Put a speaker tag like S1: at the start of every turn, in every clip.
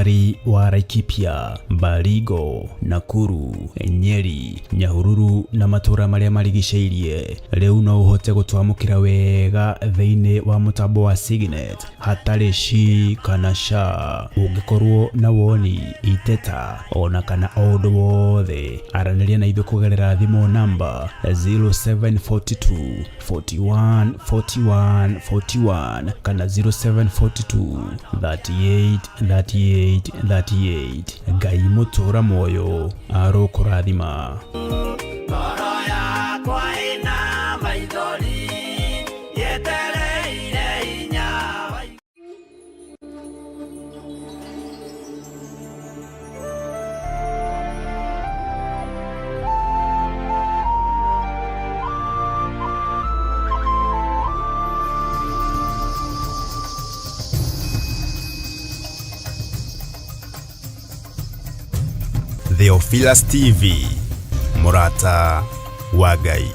S1: Aikari wa Laikipia, Baringo, Nakuru, Nyeri, Nyahururu na matũra marĩa marigicĩirie rĩu no ũhote gũtwamũkĩra wega thĩinĩ wa mũtambo wa Signet hatarĩ shi kana sha. Ũngĩkorwo na woni, iteta ona kana o ũndũ wothe, aranĩria na ithuĩ kũgerera thimũ namba 0742 41 41 41 kana 0742 38 38 38. Ngai mũtũra muoyo arokũrathima.
S2: Ngoro yakwa ĩna maithori yetereire hinya wa
S3: Theophilus TV, Murata wa Ngai.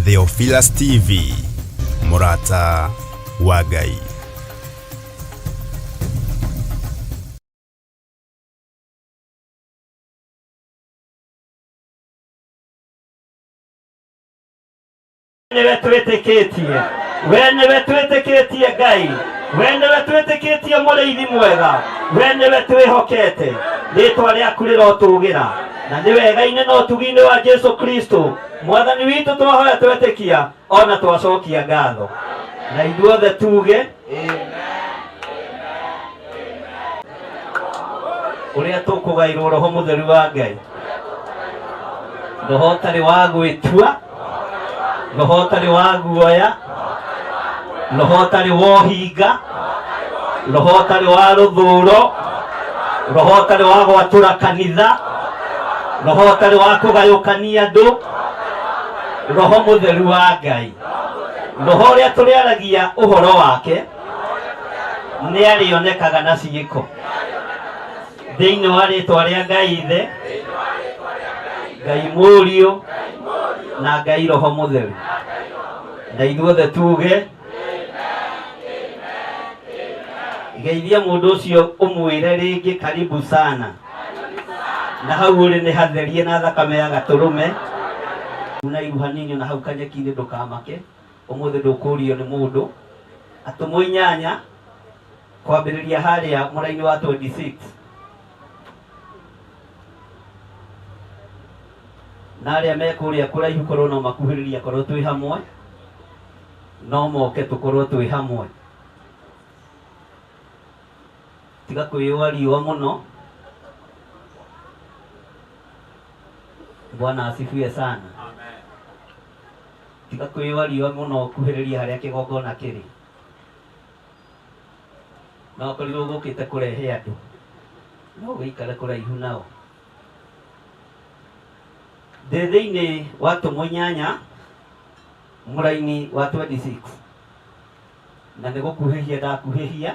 S3: Theophilus TV, Murata wa Ngai.
S4: Nĩwe twĩtĩkĩtie, we nĩwe twĩtĩkĩtie Ngai, we nĩwe twĩtĩkĩtie mũrĩithi mwega, we nĩwe twĩhokete. Rĩtwa rĩaku rĩrotũgĩra na nĩ wega-inĩ na ũtugi-inĩ wa Jesu Kristo mwathani witũ twahoya twetĩkia ona twacokia ngatho na ithuothe tuge ũrĩa tũkũgairwo roho mũtheru wa Ngai, roho ũtarĩ wa gwĩtua, roho ũtarĩ wa guoya, roho ũtarĩ wa ũhinga, roho ũtarĩ wa rũthũro, roho ũtarĩ wa gwatũra kanitha, roho ũtarĩ wa kũgayũkania andũ, roho mũtheru wa Ngai, roho ũrĩa tũrĩaragia ũhoro wake nĩ arĩonekaga na ciĩko thĩinĩ wa rĩtwa rĩa Ngai Ithe, Ngai Mũriũ na Ngai Roho Mũtheru. Na ithuothe tuge geithia mũndũ ũcio ũmwĩre rĩngĩ karibu sana, na hau ũrĩ nĩ hatherie na thakame ya gatũrũme na iru hanini, na hau kanyeki-inĩ ndũkamake, ũmũthĩ ndũkũrio nĩ mũndũ. Atũmwo 8 kwambĩrĩria harĩa mũraini wa 26 na arĩa me kũrĩa kũraihu korwo no makuhĩrĩria, korwo twĩ hamwe no moke tũkorwo twĩ hamwe. Tiga kwĩyũa riũa mũno. Bwana asifiwe sana. Tiga kwĩyũa riũa mũno, kuhĩrĩria harĩa kĩgongona kĩrĩ. No akorirwo gũkĩte kũrehe andũ, no ũgĩikare kũraihu nao. Ndĩ thĩinĩ wa Atũmwo 8 mũraini wa 26 na nĩ gũkuhĩhia ndakuhĩhia,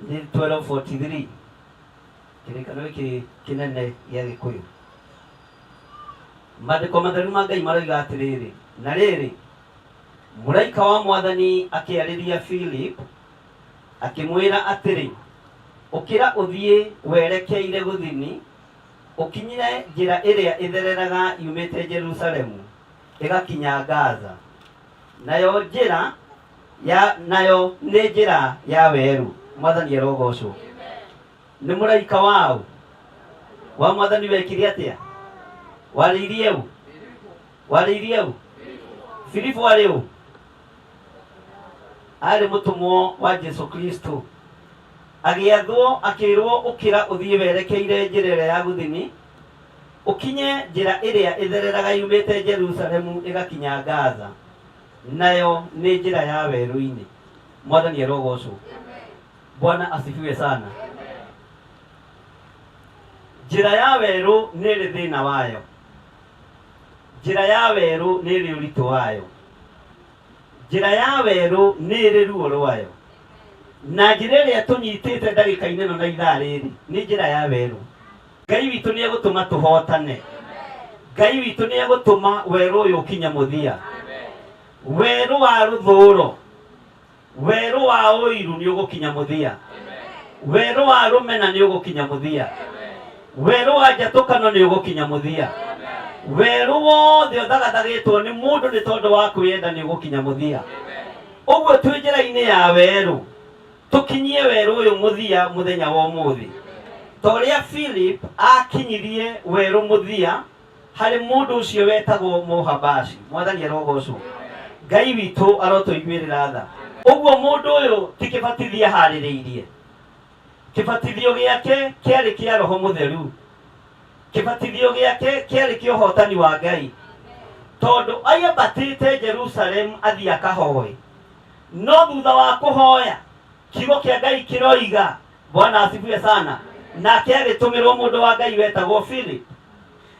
S4: nĩ 1243 kĩrĩkanĩro gĩkĩ kĩnene gĩa Gĩkũyũ. Maandĩko matheru ma Ngai maroiga atĩrĩrĩ, na rĩrĩ, mũraika wa mwathani akĩarĩria Philip akĩmwĩra atĩrĩ, ũkĩra ũthiĩ werekeire gũthini, ũkinyire njĩra ĩrĩa ĩthereraga yumĩte Jerusalemu ĩgakinya Gaza, nayo njĩra ya nayo nĩ njĩra ya werũ. Mwathani arogocwo. Nĩ mũraika waũ wa Mwathani wekire atĩa? Warĩirie ũ? Warĩirie ũ? Filipu arĩ ũ? Arĩ mũtũmwo wa Jesu Kristo. Agĩathwo akĩrwo, ũkĩra ũthiĩ werekeire njĩra ĩrĩa ya gũthini, ũkinye njĩra ĩrĩa ĩthereraga yumĩte Jerusalemu ĩgakinya Gaza, nayo nĩ njĩra ya werũ-inĩ. Mwathani arogocwo. Bwana asifiwe sana. Njĩra ya werũ nĩ ĩrĩ thĩna wayo. Njĩra ya werũ nĩ ĩrĩ ũritũ wayo. Njĩra ya werũ nĩ ĩrĩ ruo rwayo. Na njĩra ĩrĩa tũnyitĩte ndagĩka-inĩ ĩno na ithaa rĩrĩ nĩ njĩra ya werũ. Ngai witũ nĩ egũtũma tũhotane. Ngai witũ nĩ egũtũma werũ ũyũ ũkinye mũthia. Werũ wa rũthũũro, werũ wa ũiru nĩ ũgũkinya mũthia. Werũ wa rũmena nĩ ũgũkinya mũthia. Werũ wa njatũkano nĩ ũgũkinya mũthia. Werũ wothe ũthagathagĩtwo nĩ mũndũ nĩ tondũ wa kwĩyenda nĩ ũgũkinya mũthia. Ũguo twĩ njĩra-inĩ ya werũ, tũkinyie werũ ũyũ mũthia mũthenya wa ũmũthĩ. Ta ũrĩa Philip akinyirie werũ mũthia harĩ mũndũ ũcio wetagwo Mũhabashi. Mwathani arogocwo. Ngai witũ arotũiguĩrĩra tha. Ũguo mũndũ ũyũ ti kĩbatithio aharĩrĩirie. Kĩbatithio gĩake kĩarĩ kĩa Roho Mũtheru. Kĩbatithio gĩake kĩarĩ kĩa ũhotani wa Ngai. Tondũ aiambatĩte Jerusalemu athiĩ akahoe. No thutha wa kũhoya, kiugo kĩa Ngai kĩroiga, Bwana asifiwe sana, nake agĩtũmĩrwo mũndũ wa Ngai wetagwo Philip.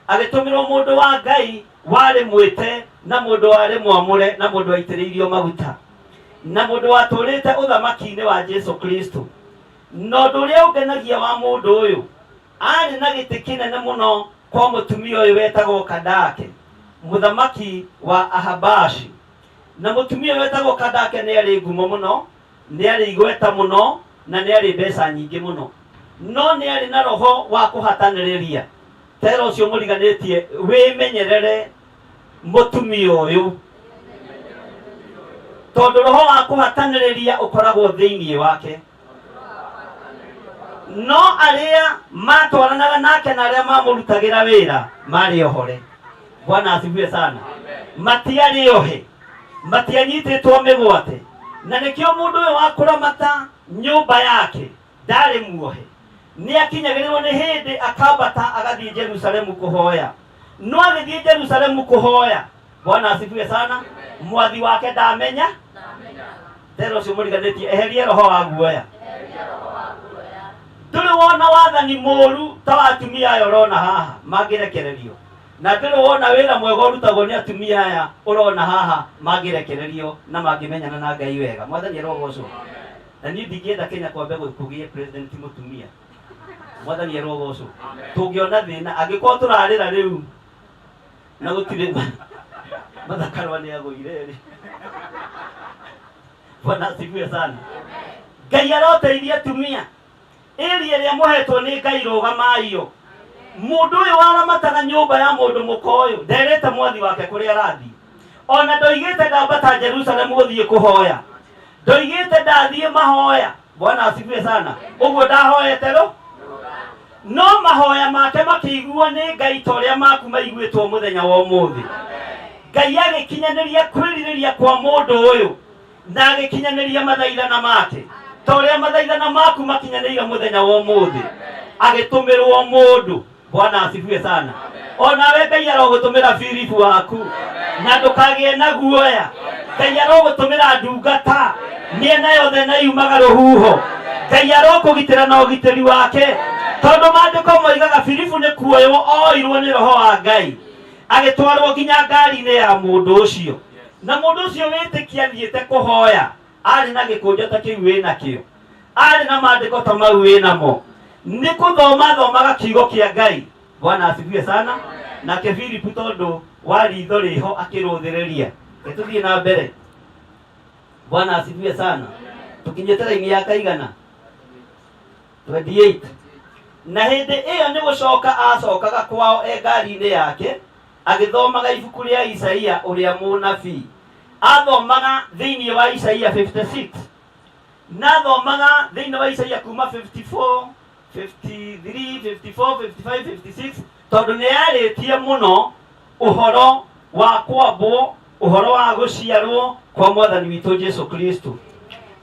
S4: Agĩtũmĩrwo mũndũ wa Ngai warĩ mwĩte na mũndũ warĩ mwamũre na mũndũ waitĩrĩirio maguta na mũndũ watũrĩte ũthamaki-inĩ wa Jesu Kristo. Na ũndũ ũrĩa ũngenagia wa mũndũ ũyũ, arĩ na gĩtĩ kĩnene mũno kwa mũtumia ũyũ wetagwo Kandake, mũthamaki wa Ahabashi. Na mũtumia ũyũ wetagwo Kandake nĩ arĩ ngumo mũno, nĩ arĩ igweta mũno, na nĩ arĩ mbeca nyingĩ mũno. No nĩ arĩ na roho wa kũhatanĩrĩria. Tera ũcio mũriganĩtie, wĩmenyerere mũtumia ũyũ, tondũ roho wa kũhatanĩrĩria ũkoragwo thĩinĩ wake. No arĩa matwaranaga nake na arĩa mamũrutagĩra wĩra marĩ ohore. Bwana asifiwe sana. Matiarĩ ohe, matianyitĩtwo mĩgwate, na nĩkĩo mũndũ ũyũ wa kũramata nyũmba yake ndarĩ muohe. Nĩ akinyagĩrĩrwo nĩ hĩndĩ akambata agathiĩ Jerusalemu kũhoya. No agĩthiĩ Jerusalemu kũhoya, Bwana asifiwe sana, mwathi wake ndamenya. Tera ũcio mũriganĩtie, eherie roho wa guoya. Ndũrĩ wona wathani mũru ta wa atumia aya ũrona haha mangĩrekererio, na ndũrĩ wona wĩra mwega ũrutagwo nĩ atumia aya ũrona haha mangĩrekererio na mangĩmenyana na Ngai wega. Mwathani arogocwo. Na niĩ ndingĩenda Kenya kwambe kũgĩe president mũtumia. Mwathani arogocwo. Tũngĩona thĩna angĩkorwo tũrarĩra rĩu na gũtirĩ mathakarwa nĩ agũire rĩ. Bwana asifiwe sana. Ngai aroteithia atumia. Ĩria ĩrĩa mũhetwo nĩ Ngai rũgamaiyo. Mũndũ ũyũ waramataga nyũmba ya mũndũ mũka ũyũ nderĩte mwathi wake kũrĩa arathiĩ. Ona ndoigĩte ndambata Jerusalemu gũthiĩ kũhoya. Ndoigĩte ndathiĩ mahoya. Bwana asifiwe sana. Ũguo ndahoete rũ no mahoya make makĩiguo nĩ Ngai ta ũrĩa maku maiguĩtwo mũthenya wa ũmũthĩ. Ngai agĩkinyanĩria kwĩrirĩria kwa mũndũ ũyũ na agĩkinyanĩria mathaithana make ta ũrĩa mathaithana maku makinyanĩire mũthenya wa ũmũthĩ. Agĩtũmĩrwo mũndũ. Bwana asifiwe sana. Onawe Ngai arogũtũmĩra Filipu waku na ndũkagĩe na guoya. Ngai arogũtũmĩra ndungata mĩena yothe na yumaga rũhuho. Ngai arokũgitĩra na ũgitĩri wake, tondũ maandĩko moigaga Filipu nĩ kuoywo oirwo nĩ roho wa Ngai agĩtwarwo nginya ngari-inĩ ya mũndũ ũcio. Na mũndũ ũcio wĩtĩkia athiĩte kũhoya arĩ na gĩkũnjo ta kĩu wĩ nakĩo, arĩ na maandĩko ta mau wĩ namo, nĩ kũthoma thomaga kiugo kĩa Ngai. Bwana asifiwe sana. Nake Filipu tondũ wa ritho rĩho akĩrũthĩrĩria. Tũthiĩ na mbere. Bwana asifiwe sana. Tũkinyĩte raini ya kaigana 28. Na hĩndĩ ĩyo nĩ gũcoka acokaga kwao e ngari-inĩ yake agĩthomaga ibuku rĩa Isaia ũrĩa mũnabii. Athomaga thĩinĩ wa Isaia 56 na athomaga thĩinĩ wa Isaia kuma 54, 53 54 55 56 tondũ nĩ yarĩtie mũno ũhoro wa kwambwo, ũhoro wa gũciarwo kwa mwathani witũ Jesu Kristo.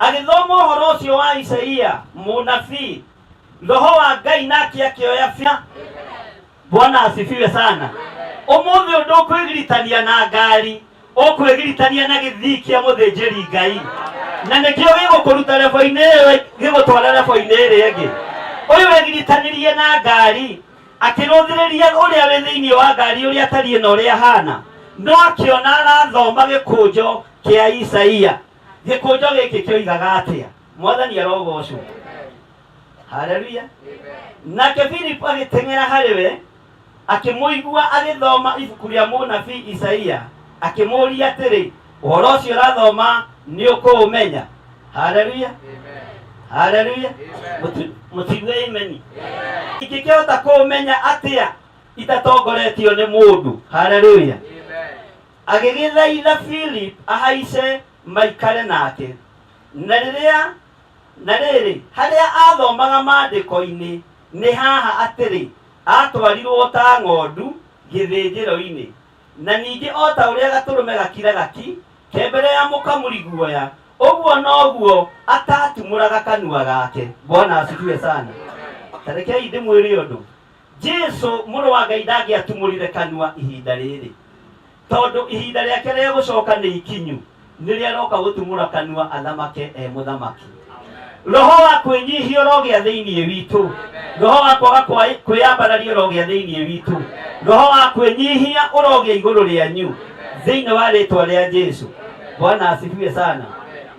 S4: Agĩthoma ũhoro ũcio wa Isaia mũnabii, roho wa Ngai nake akĩoya bia. Bwana asifiwe sana. Ũmũthĩ ũndũ ũkwĩgiritania na ngari, ũkwĩgiritania na gĩthii kĩa mũthĩnjĩri Ngai, na nĩkĩo gĩgũkũruta rebo-inĩ ĩyo gĩgũtwara rebo-inĩ ĩrĩa ĩngĩ. Ũyũ wegiritanĩrie na ngari akĩrũthĩrĩria ũrĩa wĩ thĩinĩ wa ngari ũrĩa atariĩ na ũrĩa ahana, no akĩona arathoma gĩkũnjo kĩa Isaia. Gĩkũnjo gĩkĩ kĩoigaga atĩa? Mwathani arogocwo. Haleluya. Nake Filipu agĩteng'era harĩ we, akĩmũigua agĩthoma ibuku rĩa mũnabii Isaia, akĩmũũria atĩrĩ, ũhoro ũcio ũrathoma nĩ ũkũũmenya? Haleluya. Haleluya. Mũtigue imeni. Ingĩkĩhota kũũmenya atĩa itatongoretio nĩ mũndũ? Haleluya. Agĩgĩthaitha Philip ahaice maikare nake. Na rĩrĩa na rĩrĩ harĩa athomaga maandĩko-inĩ nĩ haha atĩrĩ, atwarirwo ta ng'ondu gĩthĩnjĩro-inĩ, na ningĩ o ta ũrĩa gatũrũme gakiraga ki ke mbere ya mũkamuri guoya, ũguo noguo atatumũraga kanua gake. Bwana asifiwe sana. Ta rekei ndĩmwĩre ũndũ, Jesu mũrũ wa Ngai ndangĩatumũrire kanua ihinda rĩrĩ, tondũ ihinda rĩake rĩa gũcoka nĩ ikinyu, nĩrĩo aroka gũtumũra kanua athamake e mũthamaki. Roho wa kwĩnyihia ũrogĩa thĩinĩ witũ, roho wa kwaga kwĩyambararia ũrogĩa thĩinĩ witũ, roho wa kwĩnyihia ũrogĩa igũrũ rĩanyu thĩinĩ wa rĩtwa rĩa Jesu. Bwana asifiwe sana.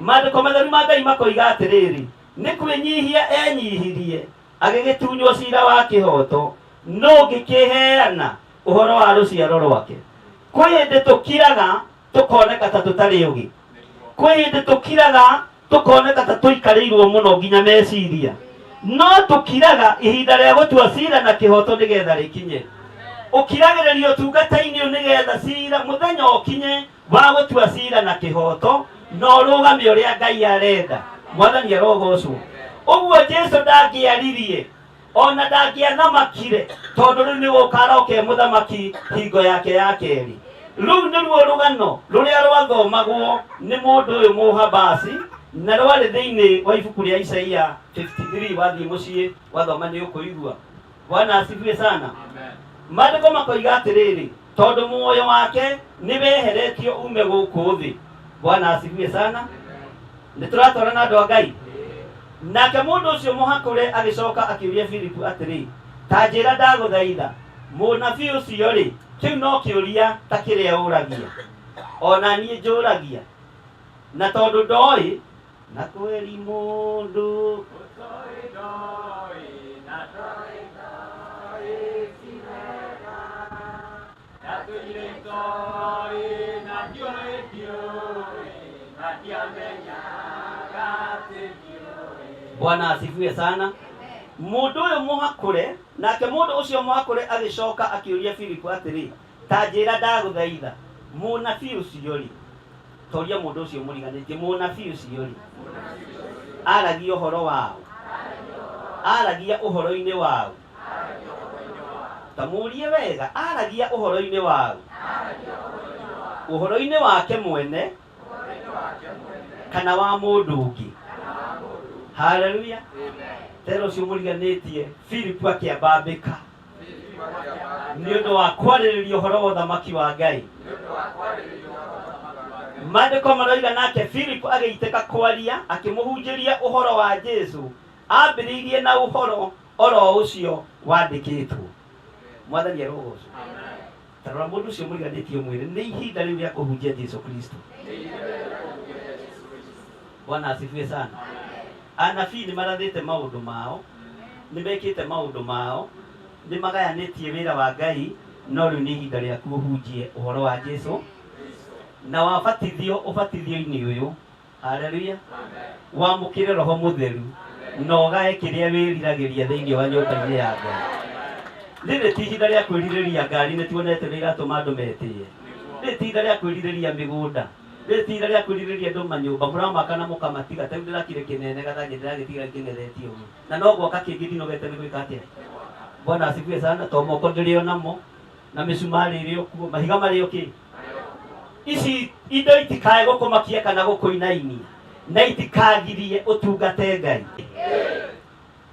S4: Maandĩko matheru ma Ngai makoiga atĩrĩrĩ, nĩ kwĩnyihia enyihirie agĩgĩtunywo cira wa kĩhoto, no ũngĩkĩheana ũhoro wa rũciaro rwake. Kwĩ hĩndĩ tũkiraga tũkoneka ta tũtarĩ ũgĩ, kwĩ hĩndĩ tũkiraga tũkoneka ta tũikarĩirwo mũno nginya meciria, no tũkiraga ihinda rĩa gũtua cira na kĩhoto nĩgetha rĩkinye. Ũkiragĩrĩria ũtungata-inĩ ũyũ nĩgetha cira mũthenya ũkinye wa gũtua cira na kĩhoto, na ũrũgame ũrĩa Ngai arenda. Mwathani arogocwo. Ũguo Jesu ndangĩaririe ona ndangĩathamakire, tondũ rĩu nĩ gũka aroka e mũthamaki hingo yake ya kerĩ. Rũu nĩruo rũgano rũrĩa rwathomagwo nĩ mũndũ ũyũ Mũhabasi, na rwarĩ thĩinĩ wa ibuku rĩa Isaia 53. Wathiĩ mũciĩ wathoma nĩ ũkũigua. Bwana asifiwe sana. Maandĩko makoiga atĩrĩrĩ, tondũ muoyo wake nĩ weheretio ume gũkũ thĩ. Bwana asifiwe sana. Nĩ tũratwarana andũ a Ngai. Nake mũndũ ũcio mũhakũre agĩcoka akĩũria Filipu atĩrĩ, ta njĩra ndagũthaitha, mũnabii ũcio rĩ, kĩu no kĩũria ta kĩrĩa ũragia, ona niĩ njũragia, na tondũ ndoĩ na kweri mũndũ Bwana asifiwe sana. Mũndũ ũyũ mũhakũre, nake mũndũ ũcio mũhakũre agĩcoka akĩũria Filipu atĩrĩ, ta njĩra ndagũthaitha, mũnabii ũcio rĩ, toria mũndũ ũcio mũriganĩtie, mũnabii ũcio rĩ, aragia ũhoro wao, aragia ũhoro-inĩ wao, ta mũrie wega, aragia ũhoro-inĩ wao, ũhoro-inĩ wake mwene kana wa mũndũ ũngĩ. Haleluya. Tera ũcio mũriganĩtie, Filipu akĩambambĩka nĩ ũndũ wa kwarĩrĩria ũhoro wa ũthamaki wa Ngai. Maandĩko maroiga nake Filipu agĩitĩka kwaria akĩmũhunjĩria ũhoro wa Jesu, ambĩrĩirie na ũhoro oro ũcio wandĩkĩtwo. Mwathani arogocwo. Ta rora mũndũ ũcio mũriganĩtie mwĩrĩ, nĩ ihinda rĩu rĩa kũhunjia Jesu Kristo. Bwana asifiwe sana. Anabii nĩ marathĩte maũndũ mao, nĩ mekĩte maũndũ mao, nĩ magayanĩtie wĩra wa Ngai, no rĩu nĩ ihinda rĩaku ũhunjie ũhoro wa Jesu na wabatithio ũbatithio-inĩ ũyũ. Haleluya. Wamũkĩre Roho Mũtheru na ũgae kĩrĩa wĩriragĩria thĩinĩ wa nyũmba-inĩ ya Ngai. Rĩrĩ ti ihinda rĩa kwĩrirĩria ngari, nĩ tuonete nĩ iratũma andũ metĩe. Rĩrĩ ti ihinda rĩa kwĩrirĩria mĩgũnda. Rĩtira rĩa kwĩrirĩria andũ manyũmba mũramaka na mũkamatiga ta rĩu ndĩrakire kĩnene gathanjĩ ndĩragĩtiga kĩng'ethetie ũguo na no gwaka kĩngĩ ndinogete nĩ gwĩka atĩa. Bwana asifiwe sana. To moko ndĩrĩ o namo na mĩcumarĩ ĩrĩ o kuo, mahiga marĩ o kĩ. Ici indo itikae gũkũmakia kana gũkũinainia na itikagirie ũtungate Ngai.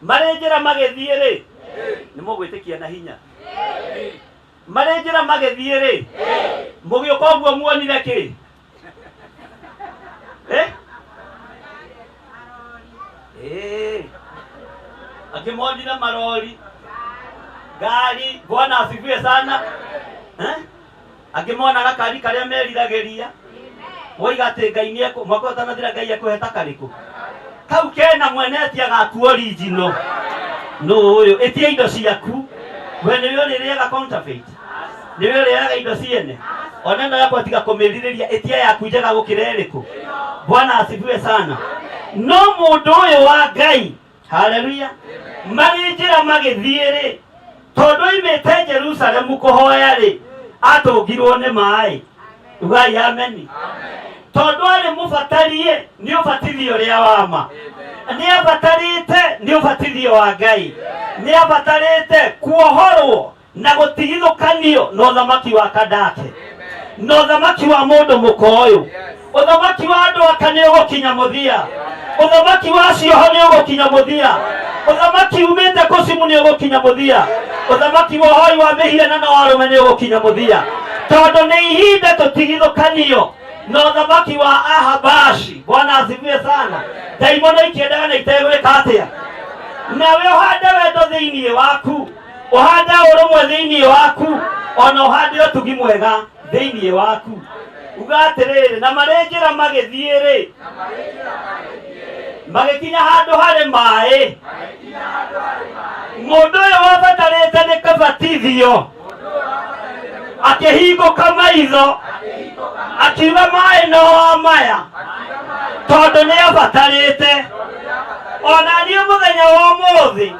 S4: Marĩ njĩra magĩthiĩ rĩ, nĩ mũgwĩtĩkia na hinya. Marĩ njĩra magĩthiĩ rĩ, mũgĩũka ũguo muonire kĩ? Eh? Eh. Angĩ monire marori, ngari. Bwana asifiwe sana. Eh? Angĩ monaga kari karĩa meriragĩria. Woiga atĩ Ngai nĩ ekũ mwaka ũtanathira Ngai ekũhe ta karĩkũ? Kau kena mwene etia gaku original. Nũ ũyũ? Ĩtia indo ciaku. We nĩwe ũrĩrĩaga counterfeit. Nĩwe ũrĩaga indo ciene. Ona ĩno yakwa tiga kũmĩrirĩria, ĩtia yaku njega gũkĩra ĩrĩkũ. Bwana asifiwe sana. No mũndũ ũyũ wa Ngai, haleluya, marĩ njĩra magĩthiĩ rĩ, tondũ oimĩte Jerusalemu kũhoya rĩ, atũngirwo nĩ maĩ. Ugai ameni. Tondũ arĩ mũbatarie nĩ ũbatithio ũrĩa wa ma, nĩ abatarĩte nĩ ũbatithio wa Ngai, nĩ abatarĩte kuohorwo na gũtigithũkanio na ũthamaki wa Kandake na ũthamaki wa mũndũ mũka ũyũ. Ũthamaki wa andũ aka nĩ ũgũkinya mũthia, ũthamaki wa cioho nĩ ũgũkinya mũthia, ũthamaki umĩte kũcimu nĩ ũgũkinya mũthia, ũthamaki wa ũhoi wa mĩhianano wa arũme nĩ ũgũkinya mũthia, tondũ nĩ ihinda tũtigithũkanio na ũthamaki wa Ahabashi. Bwana asifiwe sana. Ndaimono ikĩendaga na itegwĩka atĩa. Nawe ũhande wendo thĩinĩ waku, ũhande ũrũmwe thĩinĩ waku, ona ũhande ũtugi mwega thĩinĩ waku. Uga atĩrĩrĩ, na marĩ njĩra magĩthiĩ rĩ, magĩkinya handũ harĩ maĩ, mũndũ ũyũ wabatarĩte nĩ kabatithio akĩhingũka maitho akiuga maĩ no wa maya, tondũ nĩ abatarĩte. Ona niĩ mũthenya wa ũmũthĩ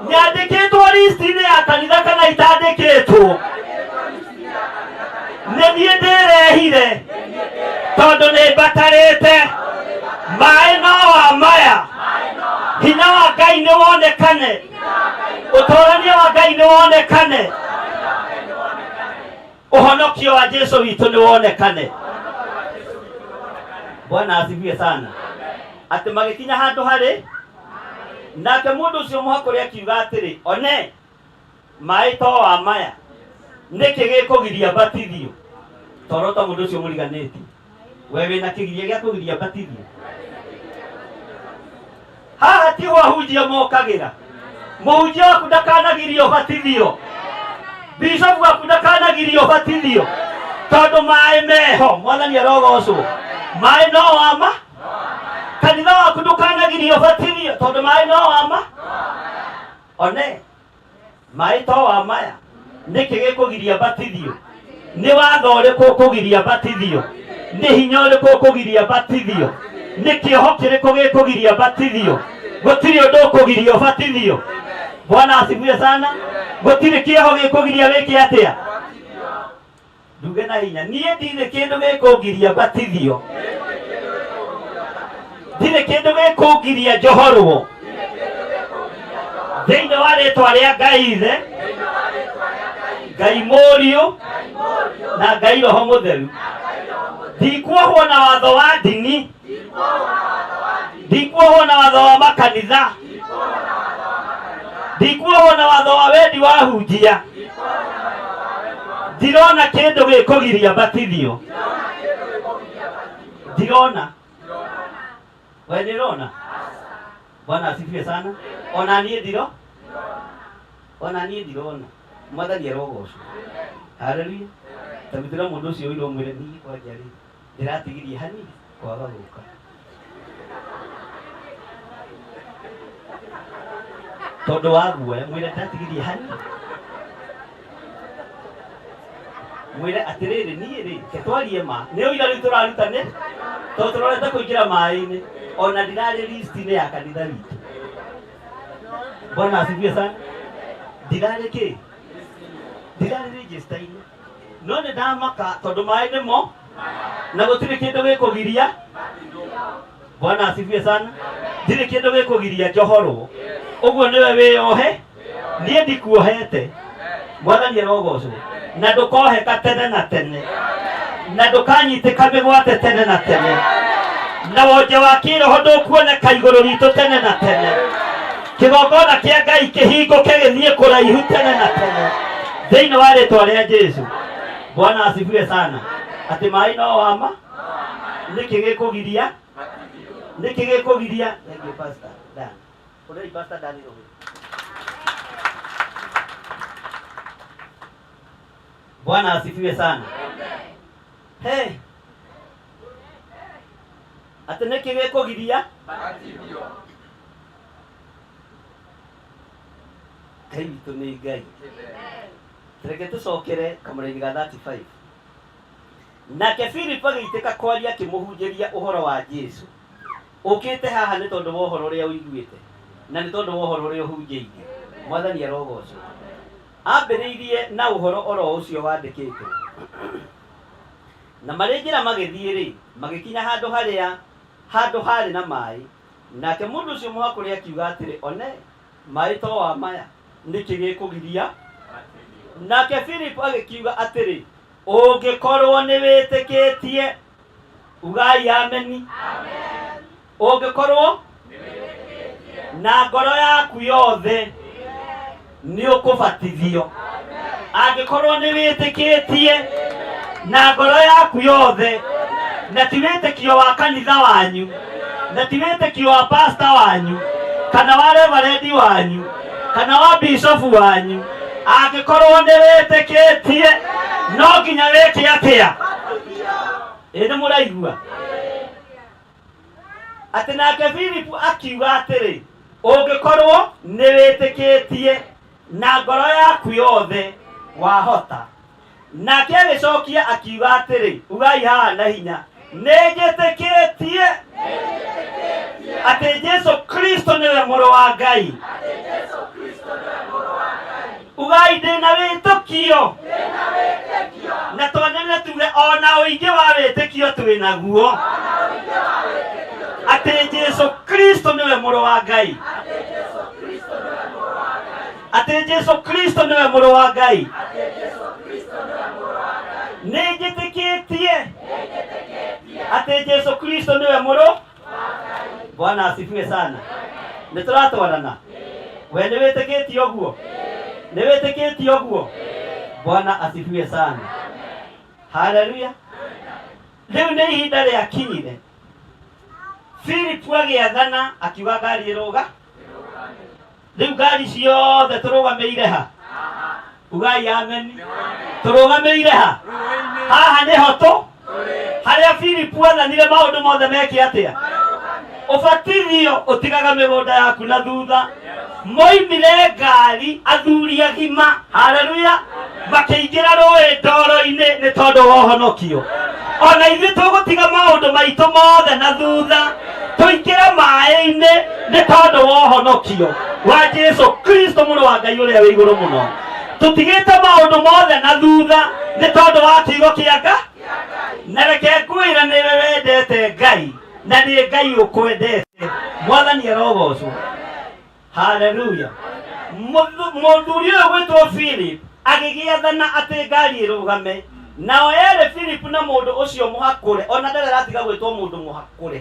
S4: nyandĩkĩtwo listi-inĩ ya kanitha kana itandĩkĩtwo, nĩ niĩ ndĩrehire tondũ nĩ mbatarĩte. Maĩ no wa maya, hinya wa Ngai nĩ wonekane, ũtũrania wa Ngai nĩ wonekane, ũhonokio wa Jesu witũ nĩ wonekane. Bwana asifiwe sana. Atĩ magĩkinya handũ harĩ nake mũndũ ũcio mũhakũre akiuga atĩrĩ, one maĩ to wa maya, nĩkĩ gĩkũgiria batithio? Toro ta mũndũ ũcio mũriganĩtie, we wĩna kĩgiria gĩa kũgiria batithio? Haha tiho ahunjia mokagĩra. Mũhunjia waku ndakanagirio batithio, bishopu waku ndakanagirio batithio, tondũ maĩ meho. Mwathani arogocwo. Maĩ no wama. Kanitha waku ndũkanagirio batithio tondũ maĩ no wama. One maĩ to wa maya, nĩkĩ gĩkũgiria batithio? Nĩ watho ũrĩkũ ũkũgiria batithio? Nĩ hinya ũrĩkũ ũkũgiria batithio? Nĩ kĩoho kĩrĩkũ gĩkũgiria batithio? Gũtirĩ ũndũ ũkũgiria ũbatithio. Bwana asifiwe sana. Gũtirĩ kĩoho gĩkũgiria wĩke atĩa? Nduge na hinya, niĩ ndirĩ kĩndũ gĩkũngiria batithio, ndirĩ kĩndũ gĩkũngiria njohorwo thĩinĩ wa rĩtwa rĩa Ngai Ithe, Ngai Mũriũ na Ngai Roho Mũtheru. Ndikuohwo na watho wa ndini, ndikuohwo na watho wa makanitha, ndikuohwo na watho wa wendi wa hunjia. Ndirona kĩndũ gĩkũgiria batithio, ndirona. We nĩũrona? Bwana asifiwe sana. Ona niĩ ndiro, ona niĩ ndirona. Mwathani arogocwo. Haleluya. Tabitĩra mũndũ ũcio ũirwo mwĩre, niĩ kwanja rĩ ndĩratigirie hanini kwaga gũka tondũ wa guoya. Mwĩre ndĩratigirie hanini, mwĩre atĩrĩrĩ, niĩ rĩ ke twarie ma nĩ ũira rĩu tũraruta nĩ tondũ tũrorete kũingĩra maĩ-inĩ, ona ndirarĩ list-inĩ ya kanitha witũ. Bwana asifiwe sana. Ndirarĩ kĩ? Ndirarĩ register-inĩ, no nĩ ndamaka tondũ maĩ nĩmo. Na gũtirĩ kĩndũ gĩkũgiria. Bwana asifiwe sana. Ndirĩ kĩndũ gĩkũgiria njohorwo. Ũguo nĩwe wĩyohe, niĩ ndikuohete. Mwathani arogocwo. Na ndũkoheka tene na tene, na ndũkanyitĩka mĩgwate tene na tene, na wonje wa kĩroho ndũkuoneka igũrũ ritũ tene na tene. Kĩgongona kĩa Ngai kĩhingũke gĩthiĩ kũraihu tene na tene thĩinĩ wa rĩtwa rĩa Jesu. Bwana asifiwe sana. Atĩ maĩ no wama, nĩkĩ gĩkũgiria? Nĩkĩ gĩkũgiria? Thank you, Pastor Dan. Ũrei Pastor Dan rũhĩ. Bwana asifiwe sana. Hey. Atĩ nĩkĩ gĩkũgiria? Ngai witũ nĩ Ngai. Reke tũcokere kamũraini ga 35. Nake Filipu agĩitĩka kwaria akĩmũhunjĩria ũhoro wa Jesu. Ũkĩte haha nĩ tondũ wa ũhoro ũrĩa ũiguĩte na nĩ tondũ wa ũhoro ũrĩa ũhunjĩirie. Mwathani arogocwo. Ambĩrĩirie na ũhoro oro ũcio wandĩkĩtwo. Na marĩ njĩra magĩthiĩ-rĩ, magĩkinya handũ harĩa handũ haarĩ na maĩ. Nake mũndũ ũcio mũhakũre akiuga atĩrĩ, One, maĩ to wa maya, nĩkĩ gĩkũgiria? Nake Filipu agĩkiuga atĩrĩ, Ũngĩkorwo nĩ wĩtĩkĩtie, ugai ameni. Ũngĩkorwo na ngoro yaku yothe nĩ ũkũbatithio. Angĩkorwo nĩ wĩtĩkĩtie na ngoro yaku yothe, na ti wĩtĩkio wa kanitha wanyu, na ti wĩtĩkio wa pasta wanyu, kana wa reverendi wanyu, kana wa bishofu wanyu, angĩkorwo nĩ wĩtĩkĩtie no nginya wĩke atĩa? Ĩ nĩ mũraigua? Atĩ nake Filipu akiuga atĩrĩ, ũngĩkorwo nĩ wĩtĩkĩtie na ngoro yaku yothe wahota. Nake agĩcokia akiuga atĩrĩ, ugai haha na hinya, nĩ njĩtĩkĩtie atĩ Jesu Kristo nĩwe mũrũ wa Ngai. Ugai ndĩ na wĩtĩkio, na twanĩrĩre tuge ona ũingĩ wa wĩtĩkio twĩ naguo atĩ Jesu Kristo nĩwe mũrũ wa Ngai, atĩ Jesu Kristo nĩwe mũrũ wa Ngai. Nĩ njĩtĩkĩtie atĩ Jesu Kristo nĩwe mũrũ. Bwana asifiwe sana. Nĩ tũratwarana? We nĩ wĩtĩkĩtie ũguo? Nĩ wĩtĩkĩtie ũguo? Bwana asifiwe sana. Haleluya. Rĩu nĩ ihinda rĩakinyire, Filipu agĩathana akiuga ngari ĩrũga. Rĩu ngari ciothe tũrũgamĩire ha? Ugai ameni. Tũrũgamĩire ha? Haha nĩho tũ harĩa Filipu athanire maũndũ mothe meke atĩa? Ũbatithio ũtigaga mĩgũnda yaku na thutha. Moimire ngari athuri agima, haleluya, makĩingĩra rũĩ ndoro-inĩ nĩ tondũ wa ũhonokio. Ona ithuĩ tũgũtiga maũndũ maitũ mothe na thutha tũingĩre maĩ-inĩ nĩ tondũ wa ũhonokio wa Jesu Kristo mũrũ wa Ngai ũrĩa wĩ igũrũ mũno. Tũtigĩte maũndũ mothe na thutha nĩ tondũ wa kiugo kĩa Ngai. Na reke ngwĩre nĩwe wendete Ngai na nĩ Ngai ũkwendete. Mwathani arogocwo. Haleluya. Mũthuri ũyũ gwĩtwo Philip agĩgĩathana atĩ ngari ĩrũgame. Nao erĩ Philip na mũndũ ũcio mũhakũre, ona ndarĩ aratiga gwĩtwo mũndũ mũhakũre,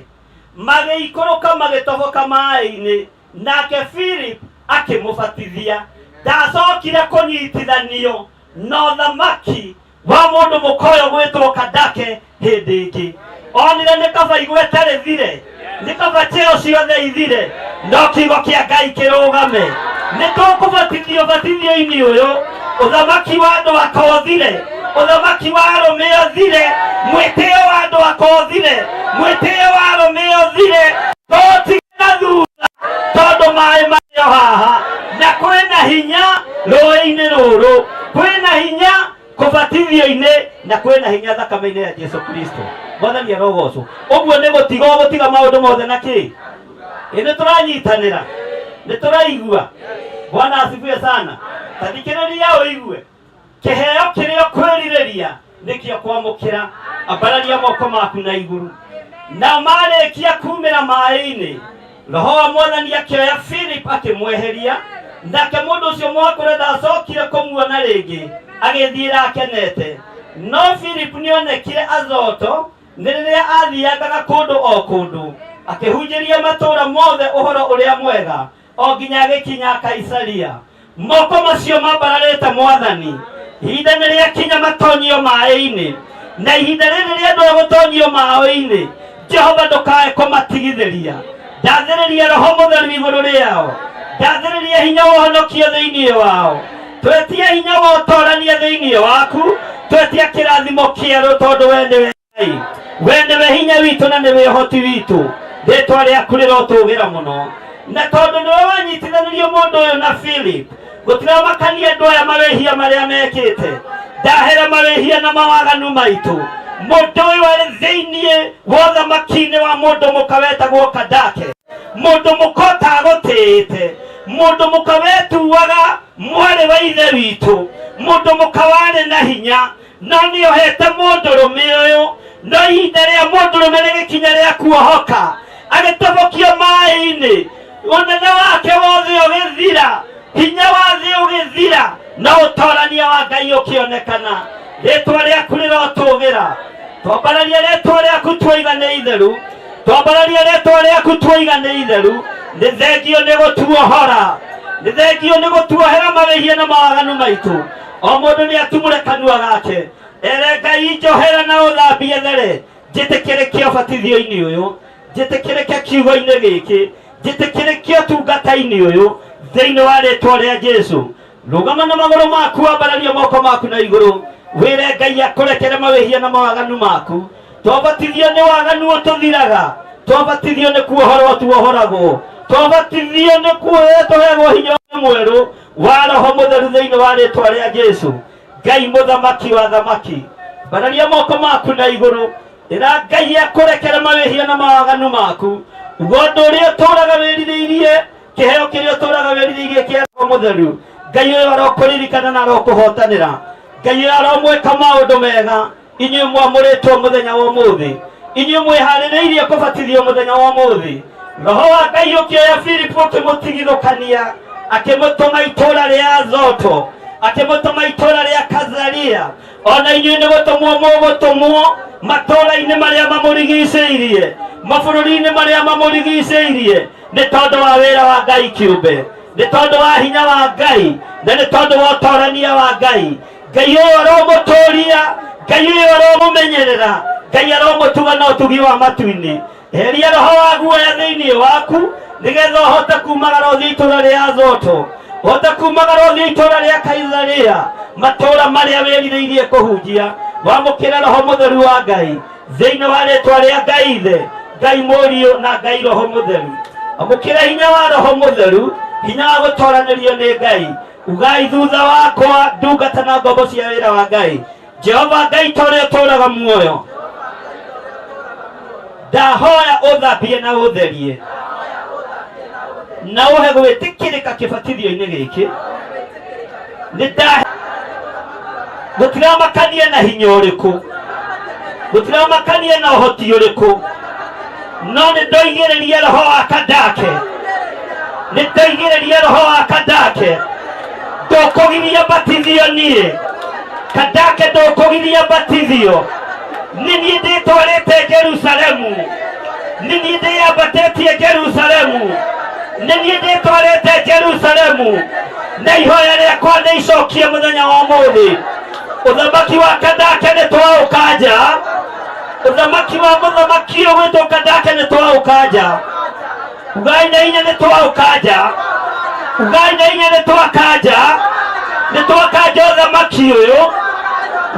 S4: magĩikũrũka magĩtoboka maĩ-inĩ, nake Philip akĩmũbatithia. Ndacokire kũnyitithanio na ũthamaki wa mũndũ mũkoyo gwĩtwo Kandake hĩndĩ ĩngĩ. Onire nĩ kaba igweta rĩthire, nĩ kaba cheo ciothe ithire, no kiugo kĩa Ngai kĩrũgame. Nĩ tũkũbatithio batithio-inĩ ũyũ, ũthamaki wa andũ akothire, ũthamaki wa arũme ũthire, mwĩtĩo wa andũ akothire, mwĩtĩo wa arũme ũthire, tũtige na thutha tondũ maĩ marĩ o haha, na kwĩna hinya rũĩ-inĩ rũrũ, kwĩna hinya kũbatithio-inĩ, na kwĩna hinya thakame-inĩ ya Jesu Kristo. Mwathani arogocwo. Ũguo nĩ gũtiga ũgũtiga maũndũ mothe na kĩ? Ĩ nĩ tũranyitanĩra, nĩ tũraigua. Bwana asifiwe sana. Ta thikĩrĩria ũigue, kĩheo kĩrĩa ũkwĩrirĩria nĩkĩo kwamũkĩra. Ambararia moko maku na igũrũ. Na marĩkia kumĩra maĩ-inĩ, roho wa mwathani akĩoya Philip akĩmweheria, nake mũndũ ũcio mwakũre ndacokire kũmuona rĩngĩ, agĩthiĩra akenete. No Philip nĩonekire Azoto nĩ rĩrĩa athiangaga kũndũ o kũndũ akĩhunjĩria matũũra mothe ũhoro ũrĩa mwega o nginya agĩkinya Kaisaria. Moko macio mambararĩte mwathani, ihinda nĩ rĩakinya matonyio maĩ-inĩ, na ihinda rĩrĩ rĩa andũ a gũtonyio maĩ-inĩ, Jehova ndũkae kũmatigithĩria. Ndathĩrĩria roho mũtheru igũrũ rĩao, ndathĩrĩria hinya wa ũhonokio thĩinĩ wao, twetia hinya wa ũtorania thĩinĩ waku, twetia kĩrathimo kĩerũ tondũ we nĩwe Ngai. We nĩwe hinya witũ na nĩwe ũhoti witũ, rĩtwa rĩaku rĩrotũgĩra mũno. Na tondũ nĩwe wanyitithanirie mũndũ ũyũ na Philip, gũtiramakania andũ aya mawĩhia marĩa mekĩte, ndahera mawĩhia na mawaganu maitũ. Mũndũ ũyũ arĩ thĩinĩ wa ũthamaki-inĩ wa mũndũ mũka wetagwo Kandake, mũndũ mũka ũtagũtĩĩte, mũndũ mũka wetuaga mwarĩ wa ithe witũ, mũndũ mũka warĩ na hinya, no nĩohete mũndũrũme ũyũ. No ihinda rĩa mũndũrũme rĩgĩkinya rĩa kuohoka, agĩtobokio maĩ-inĩ, ũnene wake wothe ũgĩthira, hinya wa thĩ ũgĩthira, no ũtorania wa Ngai ũkĩonekana. Rĩtwa rĩaku rĩrotũgĩra. Twambararia rĩtwa rĩaku tuoiga nĩ itheru, twambararia rĩtwa rĩaku tuoiga nĩ itheru. Nĩ thengio nĩ gũtuohora, nĩ thengio nĩ gũtuohera mawĩhia na mawaganu maitũ. O mũndũ nĩ atumũre kanua gake ere Ngai, njohera na ũthambie there, njĩtĩkĩrĩke ũbatithio-inĩ ũyũ, njĩtĩkĩrĩke kiugo-inĩ gĩkĩ, njĩtĩkĩrĩke ũtungata-inĩ ũyũ, thĩinĩ wa rĩtwa rĩa Jesu. Rũgama na magũrũ maku, ambararia moko maku na igũrũ, wĩre Ngai akũrekere mawĩhia na mawaganu maku. Twabatithio nĩ waganu ũtũthiraga, twabatithio nĩ kuohorwo tuohoragwo, twabatithio nĩ kuoya tũheagwo hinya mwerũ wa roho mũtheru thĩinĩ wa rĩtwa rĩa Jesu. Ngai mũthamaki wa thamaki, mbararia moko maku na igũrũ, ĩra Ngai akũrekere mawĩhia na mawaganu maku. Uga ũndũ ũrĩa ũtũraga wĩrirĩirie, kĩheo kĩrĩa ũtũraga wĩrirĩirie kĩa roho mũtheru. Ngai ũyũ arokũririkana na arokũhotanĩra. Ngai ũyũ aromwĩka maũndũ mega. Inyuĩ mwamũrĩtwo mũthenya wa ũmũthĩ, inyuĩ mwĩharĩrĩirie kũbatithio mũthenya wa ũmũthĩ, roho wa Ngai ũkĩoya Filipu ũkĩmũtigithũkania, akĩmũtũma itũũra rĩa Azoto, akĩmũtũma itũũra rĩa Kazaria. Ona inyuĩ nĩ gũtũmwo mũgũtũmwo matũũra-inĩ marĩa mamũrigicĩirie, mabũrũri-inĩ marĩa mamũrigicĩirie, nĩ tondũ wa wĩra wa Ngai kĩũmbe, nĩ tondũ wa hinya wa Ngai, na nĩ tondũ wa ũtorania wa Ngai. Ngai ũyũ aromũtũria, Ngai ũyũ aromũmenyerera, Ngai aromũtuga na ũtugi wa matu-inĩ. Eheria roho wa guoya thĩinĩ waku, nĩgetha ũhote kumagara ũthiĩ itũũra rĩa Azoto, ũhote kumagara ũthiĩ itũũra rĩa Kaisaria, matũũra marĩa wĩrirĩirie kũhunjia. Wamũkĩre roho mũtheru wa Ngai thĩinĩ wa rĩtwa rĩa Ngai Ithe, Ngai Mũriũ na Ngai Roho Mũtheru. Amũkĩra hinya wa Roho Mũtheru, hinya wa gũtoranĩrio nĩ Ngai. Ugai thutha wakwa, ndungata na ngombo cia wĩra wa Ngai. Jehova Ngai ta ũrĩa ũtũũraga muoyo, ndahoya ũthambie na ũtherie na ũhe gwĩtĩkĩrĩka kĩbatithio-inĩ gĩkĩ. Nĩ nda gũtiramakania na hinya ũrĩkũ, gũtiramakania na ũhoti ũrĩkũ, no nĩ ndoigĩrĩria roho wa Kandake, nĩ ndoigĩrĩria roho wa Kandake. Ndũkũgiria batithio niĩ Kandake, ndũkũgiria batithio nĩ niĩ ndĩtwarĩte Jerusalemu, nĩ niĩ ndĩyambatĩtie Jerusalemu, nĩ niĩ ndĩtwarĩte Jerusalemu, na ihoya rĩakwa nĩ icokie mũthenya wa ũmũthĩ. Ũthamaki wa Kandake nĩ twaũkanja, ũthamaki wa mũthamaki ũyũ gwĩtwo Kandake nĩ twaũkanja. Ugai na hinya nĩ twaũkanja, ugai na hinya nĩ twakanja, nĩ twakanja ũthamaki ũyũ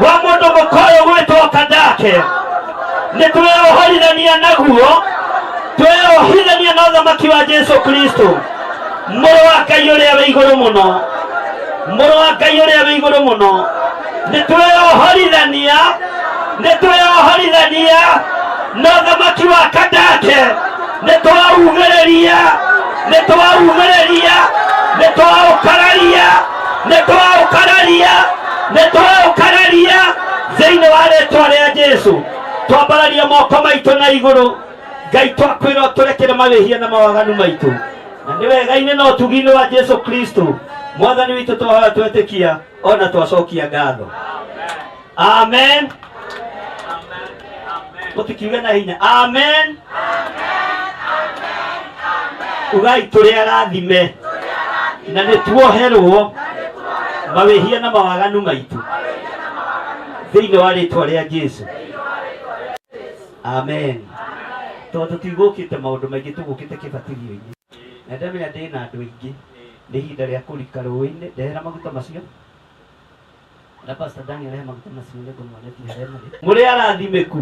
S4: wa mũndũ mũka ũyũ gwĩtwo Kandake. Nĩ tweohorithania naguo, tweohithania na ũthamaki wa Jesu Kristo, mũrũ wa Ngai ũrĩa wĩ igũrũ mũno, mũrũ wa Ngai ũrĩa wĩ igũrũ mũno. Nĩ tweohorithania, nĩ tweohorithania na ũthamaki wa Kandake. Nĩ twaugĩrĩria, nĩ twaugĩrĩria, nĩ twaũkararia, nĩ twaũkararia, Nĩ twaũkararia thĩinĩ wa rĩtwa rĩa Jesu. Twambararia moko maitũ na igũrũ. Ngai twakwĩra ũtũrekere mawĩhia na mawaganu maitũ. Na nĩ wega-inĩ na ũtugi-inĩ wa Jesu Kristo mwathani witũ twahoya twetĩkia ona twacokia ngatho. Amen. Mũtikiuge na hinya amen. Ugai tũrĩ arathime na nĩ tuoherwo mawĩhia na mawaganu maitũ thĩinĩ wa rĩtwa rĩa Jesu. Amen. Tondũ tũtigũkĩte maũndũ maingĩ, tũgũkĩte kĩbatithio-inĩ na ndamenya ndĩ na andũ aingĩ, nĩ ihinda rĩa kũrika rũĩ-inĩ. Ndehera maguta macio na Pastor Daniel rehe maguta macio nĩngũmuonetie harĩa marĩ. Mũrĩ arathimĩku.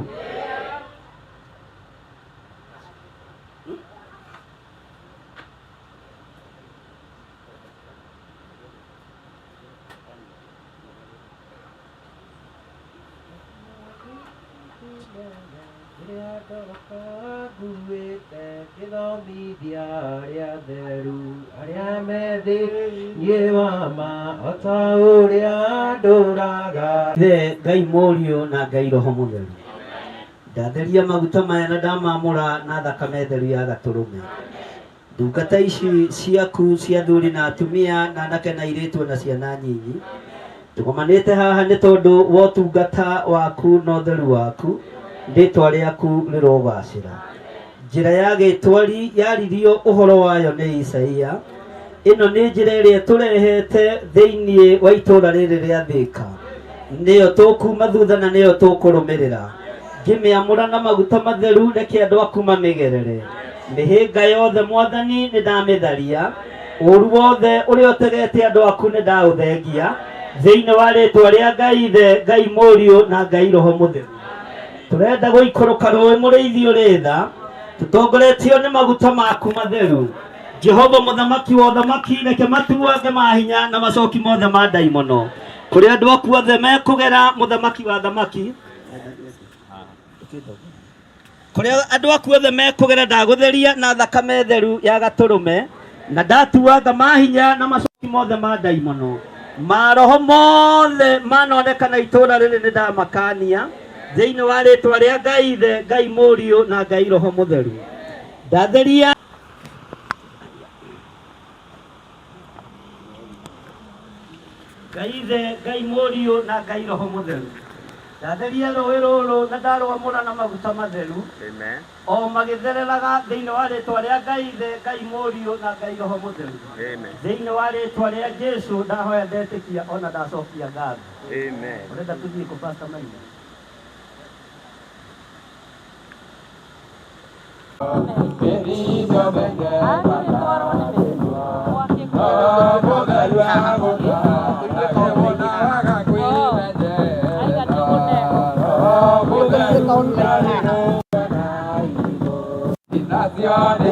S5: Rĩrĩa ndoka nguĩte ngĩthomithia arĩa atheru arĩa me thĩinĩ wa ma o ta ũrĩa ndũraga.
S4: Ithe Ngai Mũriũ na Ngai Roho Mũtheru, ndatheria maguta maya na ndamamũra na thakame theru ya gatũrũme. Ndungata ici ciaku cia athuri na atumia na anake na airĩtu na ciana nyinyi, tũgomanĩte haha nĩ tondũ wa ũtungata waku na ũtheru waku, rĩtwa rĩaku rĩrogacĩra. Njĩra ya gĩtwari yaririo ũhoro wayo nĩ Isaia. Ĩno nĩ njĩra ĩrĩa tũrehete thĩinĩ wa itũũra rĩrĩ rĩa Thĩka, nĩyo tũkuma thutha na nĩyo tũkũrũmĩrĩra. Ngĩmĩamũra na maguta matheru, reke andũ aku mamĩgerere. Mĩhĩnga yothe Mwathani nĩ ndamĩtharia, ũũru wothe ũrĩa ũtegete andũ aku nĩ ndaũthengia thĩinĩ wa rĩtwa rĩa Ngai Ithe, Ngai Mũriũ na Ngai Roho Mũtheru. Tũrenda gũikũrũka rũĩ mũrĩithi ũrĩ tha, tũtongoretio nĩ maguta maku matheru. Jehova mũthamaki wa ũthamaki, reke matuange mahinya na macoki mothe ma ndaimono kũrĩ andũ aku othe mekũgera. Mũthamaki wa thamaki, kũrĩa andũ aku othe mekũgera, ndagũtheria na thakame theru ya gatũrũme na ndatuanga mahinya na macoki mothe ma ndaimono maroho mothe manonekana itũũra rĩrĩ nĩ ndamakania thĩinĩ wa rĩtwa rĩa Ngai Ithe, Ngai Mũriũ na Ngai Roho Mũtheru. Ndatheria Ngai Ithe, Ngai Mũriũ na Ngai Roho Mũtheru. Ndatheria rũĩ rũrũ na ndarwamũra na maguta matheru o magĩthereraga thĩinĩ wa rĩtwa rĩa Ngai Ithe, Ngai Mũriũ na Ngai Roho Mũtheru. Thĩinĩ wa rĩtwa rĩa Jesu ndahoya ndetĩkia ona ndacokia ngatho. Ũrenda tũthiĩ kũ Pastor Maina?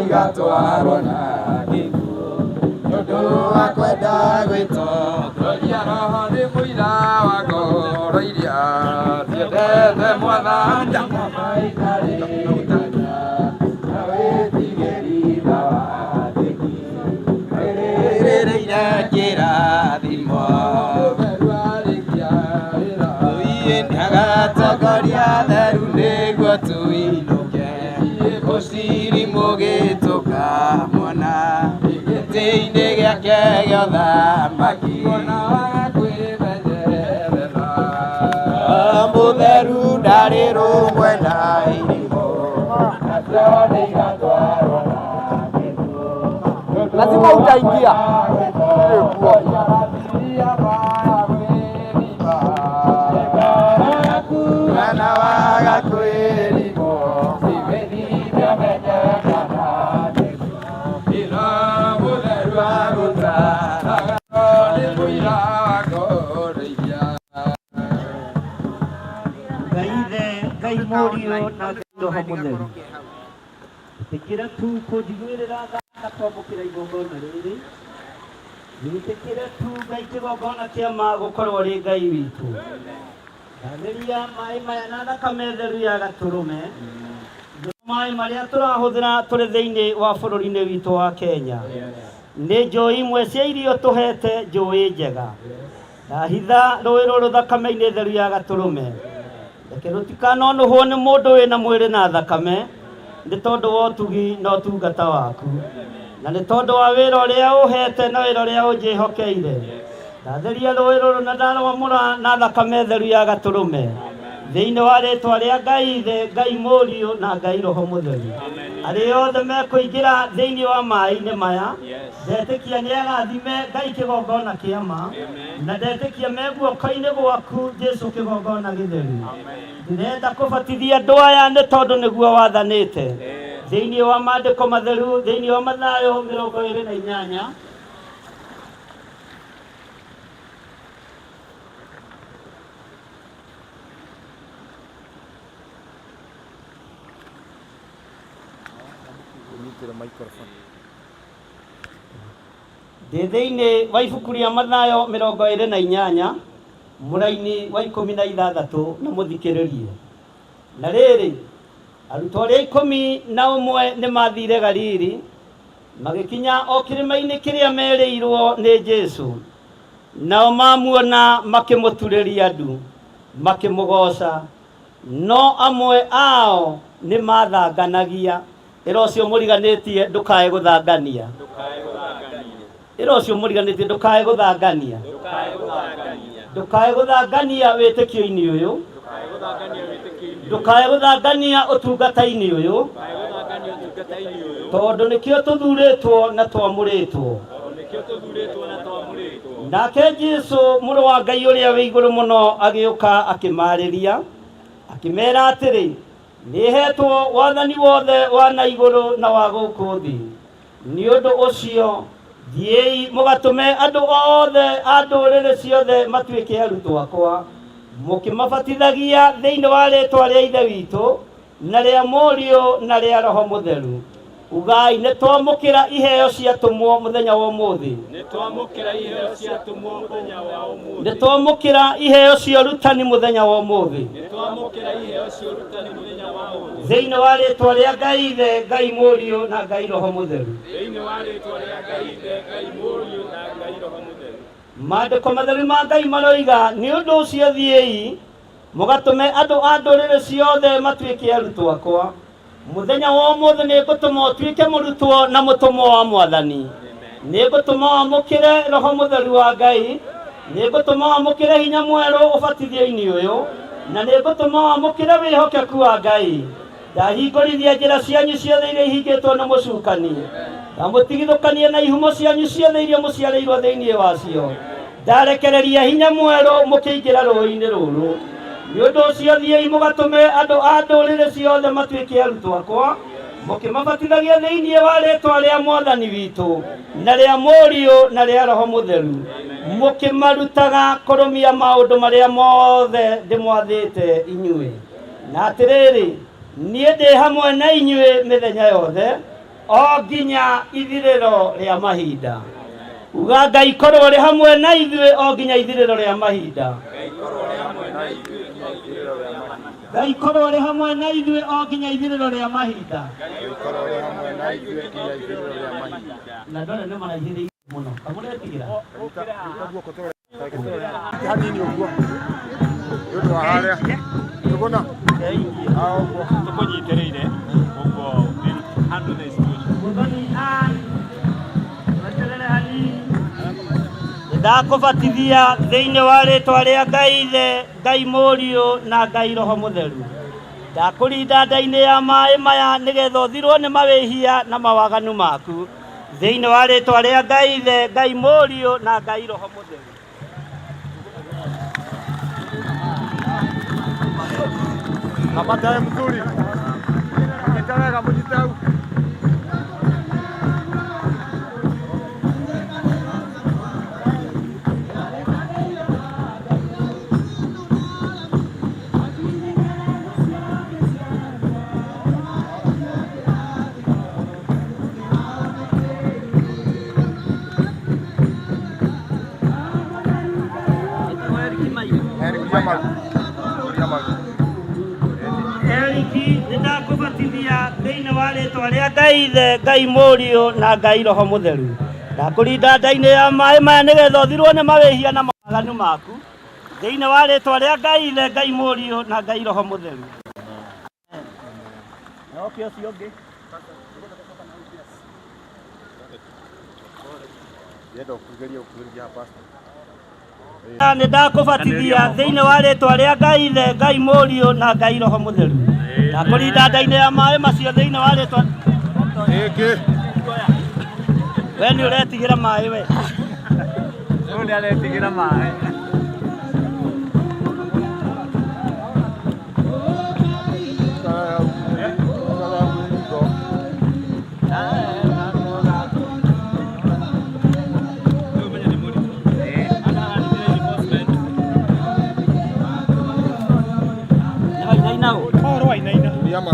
S6: Igatwarwo na gĩkuũ nĩũndũ wa kwenda gwĩtongoria. Roho nĩ mũira wa ngoro iria ciendete Mwathani maikarĩ na wĩtigĩri na wathĩki rĩrĩire kĩrathimo. Nĩagatongoria theru nĩguo tũinũke ũciri mũgĩtũkamwona gĩtĩ-inĩ gĩake gĩa ũthamaki. Mũtheru ndarĩ rũmwe na irimũ, nacio nĩ igatwarwo na gĩkuũ.
S7: Lazima utaingia.
S6: Mwana waga kwĩrimwo, ciwĩthithia menye kana nĩguo. Ĩno mũtheru agũtaraga, nĩ mũira wa ngoro iria.
S4: Ngai Ithe, Ngai Mũriũ na Ngai Roho Mũtheru. Ĩtĩkĩra tu kũnjiguĩrĩra tha na kwamũkĩra igongona rĩrĩ. Wĩtĩkĩre tu Ngai kĩgongona kĩa ma gũkorwo rĩ Ngai witũ. Ndatheria maĩ maya na thakame theru ya gatũrũme. Maĩ marĩa tũrahũthĩra tũrĩ thĩinĩ wa bũrũri-inĩ witũ wa Kenya. Nĩ njũĩ imwe cia irio tũhete njũĩ njega. Ndahitha rũĩ rũrũ thakame-inĩ theru ya gatũrũme. Reke rũtikanonũhwo nĩ mũndũ wĩna mwĩrĩ na thakame, nĩ tondũ wa ũtugi na ũtungata waku, na nĩ tondũ wa wĩra ũrĩa ũhete na wĩra ũrĩa ũnjĩhokeire. Ndatheria rũĩ rũrũ na ndarwamũra na thakame theru ya gatũrũme, thĩinĩ wa rĩtwa rĩa Ngai Ithe, Ngai Mũriũ na Ngai Roho Mũtheru. Arĩa othe mekũingĩra thĩinĩ wa maĩ-inĩ maya, ndetĩkia nĩ arathime Ngai kĩgongona kĩa ma, na ndetĩkia me guoko-inĩ gwaku Jesu kĩgongona gĩtheru. Ndĩrenda kũbatithia andũ aya nĩ tondũ nĩguo wathanĩte thĩinĩ wa maandĩko matheru, thĩinĩ wa Mathayo 28. Ndĩ thĩinĩ wa ibuku rĩa Mathayo 28 mũraini wa 16, na mũthikĩrĩrie. Na rĩrĩ, arutwo arĩa 11 nĩ maathire Galili, magĩkinya o kĩrĩma-inĩ kĩrĩa merĩirwo nĩ Jesu. Nao mamuona makĩmũturĩria ndu, makĩmũgooca. No amwe ao nĩ maathanganagia. Ĩra ũcio mũriganĩtie ndũkae gũthangania. Ĩra ũcio mũriganĩtie ndũkae gũthangania. Ndũkae gũthangania wĩtĩkio-inĩ ũyũ. Ndũkae gũthangania ũtungata-inĩ ũyũ. Tondũ nĩkĩo tũthurĩtwo na twamũrĩtwo. Nake Jesu mũrũ wa Ngai ũrĩa wĩ igũrũ mũno agĩũka akĩmarĩria, akĩmera atĩrĩ, nĩhetwo wathani wothe wa na igũrũ na wa gũkũ thĩ. Nĩ ũndũ ũcio thiĩi mũgatũme andũ othe a ndũrĩrĩ ciothe matuĩke arutwo akwa, mũkĩmabatithagia thĩinĩ wa rĩĩtwa rĩa Ithe witũ na rĩa Mũriũ na rĩa Roho Mũtheru. Ugai, nĩ twamũkĩra iheo ciatũmwo mũthenya wa ũmũthĩ. Nĩ twamũkĩra iheo cia ũrutani mũthenya wa ũmũthĩ. Thĩinĩ wa rĩĩtwa rĩa Ngai Ithe, Ngai Mũriũ na Ngai Roho Mũtheru. Maandĩko matheru ma Ngai maroiga, nĩ ũndũ ũcio thiĩi mũgatũme andũ a ndũrĩrĩ ciothe matuĩke arutwo akwa. Mũthenya wa ũmũthĩ nĩ ngũtũma ũtuĩke mũrutwo na mũtũmwo wa Mwathani. Nĩ ngũtũma wamũkĩre Roho Mũtheru wa Ngai. Nĩ ngũtũma wamũkĩre hinya mwerũ ũbatithio-inĩ ũyũ, na nĩ ngũtũma wamũkĩre wĩhokeku wa Ngai. Ndahingũrithia njĩra cianyu ciothe iria ihingĩtwo nĩ mũcukani. Ndamũtigithũkania na ihumo cianyu ciothe iria mũciarĩirwo thĩinĩ wacio. Ndarekereria hinya mwerũ mũkĩingĩra rũĩ-inĩ rũrũ. Nĩ ũndũ ũcio thiĩi mũgatũme andũ a ndũrĩrĩ ciothe matuĩke arutwo akwa, mũkĩmabatithagia thĩinĩ wa rĩĩtwa rĩa Mwathani witũ na rĩa Mũriũ na rĩa Roho Mũtheru, mũkĩmarutaga kũrũmia maũndũ marĩa mothe ndĩmwathĩte inyuĩ. Na atĩrĩrĩ, niĩ ndĩ hamwe na inyuĩ mĩthenya yothe, o nginya ithirĩro rĩa mahinda. Uga Ngai korwo ũrĩ hamwe na ithuĩ o nginya ithirĩro rĩa mahinda. Ngai korwo ũrĩ hamwe na ithuĩ o nginya ithirĩro rĩa mahinda. Na ndore nĩ maraihĩrĩirie mũno. Kamũretigĩra.
S6: Hanini ũguo nĩ ũndũ wa harĩa tũgũna ũguo
S7: tũkũnyitĩrĩire ũguo handle the situation.
S4: Mũthoni ai weterere hanini. Ndakũbatithia thĩinĩ wa rĩtwa rĩa Ngai Ithe, Ngai Mũriũ na Ngai Roho Mũtheru. Ndakũrinda nda-inĩ ya maĩ maya nĩgetha ũthirwo nĩ mawĩhia na mawaganu maku. Thĩinĩ wa rĩtwa rĩa Ngai Ithe, Ngai Mũriũ na Ngai Roho Mũtheru.
S6: Kamata mzuri. Nyita wega mũnyite hau. Eric Jamal. Jamal.
S4: Eriki, nĩndakũbatithia thĩinĩ wa rĩtwa rĩa Ngai Ithe, Ngai Mũriũ na Ngai Roho Mũtheru. Ndakũrinda nda-inĩ ya maĩ maya nĩgetha ũthirwo nĩ mawĩhia na Maganu maku thĩinĩ wa rĩtwa rĩa Ngai Ithe, Ngai Mũriũ na Ngai Roho Mũtheru. Na oke ũcio ũngĩ.
S6: Ndĩrenda ũkuhĩrĩrie ũkuhĩrĩrie haha pastor.
S4: Nĩ ndakũbatithia thĩinĩ wa rĩtwa rĩa Ngai Ithe, Ngai Mũriũ na Ngai Roho Mũtheru. Ndakũrinda nda-inĩ ya maĩ macio thĩinĩ wa rĩtwa.
S6: Ĩngĩ.
S4: We nĩ ũretigĩra maĩ we.
S7: Ũyũ nĩ aretigĩra maĩ.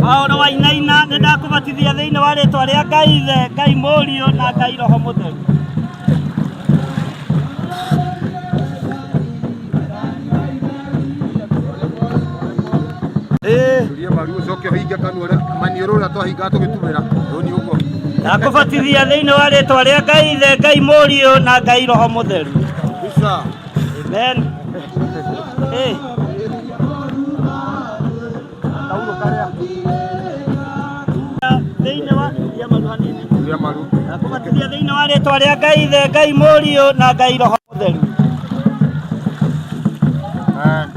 S4: Paũlũ Wainaina nĩ ndakũbatithia thĩinĩ wa rĩtwa rĩa Ngai Ithe, Ngai Mũriũ na Ngai Roho Mũtheru.
S6: Turia maru ũcoke ũhinge kanua ũrĩa maniũrũ ũrĩa twahingaga tũgĩtumĩra. Rĩu nĩ ũguo.
S4: Ndakũbatithia thĩinĩ wa rĩtwa rĩa Ngai Ithe, Ngai Mũriũ na Ngai Roho Mũtheru.
S6: Bisa.
S4: Amen. Hey.
S6: Taurũ karĩa.
S4: Thĩinĩ wa turia maru hanini.
S6: Turia maru.
S4: Ndakũbatithia thĩinĩ wa rĩtwa rĩa Ngai Ithe, Ngai Mũriũ na Ngai Roho Mũtheru.
S6: Amen.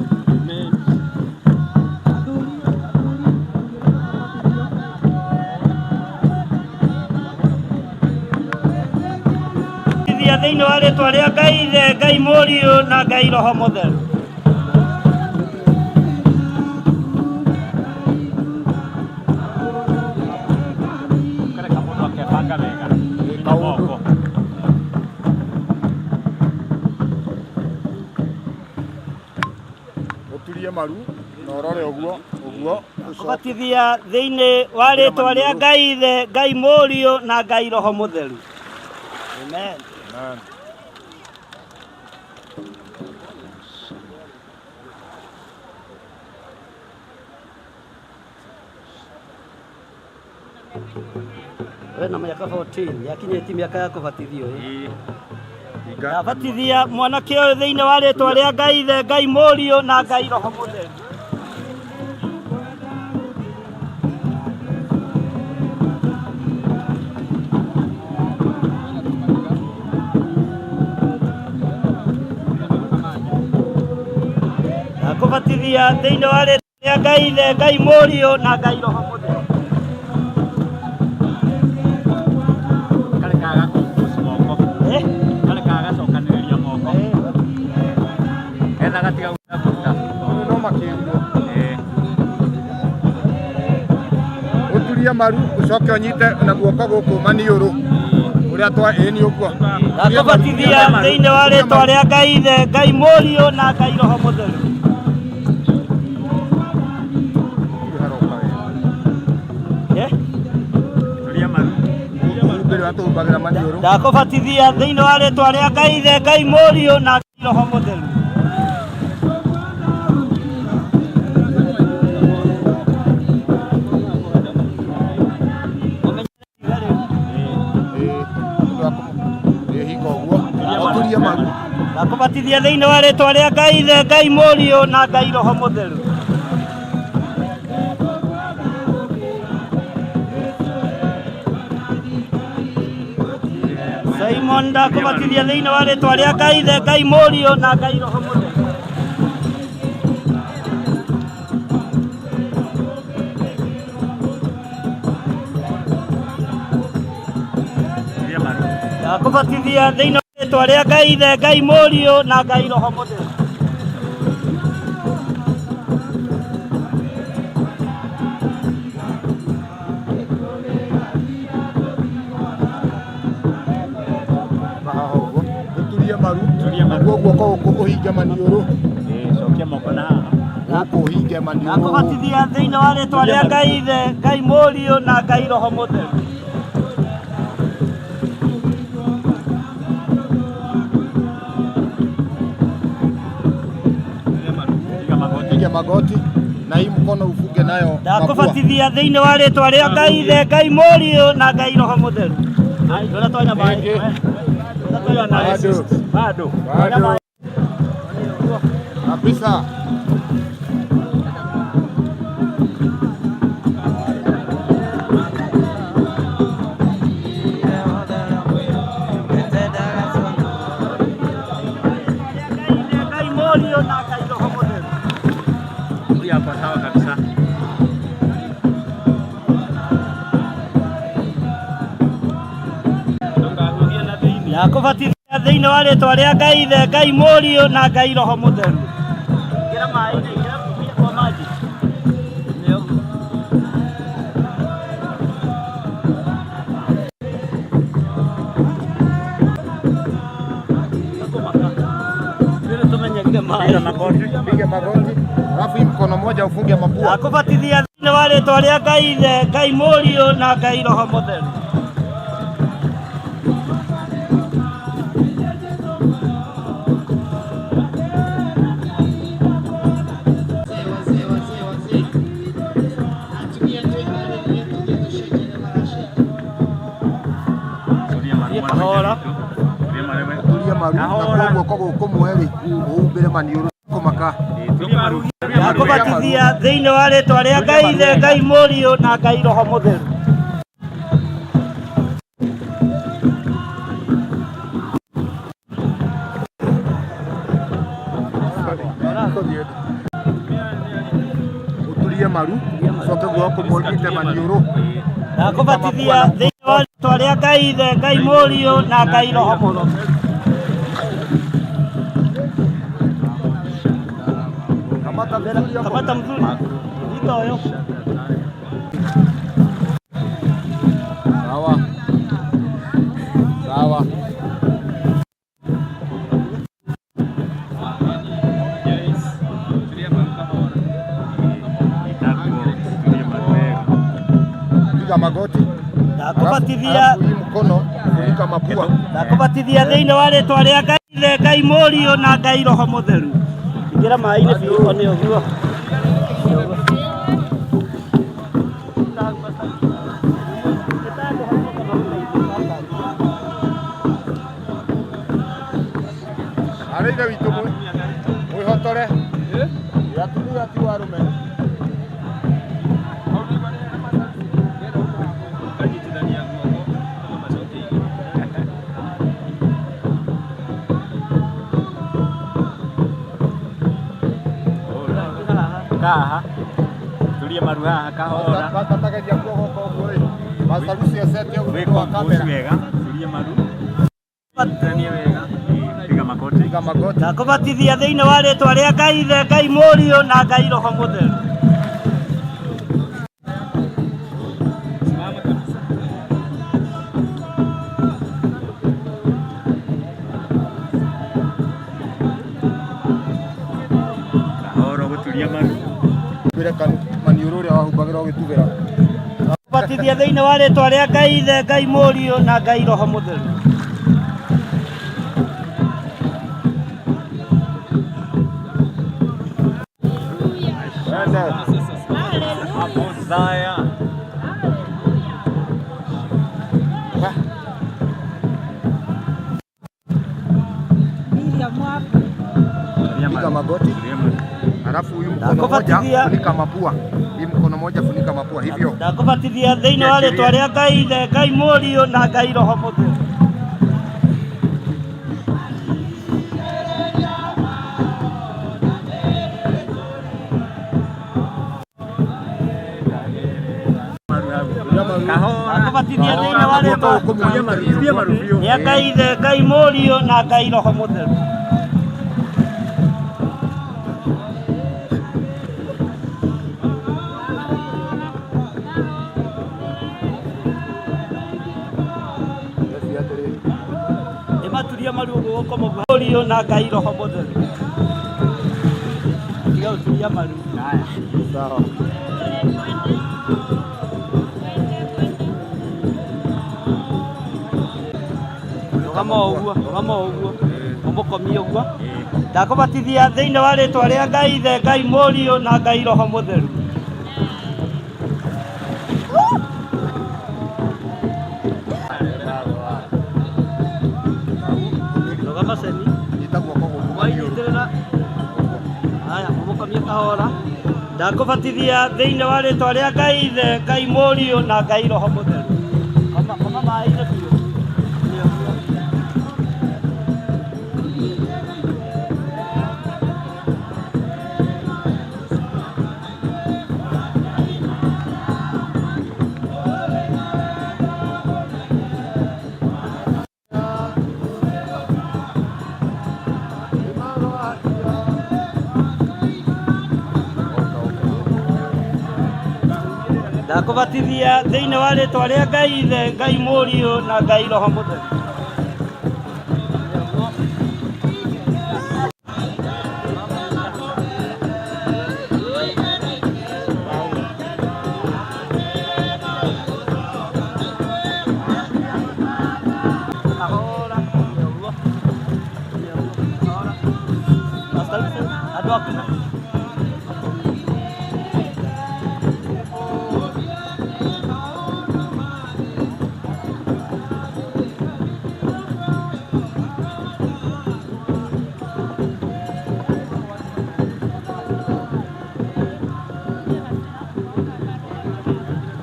S4: Batithia thĩinĩ wa rĩtwa rĩa Ngai Ithe, Ngai Mũriũ na Ngai Roho Mũtheru.
S7: Kareka mũndũ akebanga wega.
S6: Kaũndũ.
S7: Moko.
S6: Ũturie maru na ũrore ũguo ũguo ũcoke.
S4: Kũbatithia thĩinĩ wa rĩtwa rĩa Ngai Ithe, Ngai Mũriũ na Ngai Roho Mũtheru. Amen.
S6: Amen.
S4: We na mĩaka 14 yakinyĩtie mĩaka ya kũbatithio ĩ.
S7: Ĩĩ.
S6: Hinga.
S4: Ndabatithia mwanake ũyũ thĩinĩ wa rĩtwa rĩa Ngai Ithe, Ngai Mũriũ na Ngai Roho Mũtheru. Ndakũbatithia thĩinĩ wa rĩtwa rĩa Ngai Ithe, Ngai Mũriũ na Ngai Roho Mũtheru.
S7: Kareka gakũmbuci moko.
S4: Eh?
S7: Kareka gacokanĩrĩria moko. Etha gatiga gũta.
S6: No makĩrirwo.
S7: Ĩĩ.
S6: Ũturie maru ũcoke ũnyite na guoko gũkũ maniũrũ. Ũrĩa twa ĩĩ nĩ ũguo.
S4: Ndakũbatithia thĩinĩ wa rĩtwa rĩa Ngai Ithe, Ngai Mũriũ na Ngai Roho Mũtheru.
S6: Haroka wega.
S4: Eh?
S7: Turia maru.
S6: Ũhumbĩre ũrĩa tũhumbagĩra maniũrũ.
S4: Ndakũbatithia thĩinĩ wa rĩtwa rĩa Ngai Ithe, Ngai Mũriũ na Ngai Roho Mũtheru.
S6: Ĩĩ. Ũndũ wa ĩĩ hinga ũguo. Ũturie maru.
S4: Ndakũbatithia thĩinĩ wa rĩtwa rĩa Ngai Ithe, Ngai Mũriũ na Ngai Roho Mũtheru. Simon ndakũbatithia thĩinĩ wa rĩtwa rĩa Ngai Ithe, Ngai Mũriũ na Ngai Roho Mũtheru.
S7: Turia maru.
S4: Ndakũbatithia thĩinĩ wa rĩtwa rĩa Ngai Ithe, Ngai Mũriũ na Ngai Roho Mũtheru.
S6: Na haha ũguo. Ũturie maru. Naguo guoko gũkũ ũhinge maniũrũ.
S7: Ĩĩ, cokia moko na haha.
S6: Gũkũ ũhinge maniũrũ.
S4: Ndakũbatithia thĩinĩ wa rĩtwa rĩa Ngai Ithe, Ngai Mũriũ na Ngai Roho Mũtheru.
S7: Piga magoti.
S6: Piga magoti na hii mkono ufunge nayo mapua.
S4: Ndakũbatithia thĩinĩ wa rĩtwa rĩa Ngai Ithe, Ngai Mũriũ na Ngai Roho Mũtheru. Ndũratwanya maĩ.
S6: Ĩngĩ.
S4: Ndũratwanya maĩ.
S6: Bado.
S7: Bado.
S6: Bado. Kabisa.
S4: Ngai Mũriũ na Ngai Roho Mũtheru.
S7: Huyu hapa sawa kabisa.
S4: Ndakũbatithia thĩinĩ wa rĩtwa rĩa Ngai Ithe, Ngai Mũriũ na Ngai Roho Mũtheru. Ingĩra maĩ-inĩ, ingĩra kwa maji. Nĩ ũguo. Tũmenyerire maĩ.
S7: Piga magoti.
S6: Piga magoti. Alafu hii mkono moja ufunge mapua.
S4: Ndakũbatithia thĩinĩ wa rĩtwa rĩa Ngai Ithe, Ngai Mũriũ na Ngai Roho Mũtheru.
S8: Wazee, wazee, wazee, atumia twĩharĩrie tũthiĩ tũcenjanie maracenjia.
S7: Tulia maru mwana
S4: Kahora.
S7: witũ. Tulia maru we.
S6: Tulia maru na
S7: Kahora.
S6: kwa guoko gũkũ mweri ũhumbĩre maniũrũ kũmaka.
S7: Tulia maru. Tulia maru.
S4: Ndakũbatithia thĩinĩ wa rĩtwa rĩa Ngai Ithe, Ngai Mũriũ na Ngai Roho Mũtheru.
S6: Utulie maru ucoke guoko kũmwe ũnyite maniũrũ.
S4: Ndakũbatithia thĩinĩ wa rĩtwa rĩa Ngai Ithe, Ngai Mũriũ na Ngai Roho Mũtheru.
S6: Kamata vizuri hapo.
S4: Kamata mzuri. Nyita ũyũ.
S6: Sawa. Sawa.
S7: Tulia maru wewe.
S6: Piga magoti.
S4: Ndakũbatithia
S6: Alafu hii mkono funika mapua.
S4: ndakũbatithia thĩinĩ wa rĩtwa rĩa Ngai Ithe, Ngai Mũriũ na Ngai Roho Mũtheru. Ingĩra maĩ-inĩ biũ nĩ ũguo.
S6: Arĩ ithe witũ mwĩhotore. Atumia ti arũme.
S7: Kaha. Tulia maru haha kahora.
S6: Basta tageria guoko ũguo ĩ. Basta Lucy acete ũguo
S7: Wĩko
S6: wa
S7: mbuci
S6: kamera.
S7: wega. Tulia maru. Tulia wega. Piga magoti.
S6: Piga magoti.
S4: Ndakũbatithia thĩinĩ wa rĩtwa rĩa Ngai Ithe, Ngai Mũriũ na Ngai Roho Mũtheru.
S7: Kahora gũturia maru.
S6: Humbĩre maniũrũ ũrĩa wahumbagĩra ũgĩtubĩra.
S4: Ndakũbatithia thĩinĩ wa rĩtwa rĩa Ngai Ithe, Ngai Mũriũ na Ngai Roho Mũtheru.
S6: Twende.
S7: Hapo Zaya. Tulia
S6: Piga
S7: maru.
S6: magoti.
S7: Tulia maru.
S6: Alafu huyu mkono moja
S4: Ndakũbatithia
S6: funika mapua. Hii mkono moja funika mapua hivyo.
S4: ndakũbatithia thĩinĩ wa rĩtwa rĩa Ngai Ithe, Ngai Mũriũ na Ngai Roho Mũtheru.
S7: Kahora.
S4: Ndakũbatithia thĩinĩ wa rĩtwa
S7: Tulia maru. Tulia maru biũ.
S4: rĩa Ngai Ithe, Ngai Mũriũ na Ngai Roho Mũtheru. Nĩmaturia maru ũguo gũkoma Mũriũ na Ngai Roho Mũtheru. Tiga gũturia maru.
S6: Sawa.
S4: Rũgama o ũguo, rũgama o ũguo, ũmũkomie ũguo. Ndakũbatithia thĩinĩ wa rĩtwa rĩa Ngai Ithe, Ngai Mũriũ na Ngai Roho Mũtheru. Rũgama ceni.
S6: Nyita guoko gũkũ maniũrũ.
S4: Wanyitĩrĩra. Ndakũbatithia thĩinĩ wa rĩtwa rĩa Ngai Ithe, Ngai Mũriũ na Ngai Roho Mũtheru. Koma koma maĩ-inĩ biũ. Ndakũbatithia thĩinĩ wa rĩtwa rĩa Ngai Ithe, Ngai Mũriũ na Ngai Roho Mũtheru. Kahora, nĩũguo. Nĩũguo, kahora. Pastor, andũ aku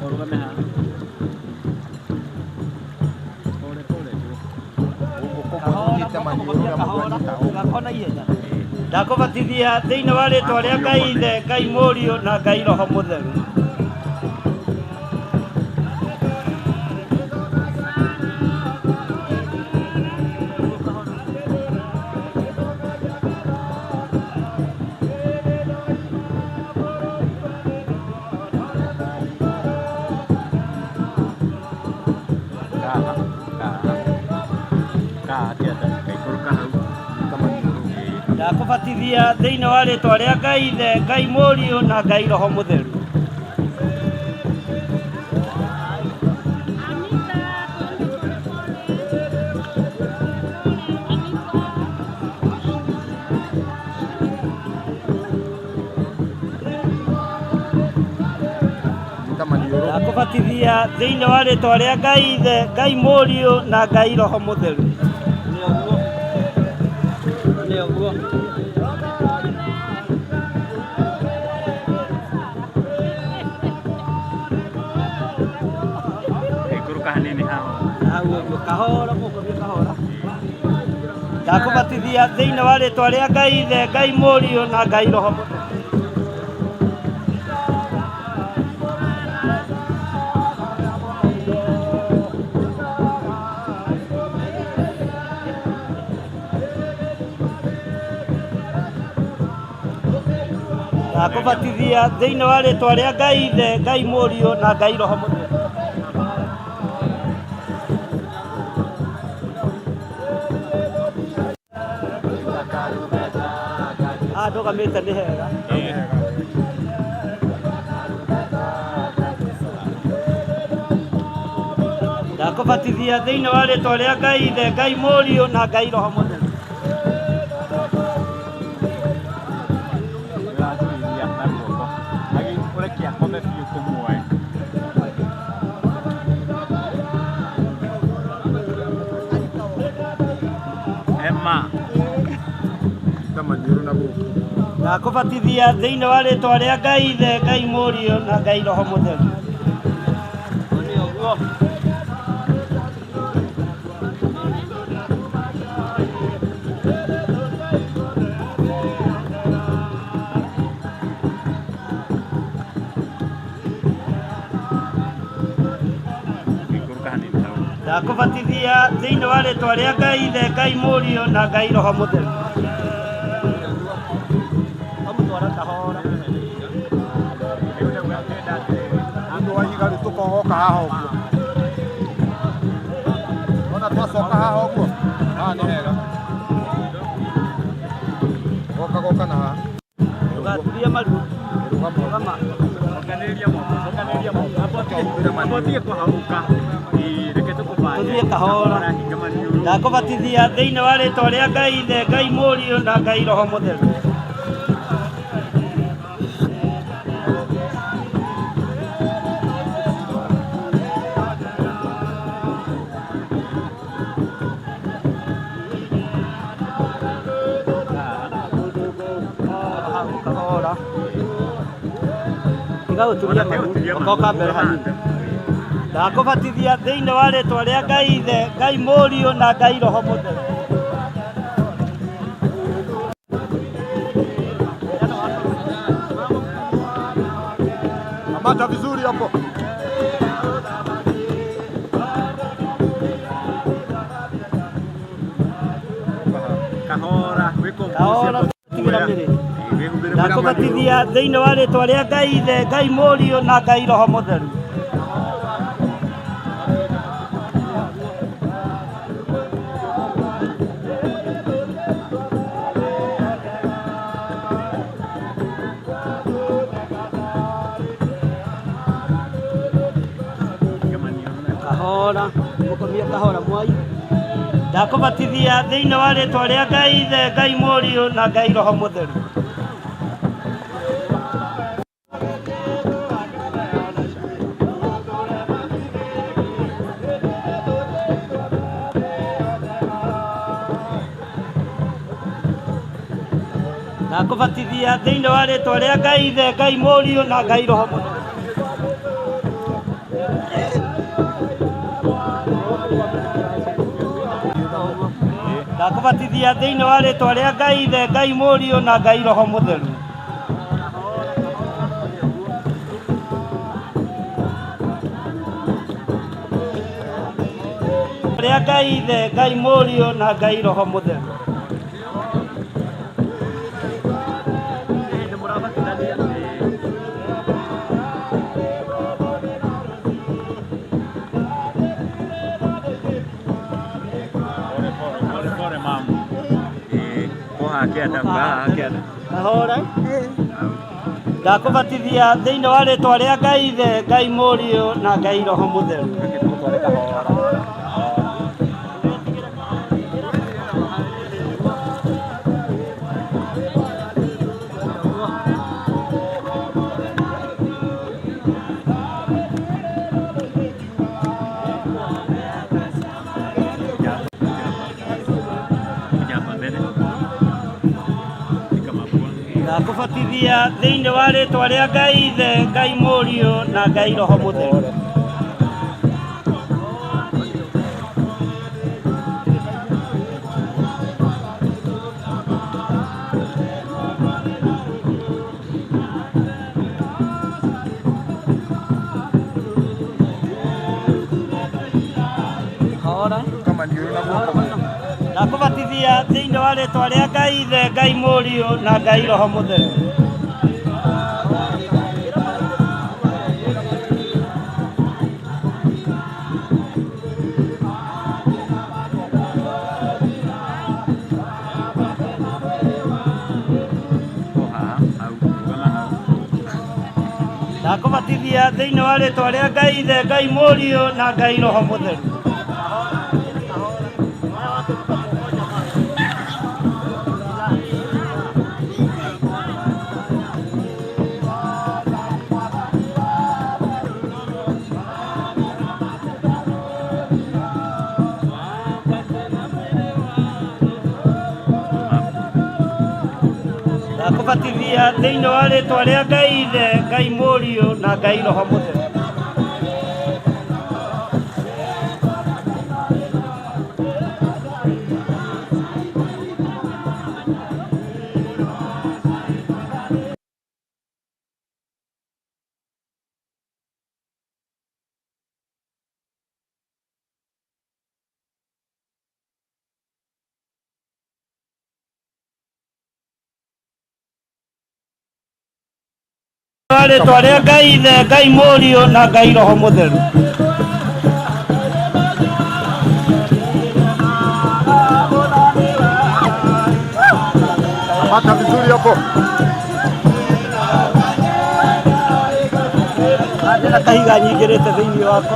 S7: Ũrũgame haha. Pole pole tu.
S4: Kahora, kahora, ndũgakona ihenya. Ndakũbatithia thĩinĩ wa rĩtwa rĩa Ngai Ithe, Ngai Mũriũ na Ngai Roho Mũtheru.
S7: Kaha. Kaha. Kaha kĩanda. Gaikũrũka hau.
S4: Ndakũbatithia thĩinĩ wa rĩtwa rĩa Ngai Ithe, Ngai Mũriũ na Ngai Roho Mũtheru. Ndakũbatithia thĩinĩ wa rĩtwa rĩa Ngai Ithe, Ngai Mũriũ na Ngai Roho Mũtheru. Nĩ ũguo. Nĩ ũguo.
S7: Gaikũrũka hanini haha.
S4: Hau ũguo kahora mũkũthiĩ kahora. Ndakũbatithia thĩinĩ wa rĩtwa rĩa Ngai Ithe, Ngai Mũriũ na Ngai Roho Mũtheru. Ndakũbatithia thĩinĩ wa rĩtwa rĩa Ngai Ithe, Ngai Mũriũ na Ngai Roho Mũtheru. Haha ndũgamĩte nĩ hega. Ndakũbatithia thĩinĩ wa rĩtwa rĩa Ngai Ithe, Ngai Mũriũ na Ngai Roho Mũtheru.
S7: Ũracũithia na guoko. Ũreke akome biũ tũmuoe. Emma.
S6: Maniũrũ na gũkũ.
S4: Ndakũbatithia thĩinĩ wa rĩtwa rĩa Ngai Ithe, Ngai Mũriũ na Ngai Roho Mũtheru. Nĩ ũguo.
S7: Gaikũrũka hanini hau.
S4: Ndakũbatithia thĩinĩ wa rĩtwa rĩa Ngai Ithe, Ngai Mũriũ na Ngai Roho Mũtheru. Amũtwara kahora.
S6: Andũ a ihiga rĩu tũkogoka haha ũguo. Wona twacoka haha ũguo, haha nĩ hega. Goka goka na haha.
S4: Ndũgaturie maru. Rũgama.
S7: Cokanĩrĩria moko, cokanĩrĩria moko. Amba ũtige kũharũka. Ĩĩ, reke tũkũbanye.
S4: Tũthiĩ kahora.
S7: Hinga maniũrũ.
S4: Ndakũbatithia thĩinĩ wa rĩtwa rĩa Ngai Ithe, Ngai Mũriũ na Ngai Roho Mũtheru. Hau kahora. Tiga gũturia maru, ũkoka mbere hanini. Ndakũbatithia thĩinĩ wa rĩtwa rĩa Ngai Ithe, Ngai Mũriũ na Ngai Roho Mũtheru.
S6: Kamata vizuri hapo.
S7: Kahora,
S4: Kahora, tigĩra mĩrĩ. Ndakũbatithia thĩinĩ wa rĩtwa rĩa Ngai Ithe, Ngai Mũriũ na Ngai Roho Mũtheru. Kahora, mũkomie kahora mwai. Ndakũbatithia thĩinĩ wa rĩtwa rĩa Ngai Ithe, Ngai Mũriũ na Ngai Roho Mũtheru. Ndakũbatithia thĩinĩ wa rĩtwa rĩa Ngai Ithe, Ngai Mũriũ na Ngai Roho Mũtheru. Ndakũbatithia thĩinĩ wa rĩtwa rĩa Ngai Ithe, Ngai Mũriũ na Ngai Roho Mũtheru. Rĩa Ngai Ithe, Ngai Mũriũ na Ngai Roho Mũtheru.
S7: Pole pole mama. Eh, koha kĩanda, haha kĩanda.
S4: Kahora. Ndakũbatithia thĩinĩ wa rĩtwa rĩa Ngai Ithe, Ngai Mũriũ na Ngai Roho Mũtheru.
S7: Kuja hapa mbele. Shika mapua.
S4: Ndakũbatithia thĩinĩ wa rĩtwa rĩa Ngai Ithe, Ngai Mũriũ na Ngai Roho Mũtheru. Kahora.
S6: Kama ndio na guoko.
S4: Ndakũbatithia thĩinĩ wa rĩtwa rĩa Ngai Ithe, Ngai Mũriũ na Ngai Roho Mũtheru.
S7: Koha hau, rũgama hau.
S4: Ndakũbatithia thĩinĩ wa rĩtwa rĩa Ngai Ithe, Ngai Mũriũ na Ngai Roho Mũtheru. Ndakũbatithia thĩinĩ wa rĩtwa rĩa Ngai Ithe, Ngai Mũriũ na Ngai Roho Mũtheru. Wa rĩtwa rĩa Ngai Ithe, Ngai Mũriũ na Ngai Roho Mũtheru.
S6: Kamata vizuri hapo.
S4: Ndĩna kahiga nyingĩrĩte thĩinĩ wako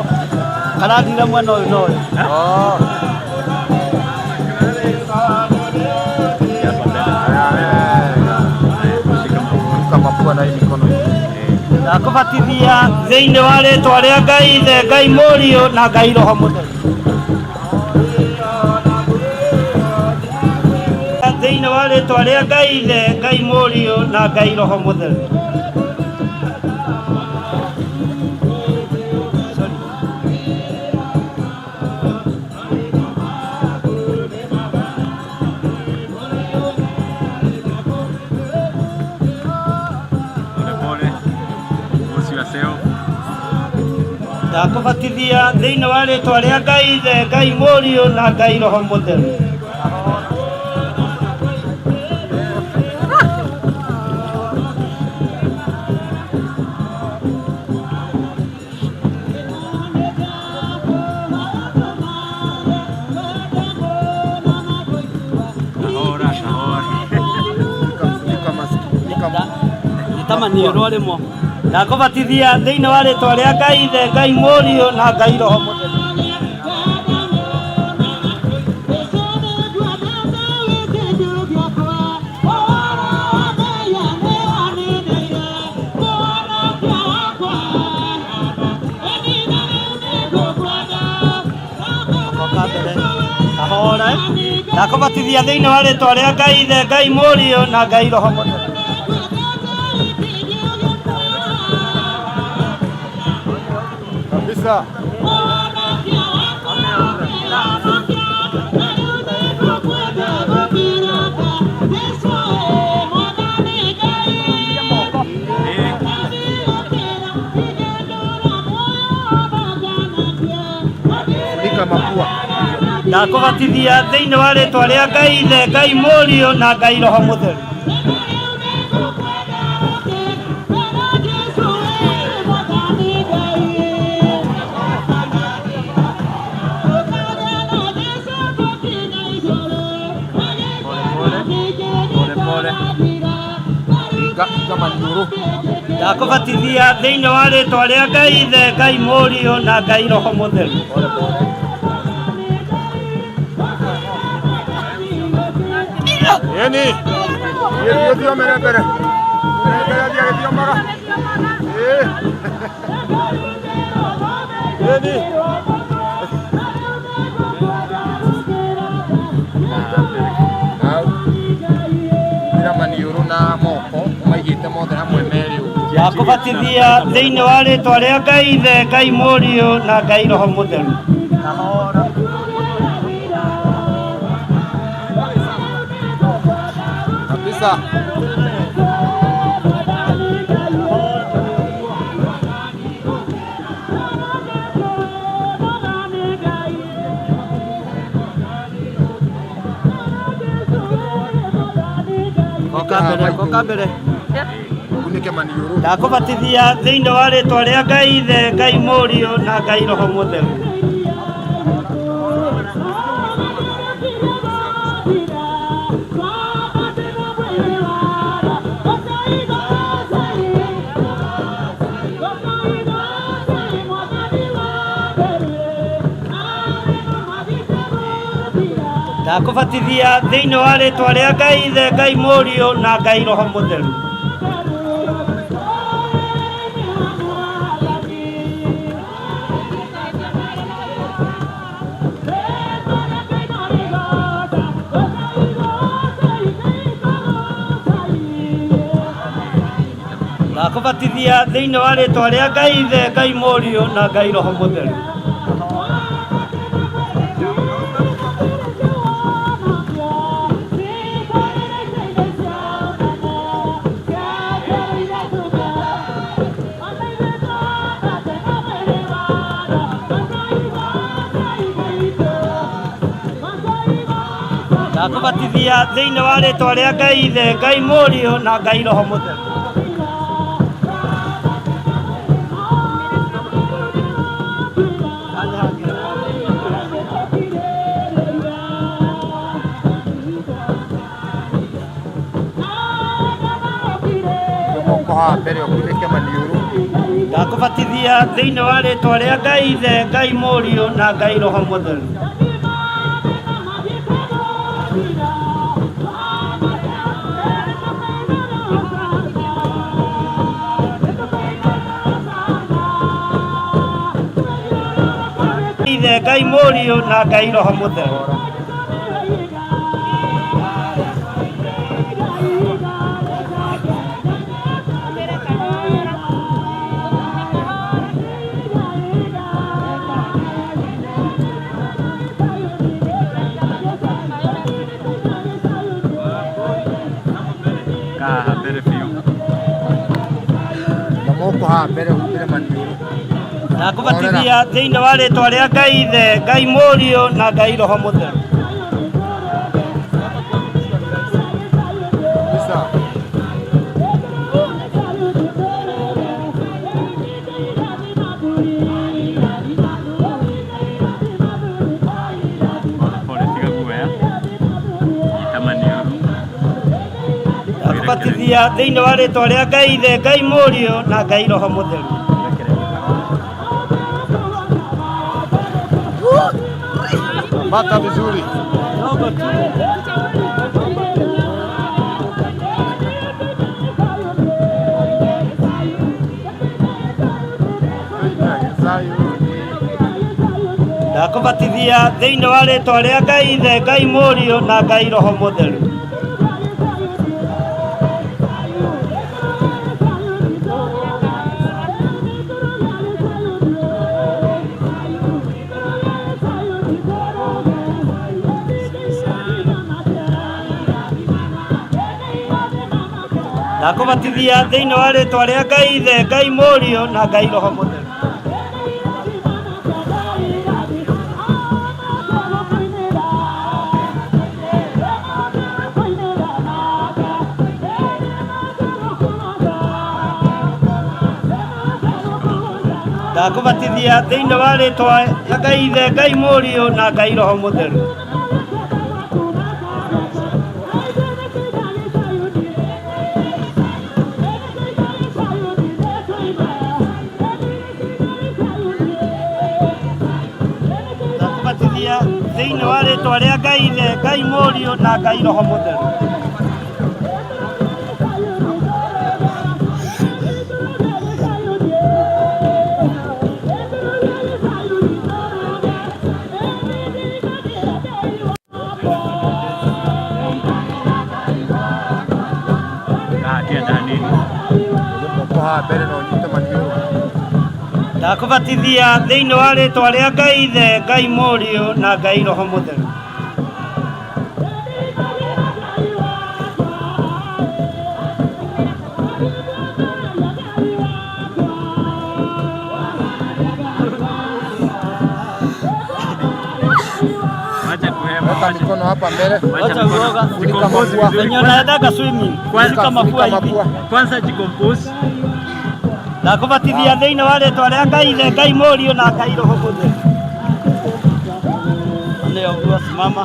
S4: karathira mwena ũyũ na ũyũ.
S6: Ah.
S7: Kuja hapa mbele. Shika mapua.
S6: Kama mapua na hii mikono hii.
S4: Ndakũbatithia thĩinĩ wa rĩtwa rĩa Ngai Ithe, Ngai Mũriũ na Ngai Roho Mũtheru. Thĩinĩ wa rĩtwa rĩa Ngai Ithe, Ngai Mũriũ na Ngai Roho Mũtheru.
S7: Yourself.
S4: Ndakũbatithia thĩinĩ wa rĩtwa rĩa Ngai Ithe, Ngai Mũriũ na Ngai Roho Mũtheru.
S7: Kahora, kahora.
S4: Itamanĩrwo rĩmwe. Ndakũbatithia thĩinĩ wa rĩtwa rĩa Ngai Ithe, Ngai Mũriũ na Ngai Roho Mũtheru. Kahora. Ndakũbatithia thĩinĩ wa rĩtwa rĩa Ngai Ithe, Ngai Mũriũ na Ngai Roho Mũtheru.
S6: Kabisa. Funika mapua.
S4: Ndakũbatithia thĩinĩ wa rĩtwa rĩa Ngai Ithe, Ngai Mũriũ na Ngai Roho Mũtheru.
S7: Pole pole.
S6: Hinga maniũrũ.
S4: Ndakũbatithia thĩinĩ wa rĩtwa rĩa Ngai Ithe, Ngai Mũriũ na Ngai Roho Mũtheru.
S6: Ĩni. Thiĩ ũthiomere mbere. Mbere thiĩ agĩthiomaga. Ĩĩ. Ĩni. Hau. Ĩra maniũrũ na moko ũmaigĩte mothe hamwe merĩ ũguo.
S4: Ndakũbatithia thĩinĩ wa rĩtwa rĩa Ngai Ithe, Ngai Mũriũ na Ngai Roho Mũtheru.
S6: Kabisa.
S4: Koka mbere, koka mbere.
S6: Kunĩke maniũrũ.
S4: Ndakũbatithia thĩinĩ wa rĩtwa rĩa Ngai Ithe, Ngai Mũriũ na Ngai Roho Mũtheru. Ndakũbatithia thĩinĩ wa rĩtwa rĩa Ngai Ithe, Ngai Mũriũ na Ngai Roho Mũtheru. Ndakũbatithia thĩinĩ wa rĩtwa rĩa Ngai Ithe, Ngai Mũriũ na Ngai Roho Mũtheru. Ndakũbatithia thĩinĩ wa rĩtwa rĩa Ngai Ithe, Ngai Mũriũ na Ngai Roho Mũtheru.
S6: Moko haha mbere ũkunĩke maniũrũ.
S4: Ndakũbatithia thĩinĩ wa rĩtwa rĩa Ngai Ithe, Ngai Mũriũ na Ngai Roho Mũtheru. Ithe, Ngai Mũriũ na Ngai Roho Mũtheru.
S7: Kaha mbere biũ.
S6: Na moko haha Haha mbere humbĩre maniũrũ.
S4: Ndakũbatithia thĩinĩ wa rĩtwa rĩa Ngai Ithe, Ngai Mũriũ na Ngai Roho Mũtheru.
S6: Bisa.
S7: Pole tiga guoya. Nyita maniũrũ.
S4: Ndakũbatithia thĩinĩ wa rĩtwa rĩa Ngai Ithe, Ngai Mũriũ na Ngai Roho Mũtheru.
S6: Bata vizuri.
S4: Ndakũbatithia thĩinĩ wa rĩtwa rĩa Ngai Ithe, Ngai Mũriũ na Ngai Roho Mũtheru. Ndakũbatithia thĩinĩ wa rĩtwa rĩa Ngai Ithe, Ngai Mũriũ na Ngai Roho Mũtheru. Ndakũbatithia thĩinĩ wa rĩtwa rĩa Ngai Ithe, Ngai Mũriũ na Ngai Roho Mũtheru. Ndakũbatithia thĩinĩ wa rĩtwa rĩa Ngai Ithe, Ngai Mũriũ na Ngai Roho Mũtheru.
S7: Haha tia nda nini.
S6: Moko haha mbere na ũnyite maniũrũ.
S4: Ndakũbatithia thĩinĩ wa rĩtwa rĩa Ngai Ithe, Ngai Mũriũ na Ngai Roho Mũtheru.
S7: Wacha kuhema.
S6: Weka mikono hapa mbele.
S7: Wacha mkono.
S6: Funika
S7: Jicompose
S6: mapua.
S7: vizuri.
S4: Wenye wanaendaga swimming,
S7: Kwanza
S4: funika mapua
S6: Funika
S4: hivi.
S6: mapua.
S7: Kwanza jicompose.
S4: Ndakũbatithia thĩinĩ wa rĩtwa rĩa Ngai Ithe, Ngai Mũriũ na Ngai Roho Mũtheru. Nĩ ũguo, simama.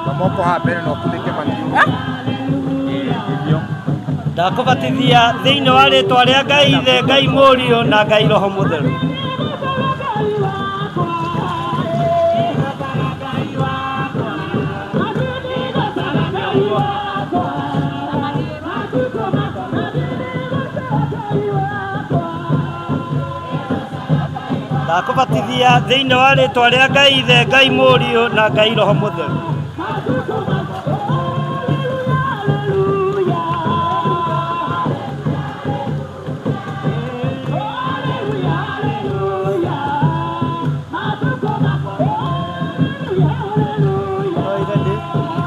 S6: Na moko haha mbere na ũkunĩke maniũrũ.
S7: Hivyo.
S4: Ndakũbatithia thĩinĩ wa rĩtwa rĩa Ngai Ithe, Ngai Mũriũ na Ngai Roho Mũtheru. Ndakũbatithia thĩinĩ wa rĩtwa rĩa Ngai Ithe, Ngai Mũriũ na Ngai Roho Mũtheru.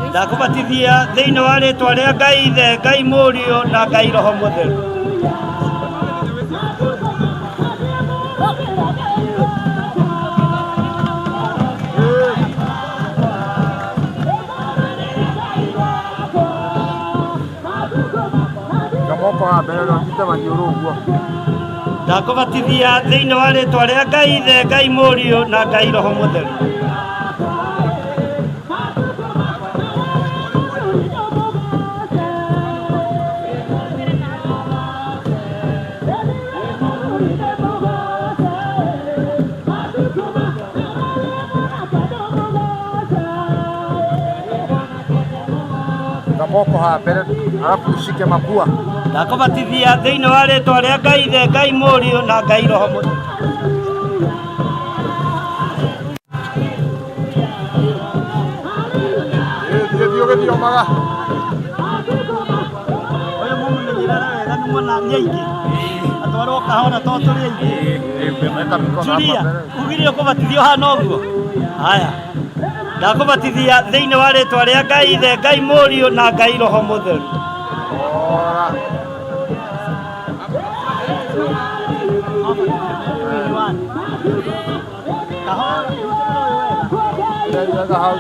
S4: Ndakũbatithia thĩinĩ wa rĩtwa rĩa Ngai Ithe, Ngai Mũriũ na Ngai Roho Mũtheru.
S6: Na moko haha mbere na ũnyite maniũrũ ũguo.
S4: Ndakũbatithia thĩinĩ wa rĩtwa rĩa Ngai Ithe, Ngai Mũriũ na Ngai Roho Mũtheru.
S6: Na moko haha mbere alafu ushike mapua.
S4: Ndakũbatithia thĩinĩ wa rĩtwa rĩa Ngai Ithe, Ngai Mũriũ na Ngai Roho Mũtheru.
S6: Thiĩ thiĩ ũgĩthiomaga.
S4: Ũyũ mũmũmenyerere wega nĩ mwona nĩ aingĩ. Twarwo kahora to tũrĩ aingĩ.
S6: Weka mikono hapa
S4: Julia,
S6: mbele.
S4: ugire ũkũbatithio hana ũguo? Haya. Ndakũbatithia thĩinĩ wa rĩtwa rĩa Ngai Ithe, Ngai Mũriũ na Ngai Roho Mũtheru.
S6: Ora.
S4: Kahora.
S6: Weka hau.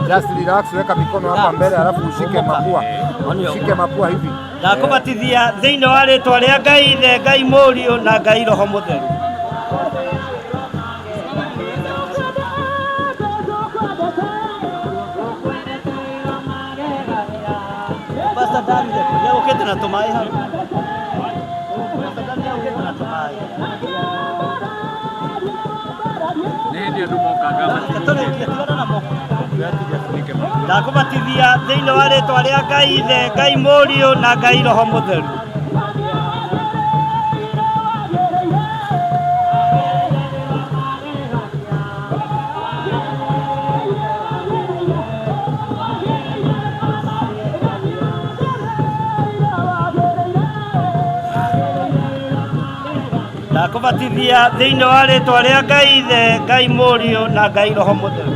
S6: Just relax, weka mikono hapa mbele alafu ushike mapua. Ushike mapua hivi.
S4: Ndakũbatithia thĩinĩ wa rĩtwa rĩa Ngai Ithe, Ngai Mũriũ na Ngai Roho Mũtheru. Pastor David nĩegũkĩte na tũmaĩ hau. Pastor David nĩegũkĩte na tũmaĩ.
S7: Nĩ hĩndĩ andũ mokaga
S4: Tũrĩkie, tigana namo. Ndakũbatithia thĩinĩ wa rĩtwa rĩa Ngai Ithe, Ngai Mũriũ na Ngai Roho Mũtheru. Ndakũbatithia thĩinĩ wa rĩtwa rĩa Ngai Ithe, Ngai Mũriũ na Ngai Roho Mũtheru.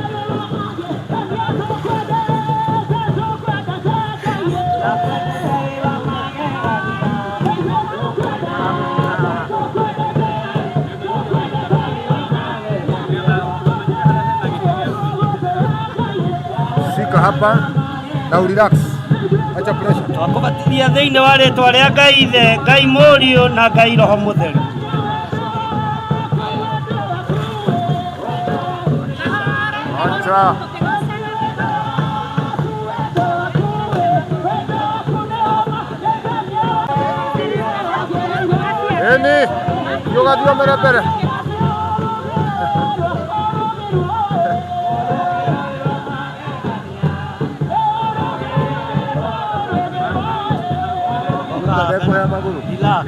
S6: Shika hapa na urelax. Acha pressure.
S4: Twakũbatithia thĩinĩ wa rĩtwa rĩa Ngai Ithe, Ngai Mũriũ na Ngai Roho Mũtheru.
S6: Acha. Eni, yoga mbere mbere.
S4: Relax.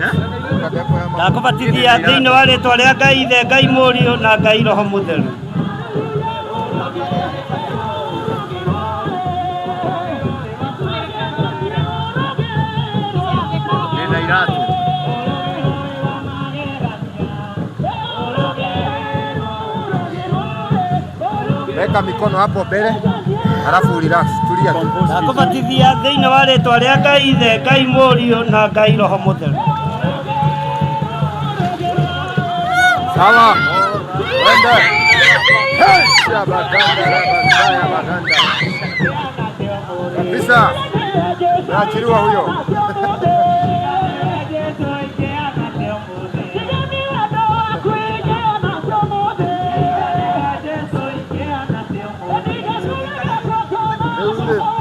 S4: Ndakũbatithia thĩinĩ wa rĩtwa rĩa Ngai Ithe, Ngai Mũriũ na Ngai Roho Mũtheru.
S7: Ndĩna iratũ.
S6: Weka mikono hapo mbele, alafu relax, tulia tu.
S4: Ndakũbatithia thĩinĩ wa rĩtwa rĩa Ngai Ithe, Ngai Mũriũ na Ngai Roho Mũtheru.
S6: Sawa. Wende. Hey, shabaganda, rabagaya, baganda. Kabisa. Naachiliwa huyo.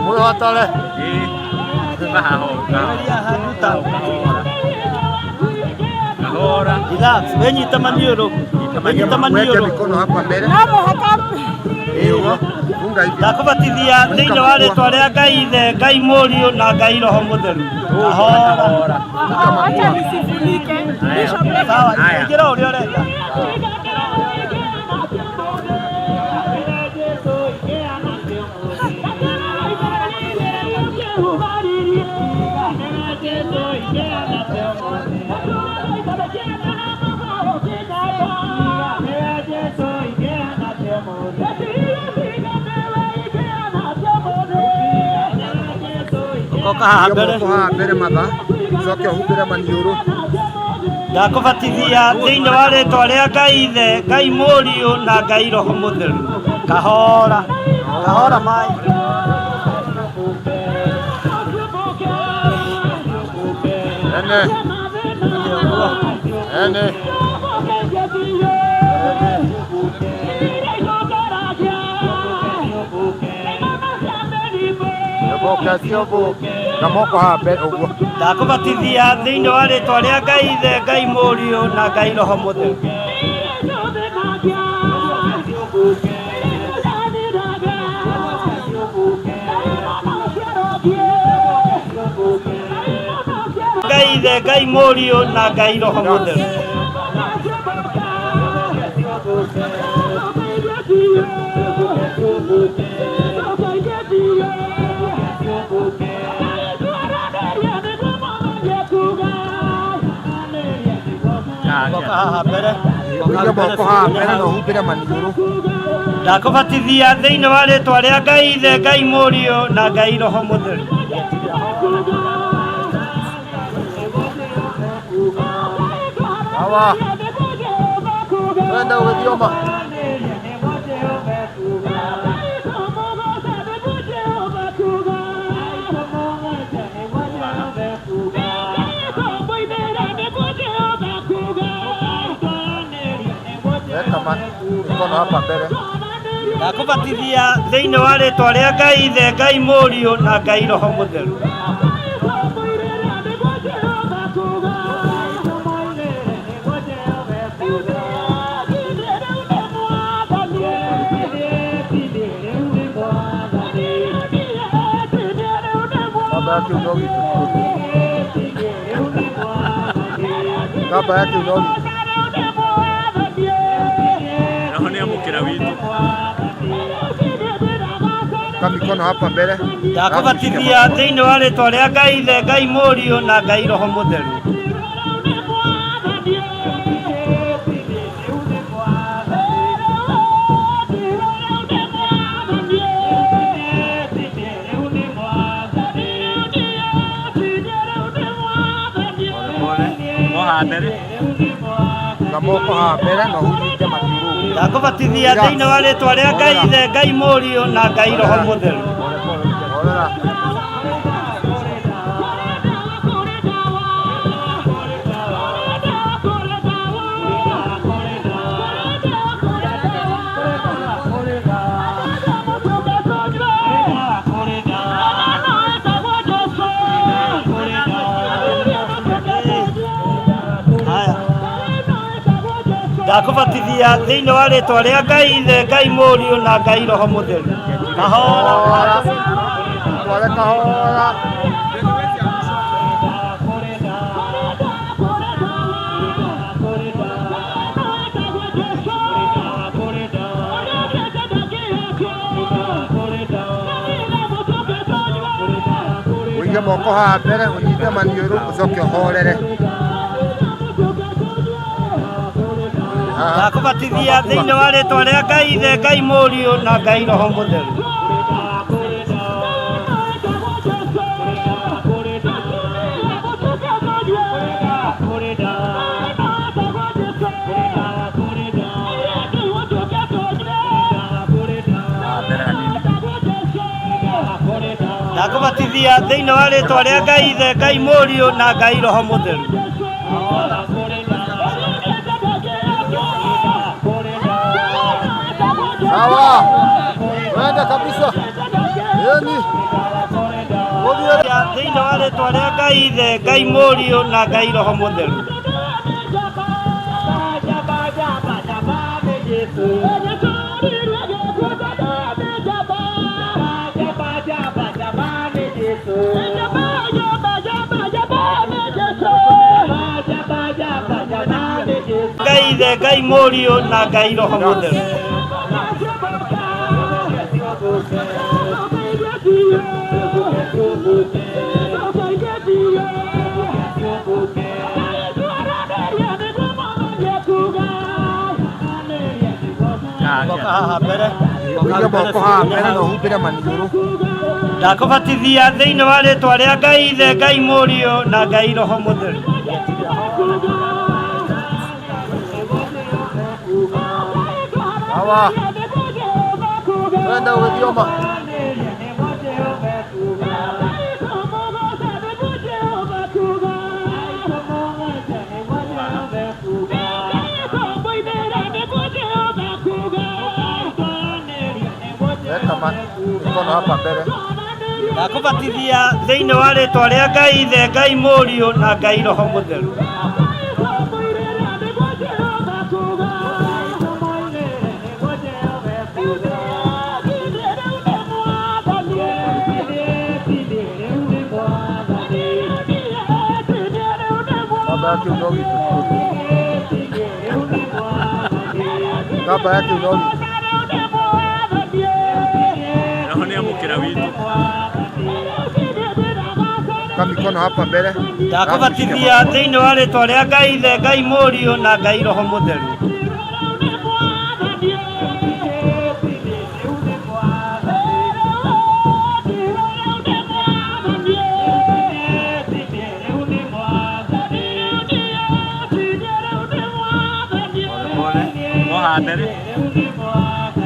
S6: Mwĩhotore.
S7: Kahora.
S4: Relax, wenyita maniũrũ. Wenyita
S6: Weke
S4: maniũrũ.
S6: mikono hapa mbele.
S9: No mũhaka
S6: Hiyo. Funga hivi.
S4: Ndakũbatithia thĩinĩ wa rĩtwa rĩa Ngai Ithe, Ngai Mũriũ na Ngai Roho Mũtheru. Kahora.
S9: wacha nisifunike. Bishop,
S4: Sawa, ingĩra ũrĩa ũrenda. Ũgoka haha mbere.
S6: Moko haha mbere matha. Ucoke ũhumbĩre maniũrũ.
S4: Ndakũbatithia thĩinĩ wa rĩtwa rĩa Ngai Ithe, Ngai Mũriũ na Ngai Roho Mũtheru. Kahora. Kahora maĩ.
S6: Ene. Ene. Yoboke sioboke. Na moko haha mbere ũguo.
S4: Ndakũbatithia thĩinĩ wa rĩtwa rĩa Ngai Ithe, Ngai Mũriũ na Ngai Roho Mũtheru. Ngai Ithe, Ngai Mũriũ na Ngai Roho Mũtheru. Haha mbere.
S6: Ũige moko haha mbere na ũhumbĩre maniũrũ.
S4: Ndakũbatithia thĩinĩ wa rĩtwa rĩa Ngai Ithe, Ngai Mũriũ na Ngai Roho Mũtheru.
S6: Sawa. Twende ũgĩthioma. Weka mikono hapa mbere.
S4: Ndakũbatithia thĩinĩ wa rĩtwa rĩa Ngai Ithe, Ngai Mũriũ na Ngai Roho Mũtheru.
S6: Kamba ya kiuno gitũ. Kamba ya kiuno gitũ.
S7: Roho nĩ amũkĩra witũ.
S6: Weka mikono hapa mbere.
S4: Ndakũbatithia thĩinĩ wa rĩtwa rĩa Ngai Ithe, Ngai Mũriũ na Ngai Roho Mũtheru.
S7: Pole pole. Moha mbere.
S6: Iga moko haha mbere na ũhumbĩre maniũrũ.
S4: Ndakũbatithia thĩinĩ wa rĩtwa rĩa Ngai Ithe, Ngai Mũriũ na Ngai Roho Mũtheru.
S6: Horera.
S4: Haya. Ndakũbatithia thĩinĩ wa rĩtwa rĩa Ngai Ithe, Ngai Mũriũ na Ngai Roho Mũtheru. Kahora.
S6: Kahora. Tware kahora. Ũige moko haha mbere ũnyite maniũrũ ũcoke ũhorere. Haha.
S4: Ndakũbatithia thĩinĩ wa rĩtwa rĩa Ngai Ithe, Ngai Mũriũ na Ngai Roho Mũtheru.
S7: Haha mbere hanini.
S4: Ndakũbatithia thĩinĩ wa rĩtwa rĩa Ngai Ithe, Ngai Mũriũ na Ngai Roho Mũtheru.
S6: Sawa. Twende kabisa. Yeni. Ũthiĩ.
S4: Thĩinĩ wa rĩtwa rĩa Ngai Ithe, Ngai Mũriũ na Ngai Roho Mũtheru. Ngai Ithe, Ngai Mũriũ na Ngai Roho Mũtheru. Haha mbere.
S6: Ũige moko haha mbere na ũhumbĩre maniũrũ.
S4: Ndakũbatithia thĩinĩ wa rĩtwa rĩa Ngai Ithe, Ngai Mũriũ na Ngai Roho Mũtheru.
S6: Sawa. Twende ũgĩthioma. Weka mikono hapa mbere.
S4: Ndakũbatithia thĩinĩ wa rĩtwa rĩa Ngai Ithe, Ngai Mũriũ na Ngai Roho Mũtheru.
S6: Kamba ya kiuno gitũ. Kamba ya kiuno gitũ.
S7: witũ.
S6: Weka mikono hapa mbele.
S4: Ndakũbatithia thĩinĩ wa rĩtwa rĩa Ngai Ithe, Ngai Mũriũ na Ngai Roho Mũtheru.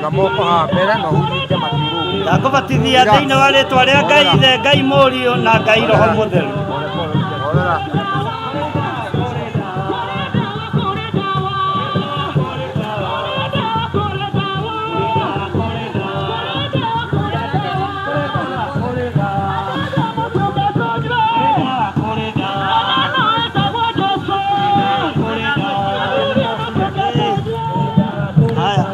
S6: Iga moko haha mbere na ũhunyite maniũrũ.
S4: Ndakũbatithia thĩinĩ wa rĩtwa rĩa Ngai Ithe, Ngai Mũriũ na Ngai Roho Mũtheru.
S6: Horera.
S4: Haya.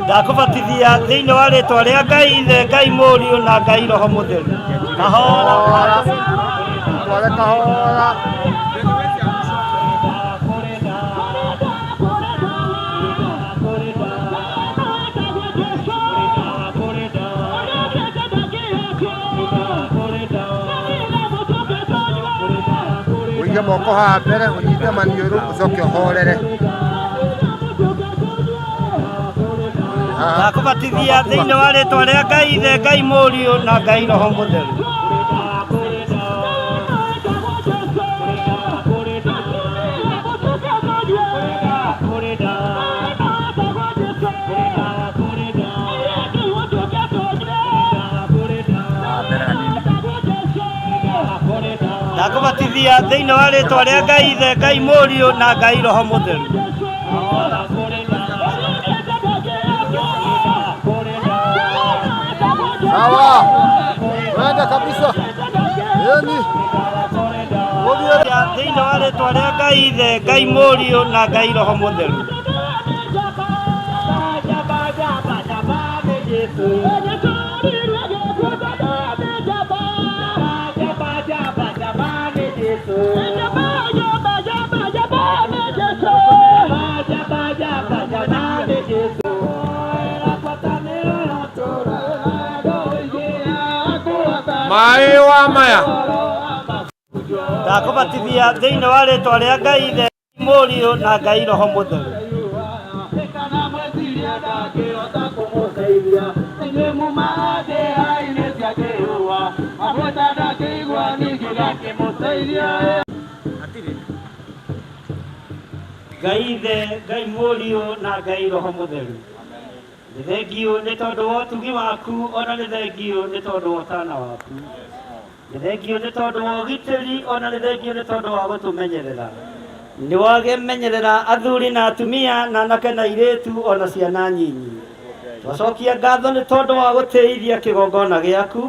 S4: Ndakũbatithia thĩinĩ wa rĩtwa rĩa Ngai Ithe, Ngai Mũriũ na Ngai Roho Mũtheru. Kahora.
S6: Kahora. Tware kahora. Ũige moko haha mbere ũnyite maniũrũ ũcoke ũhorere. Haha.
S4: Ndakũbatithia thĩinĩ wa rĩtwa rĩa Ngai Ithe, Ngai Mũriũ na Ngai Roho Mũtheru. Ndakũbatithia thĩinĩ wa rĩtwa rĩa Ngai Ithe, Ngai Mũriũ na Ngai Roho Mũtheru.
S6: Sawa. Wenda kabisa. Yeni.
S4: Thĩinĩ wa rĩtwa rĩa Ngai Ithe, Ngai Mũriũ na Ngai Roho Mũtheru.
S6: Maĩ wa maya.
S4: Ndakũbatithia thĩinĩ wa rĩtwa rĩa Ngai Ithe, Ngai Mũriũ na Ngai Roho Mũtheru. Ngai Ithe, Ngai Mũriũ na Ngai Roho Mũtheru. Nĩ thengiũ nĩ tondũ wa ũtugi waku ona nĩ thengiũ nĩ tondũ wa ũtana waku. Nĩ thengiũ nĩ tondũ wa ũgitĩri ona nĩ thengiũ nĩ tondũ wa gũtũmenyerera. Nĩ wagemenyerera athuri na atumia na anake na airĩtu ona ciana nyinyi. Twacokia ngatho nĩ tondũ wa gũtĩithia kĩgongona gĩaku.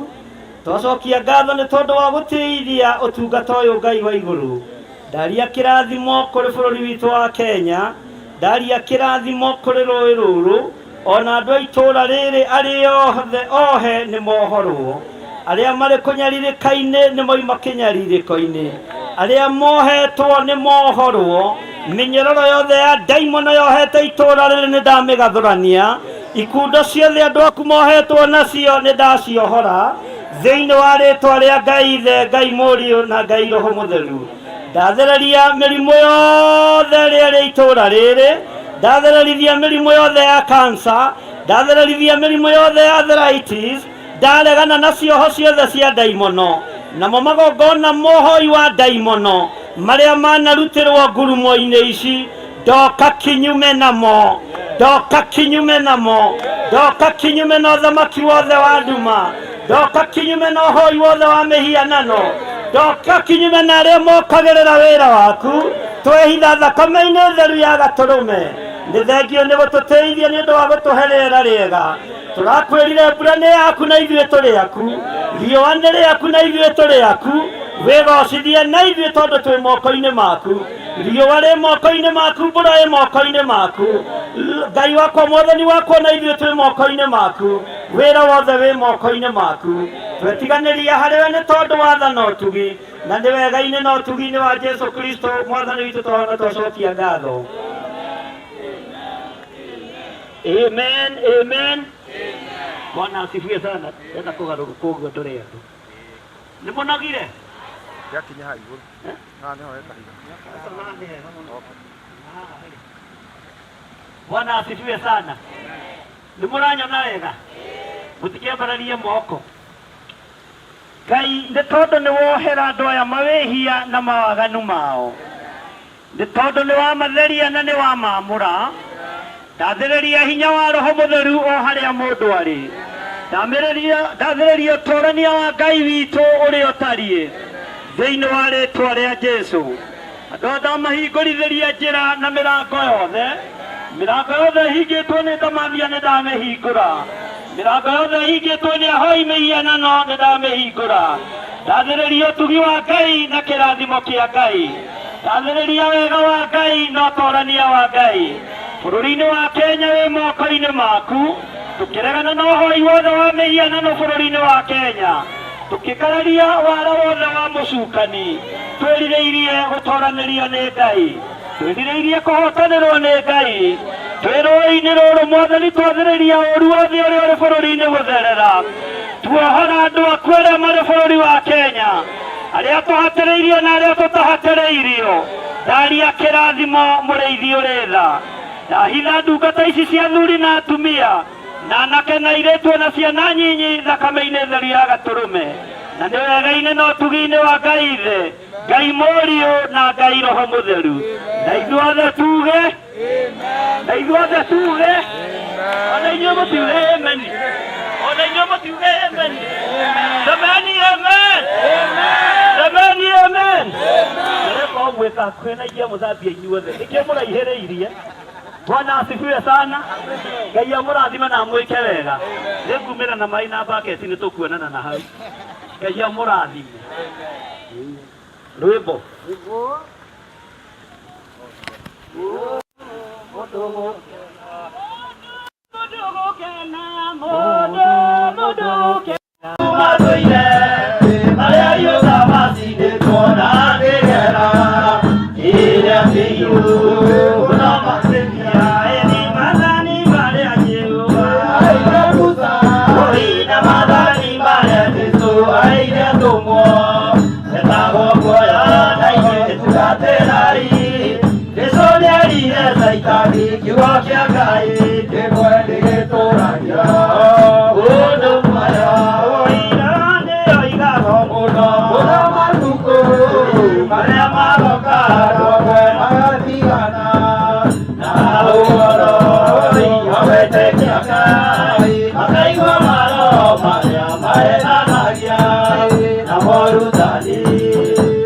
S4: Twacokia ngatho nĩ tondũ wa gũtĩithia ũtungata ũyũ Ngai wa igũrũ. Ndaria kĩrathimo kũrĩ bũrũri witũ wa Kenya, ndaria kĩrathimo kũrĩ rũĩ rũrũ, ona andũ a itũũra rĩrĩ arĩa othe ohe nĩ mohorwo. Arĩa marĩ kũnyarirĩka-inĩ nĩ moima kĩnyarirĩko-inĩ. Arĩa mohetwo nĩ mohorwo. Mĩnyororo yothe ya ndaimono yohete itũũra rĩrĩ nĩ ndamĩgathũrania. Ikundo ciothe andũ aku mohetwo nacio nĩ ndaciohora. Thĩinĩ wa rĩtwa rĩa Ngai Ithe, Ngai Mũriũ na Ngai Roho Mũtheru. Ndathereria mĩrimũ yothe ĩrĩa ĩrĩ itũũra rĩrĩ, ndathererithia mĩrimũ yothe ya kansa, ndathererithia mĩrimũ yothe ya arthritis, ndaregana na cioho ciothe cia ndaimono, namo magongona mohoi wa ndaimono marĩa manarutĩrwo ngurumo-inĩ ici, ndoka kinyume namo, ndoka kinyume namo, ndoka kinyume na ũthamaki wothe wa nduma, ndoka kinyume na ũhoi wothe wa mĩhianano, ndoka kinyume na arĩa mokagĩrĩra wĩra waku, twehitha thakame-inĩ theru ya gatũrũme. Nĩ thengiũ nĩ gũtũteithia nĩ ũndũ wa gũtũhe rĩera rĩega. Tũrakwĩrire mbura nĩ yaku na ithuĩ tũrĩ aku, riũa nĩ rĩaku na ithuĩ tũrĩ aku, wĩgocithie na ithuĩ tondũ twĩ moko-inĩ maku. Riũa rĩ moko-inĩ maku, mbura ĩ moko-inĩ maku. Ngai wakwa, mwathani wakwa, na ithuĩ twĩ moko-inĩ maku. Wĩra wothe wĩ moko-inĩ maku. Twetiganĩria harĩ we nĩ tondũ wa tha na ũtugi, na nĩ wega-inĩ na ũtugi-inĩ wa Jesu Kristo mwathani witũ twahona twacokia ngatho. Amen, amen. Bwana asifiwe sana. Enda kũgarũrũka ũguo ndũrĩ andũ. Nĩ mũnogire?
S6: Gĩakinya haha igũrũ. Haha nĩho he kahiga.
S4: Bwana asifiwe sana. Nĩ mũranyona wega? Mũtikĩambararie moko. Ngai nĩ tondũ nĩ wohera andũ aya mawĩhia na mawaganu mao. Nĩ tondũ nĩ wamatheria na nĩ wamamũra. Ndathĩrĩria hinya wa Roho Mũtheru o harĩa mũndũ arĩ. Ndathĩrĩria ũtũrania wa Ngai witũ ũrĩa ũtariĩ thĩinĩ wa rĩtwa rĩa Jesu. Andũ aya ndamahingũrithĩria njĩra na mĩrango yothe. Mĩrango yothe ĩhingĩtwo nĩ ndamathia nĩ ndamĩhingũra. Mĩrango yothe ĩhingĩtwo nĩ ahoi mĩhianano nĩ ndamĩhingũra. Ndathĩrĩria ũtugi wa Ngai na kĩrathimo kĩa Ngai. Ndathĩrĩria wega wa Ngai na ũtorania wa Ngai. Bũrũri-inĩ wa Kenya wĩ moko-inĩ maku. Tũkĩregana na ũhoi wothe wa mĩhianano bũrũri-inĩ wa Kenya. Tũkĩkararia wara wothe wa mũcukani. Twĩrirĩirie gũtoranĩrio nĩ Ngai. Twĩrirĩirie kũhotanĩrwo nĩ Ngai. Twĩ rũĩ-inĩ rũrũ Mwathani twathĩrĩria ũru wothe ũrĩa ũrĩ bũrũri-inĩ gũtherera. Tuohora andũ aku arĩa marĩ bũrũri wa Kenya. Arĩa tũhatĩrĩirio na arĩa tũtahatĩrĩirio. Ndaria kĩrathimo mũrĩithi ũrĩ tha. Ndahitha ndungata ici cia athuri na atumia na anake na airĩtu na ciana nyinyi thakame-inĩ theru ya gatũrũme. Na nĩ wega-inĩ na ũtugi-inĩ wa Ngai Ithe, Ngai Mũriũ na Ngai Roho Mũtheru. Na ithuothe tuge, na ithuothe tuge, ona inyuĩ mũtiuge amen. Ona inyuĩ mũtiuge amen. Semeni amen. Semeni amen. Ndĩreka ũmwĩka hakuhĩ na ingĩ mũthambia inyuothe. Nĩkĩo mũraihĩrĩirie. Bwana asifiwe sana. Ngai amũrathime na amwĩke wega. Nĩngumĩra na maĩ na baketi nĩ tũkuonana na hau. Ngai amũrathime. Rwĩmbo. Matũire marĩa riũa macindĩtwo na kĩgera kĩrĩa kĩiyũ mũno makĩria ĩni maathani marĩa Jehova aire Musa na maathani marĩa Jesũ aire atũmwo etagwo kuoya na ithuĩ tungatĩrai. Jesũ nĩerire Caitani kiugo kĩa Ngai kĩmwe nĩgĩtũragia ũndũ muoyo. Ũira nĩoigaga mũno mũno matukũ marĩa maroka andũ amwe magatigana na ũhoro wa wetĩkia Ngai makaigua maroho marĩa mahenanagia na morutani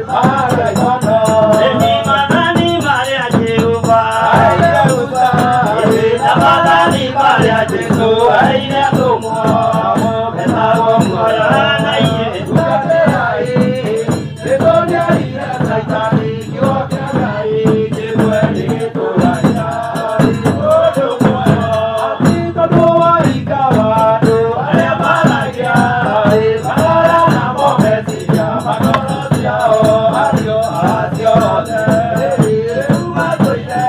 S4: ma ndaimono. Ĩni maathani marĩa Jehova aire Musa na maathani marĩa Jesũ aire atũmwo metagwo muoyo na ithuĩ tungatĩrai. Jesũ nĩerire Caitani kiugo kĩa Ngai kĩmwe nĩgĩtũragia ũndũ muoyo. Ati tondũ wa hinga wa andũ arĩa maragia marara namo meciria ma ngoro ciao acio acio othe rĩu matũire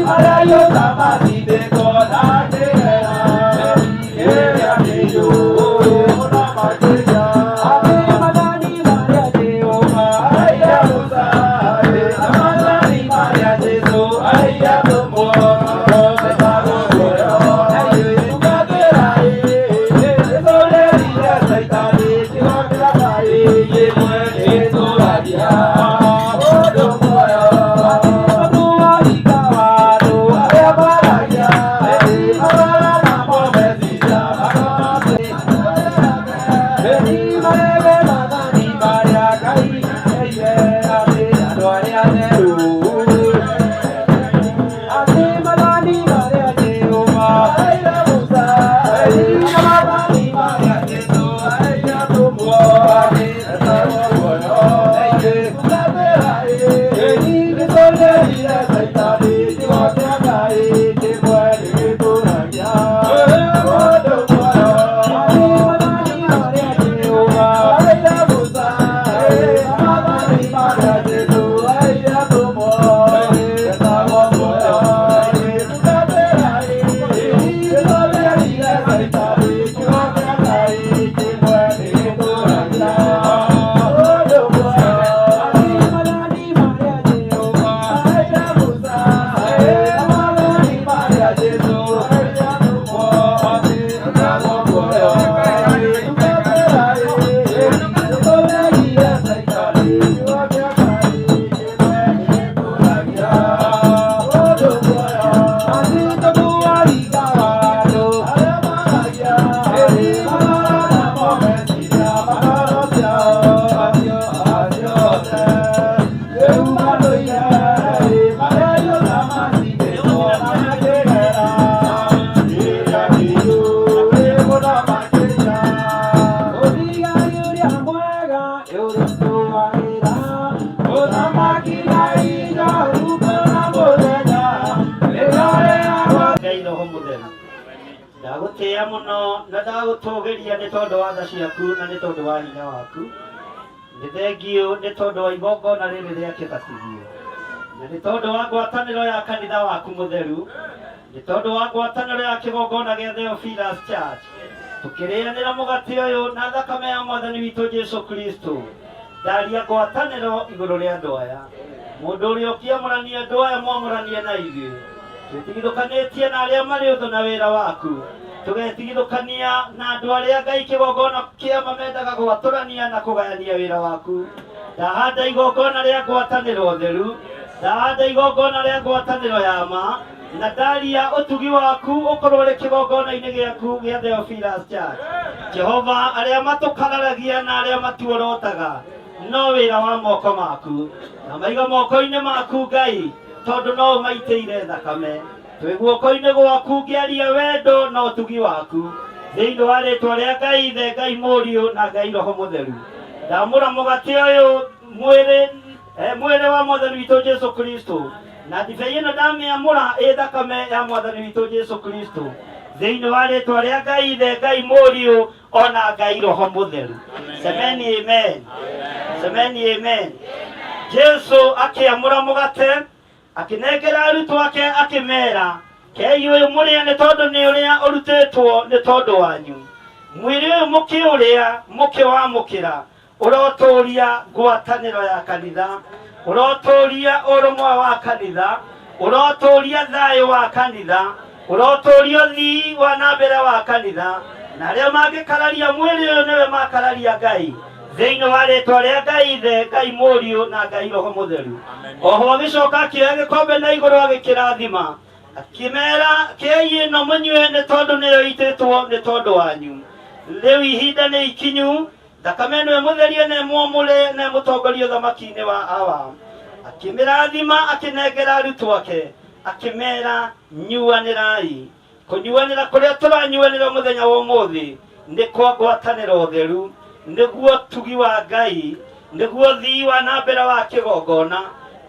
S4: marĩa riũa macindĩtwo na kĩgera kĩrĩa kĩiyũ mũno makĩria. Ati maathani marĩa Jehova aire Musa na maathani marĩa Jesũ aire atũmwo metagwo muoyo na ithuĩ tungatĩrai. Jesũ nĩerire Caitani kiugo kĩa Ngai kĩmwe nĩgĩtũragia Ndagũtĩĩa mũno na ndagũtũgĩria nĩ tondũ wa tha ciaku na nĩ tondũ wa hinya waku. Nĩ thengiũ nĩ tondũ wa igongona rĩrĩ rĩa kĩbatithio na nĩ tondũ wa ngwatanĩro ya kanitha waku mũtheru, nĩ tondũ wa ngwatanĩro ya kĩgongona gĩa Theophilus Church, tũkĩrĩanĩra mũgate ũyũ na thakame ya mwathani witũ Jesu Kristo. Ndaria ngwatanĩro igũrũ rĩa andũ aya, mũndũ ũrĩa ũkĩamũrania andũ aya mwamũranie na ithuĩ, twĩtigithũkanĩtie na arĩa marĩ ũthũ na wĩra waku, tũgetigithũkania na andũ arĩa Ngai kĩgongona kĩama mendaga gwatũrania na kũgayania wĩra waku. Ndahanda igongona rĩa ngwatanĩro theru, ndahanda igongona rĩa ngwatanĩro ya ma, na ndaria ũtugi waku ũkorwo ũrĩ kĩgongona-inĩ gĩaku gĩa Theophilus Church. Jehova, arĩa matũkararagia na arĩa matuorotaga no wĩra wa moko maku, na maiga moko-inĩ maku Ngai, tondũ no ũmaitĩire thakame. Twĩ guoko-inĩ gwaku ngĩaria wendo na ũtugi waku, thĩinĩ wa rĩtwa rĩa Ngai Ithe, Ngai Mũriũ na Ngai Roho Mũtheru. Ndamũra mũgate ũyũ mwĩrĩ mwĩrĩ wa mwathani witũ Jesu Kristo, na ndibei ĩno ndamĩamũra ĩ thakame ya mwathani witũ Jesu Kristo, thĩinĩ wa rĩtwa rĩa Ngai Ithe, Ngai Mũriũ ona Ngai Roho Mũtheru. Semeni amen. Semeni amen. Jesu akĩamũra mũgate, akĩnengera arutwo ake, akĩmera, kei ũyũ mũrĩe nĩ tondũ nĩ ũrĩa ũrutĩtwo nĩ tondũ wanyu. Mwĩrĩ ũyũ mũkĩũrĩa mũkĩwamũkĩra ũrotũria ngwatanĩro ya kanitha, ũrotũria ũrũmwe wa kanitha, ũrotũria thayũ wa kanitha, ũrotũria ũthii wa na mbere wa kanitha, na arĩa mangĩkararia mwĩrĩ ũyũ nĩwe makararia Ngai, thĩinĩ wa rĩtwa rĩa Ngai Ithe, Ngai Mũriũ na Ngai Roho Mũtheru. Oho agĩcoka akĩoya gĩkombe na igũrũ agĩkĩrathima, akĩmera, kĩai ĩno mũnyue nĩ tondũ nĩyo ĩitĩtwo nĩ tondũ wanyu. Rĩu ihinda nĩ ikinyu, thakame ĩno ĩmũtherie na ĩmwamũre na ĩmũtongorie ũthamaki-inĩ wa Awa. Akĩmĩrathima, akĩnengera arutwo ake, akĩmera, nyuanĩrai. Kũnyuanĩra kũrĩa tũranyuanĩra mũthenya wa ũmũthĩ nĩ kwa ngwatanĩro theru, nĩguo tugi wa Ngai, nĩguo thii wa na mbere wa kĩgongona,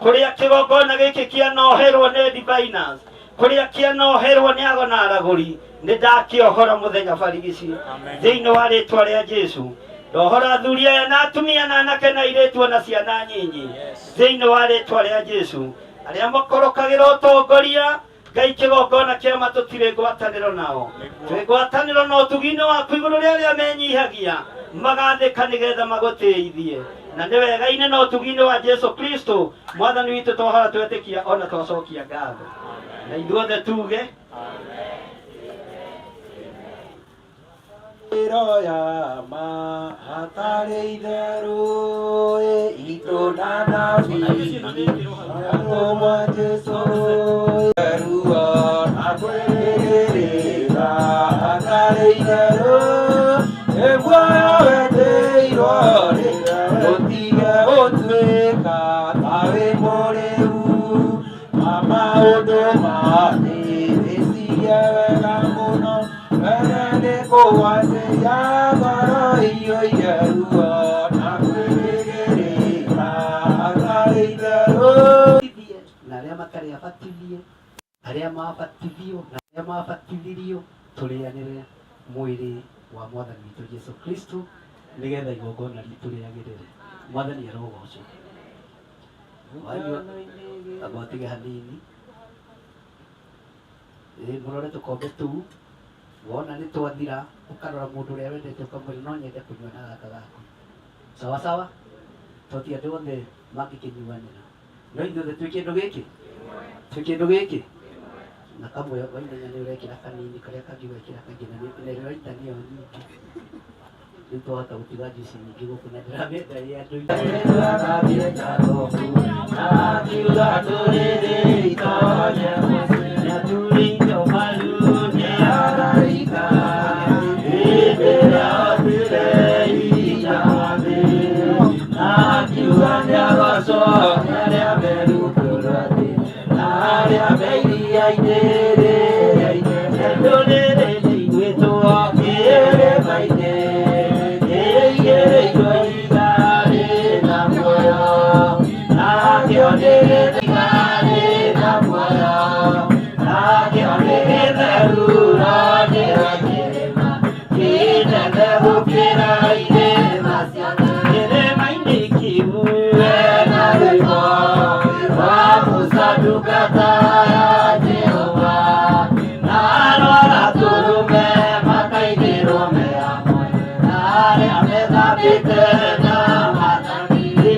S4: kũrĩa kĩgongona gĩkĩ kĩanoherwo nĩ diviners, kũrĩa kĩanoherwo nĩ ago na aragũri, nĩ ndakĩohora mũthenya barigici thĩinĩ wa rĩtwa rĩa Jesu. Ndohora athuri aya na atumia na anake na airĩtu ona ciana nyinyi thĩinĩ wa rĩtwa rĩa Jesu, arĩa makorokagĩra ũtongoria Ngai kĩgongona kĩama tũtirĩ ngwatanĩro nao, twĩ ngwatanĩro na ũtugi-inĩ waku igũrũ rĩa arĩa menyihagia magathĩka nĩgetha magũtĩithie, na nĩ wega-inĩ na ũtugi-inĩ wa Jesu Kristo mwathani witũ twahora twetĩkia ona twacokia ngatho, na ithuothe tuge
S5: Ĩro ya ma hatarĩ itherũ itũ na nabii atũmwa Jesu ruo na kwĩrĩrĩra hatarĩ itherũ ĩmuoyo wendĩirwo rĩ ũtige gũtuĩka ta wĩ mũrĩu na maũndũ ma thĩ wĩcirie wega mũno mbere nĩ kũgwatĩria ngoro iyũire ruo na kwĩrĩgĩrĩra hatarĩ itherũ.
S4: Na arĩa matarĩ abatithie, arĩa mabatithio na arĩa mabatithirio, tũrĩanĩre mwĩrĩ wa mwathani witũ Jesu Kristo nĩgetha igongona ritũ rĩagĩrĩre. Mwathani arogocwo. Wanyua amba ũtige hanini, ĩ mũrore tũkombe tũu, wona nĩ twathira ũkarora mũndũ ũrĩa wendete ũkamwĩra no nyende kũnyua na gaka gaku. Sawa sawa, to ti andũ othe mangĩkĩnyuanĩra, no ithuothe twĩ kĩndũ gĩkĩ, twĩ kĩndũ gĩkĩ na kamwe waimenya nĩ ũrekĩra kanini, karĩa kangĩ ũgekĩra kaingĩ, na nĩ na ĩraita nĩyo nyingĩ. Rĩu twahota gũtiga juice nyingĩ gũkũ na ndĩramĩenda ĩ andũ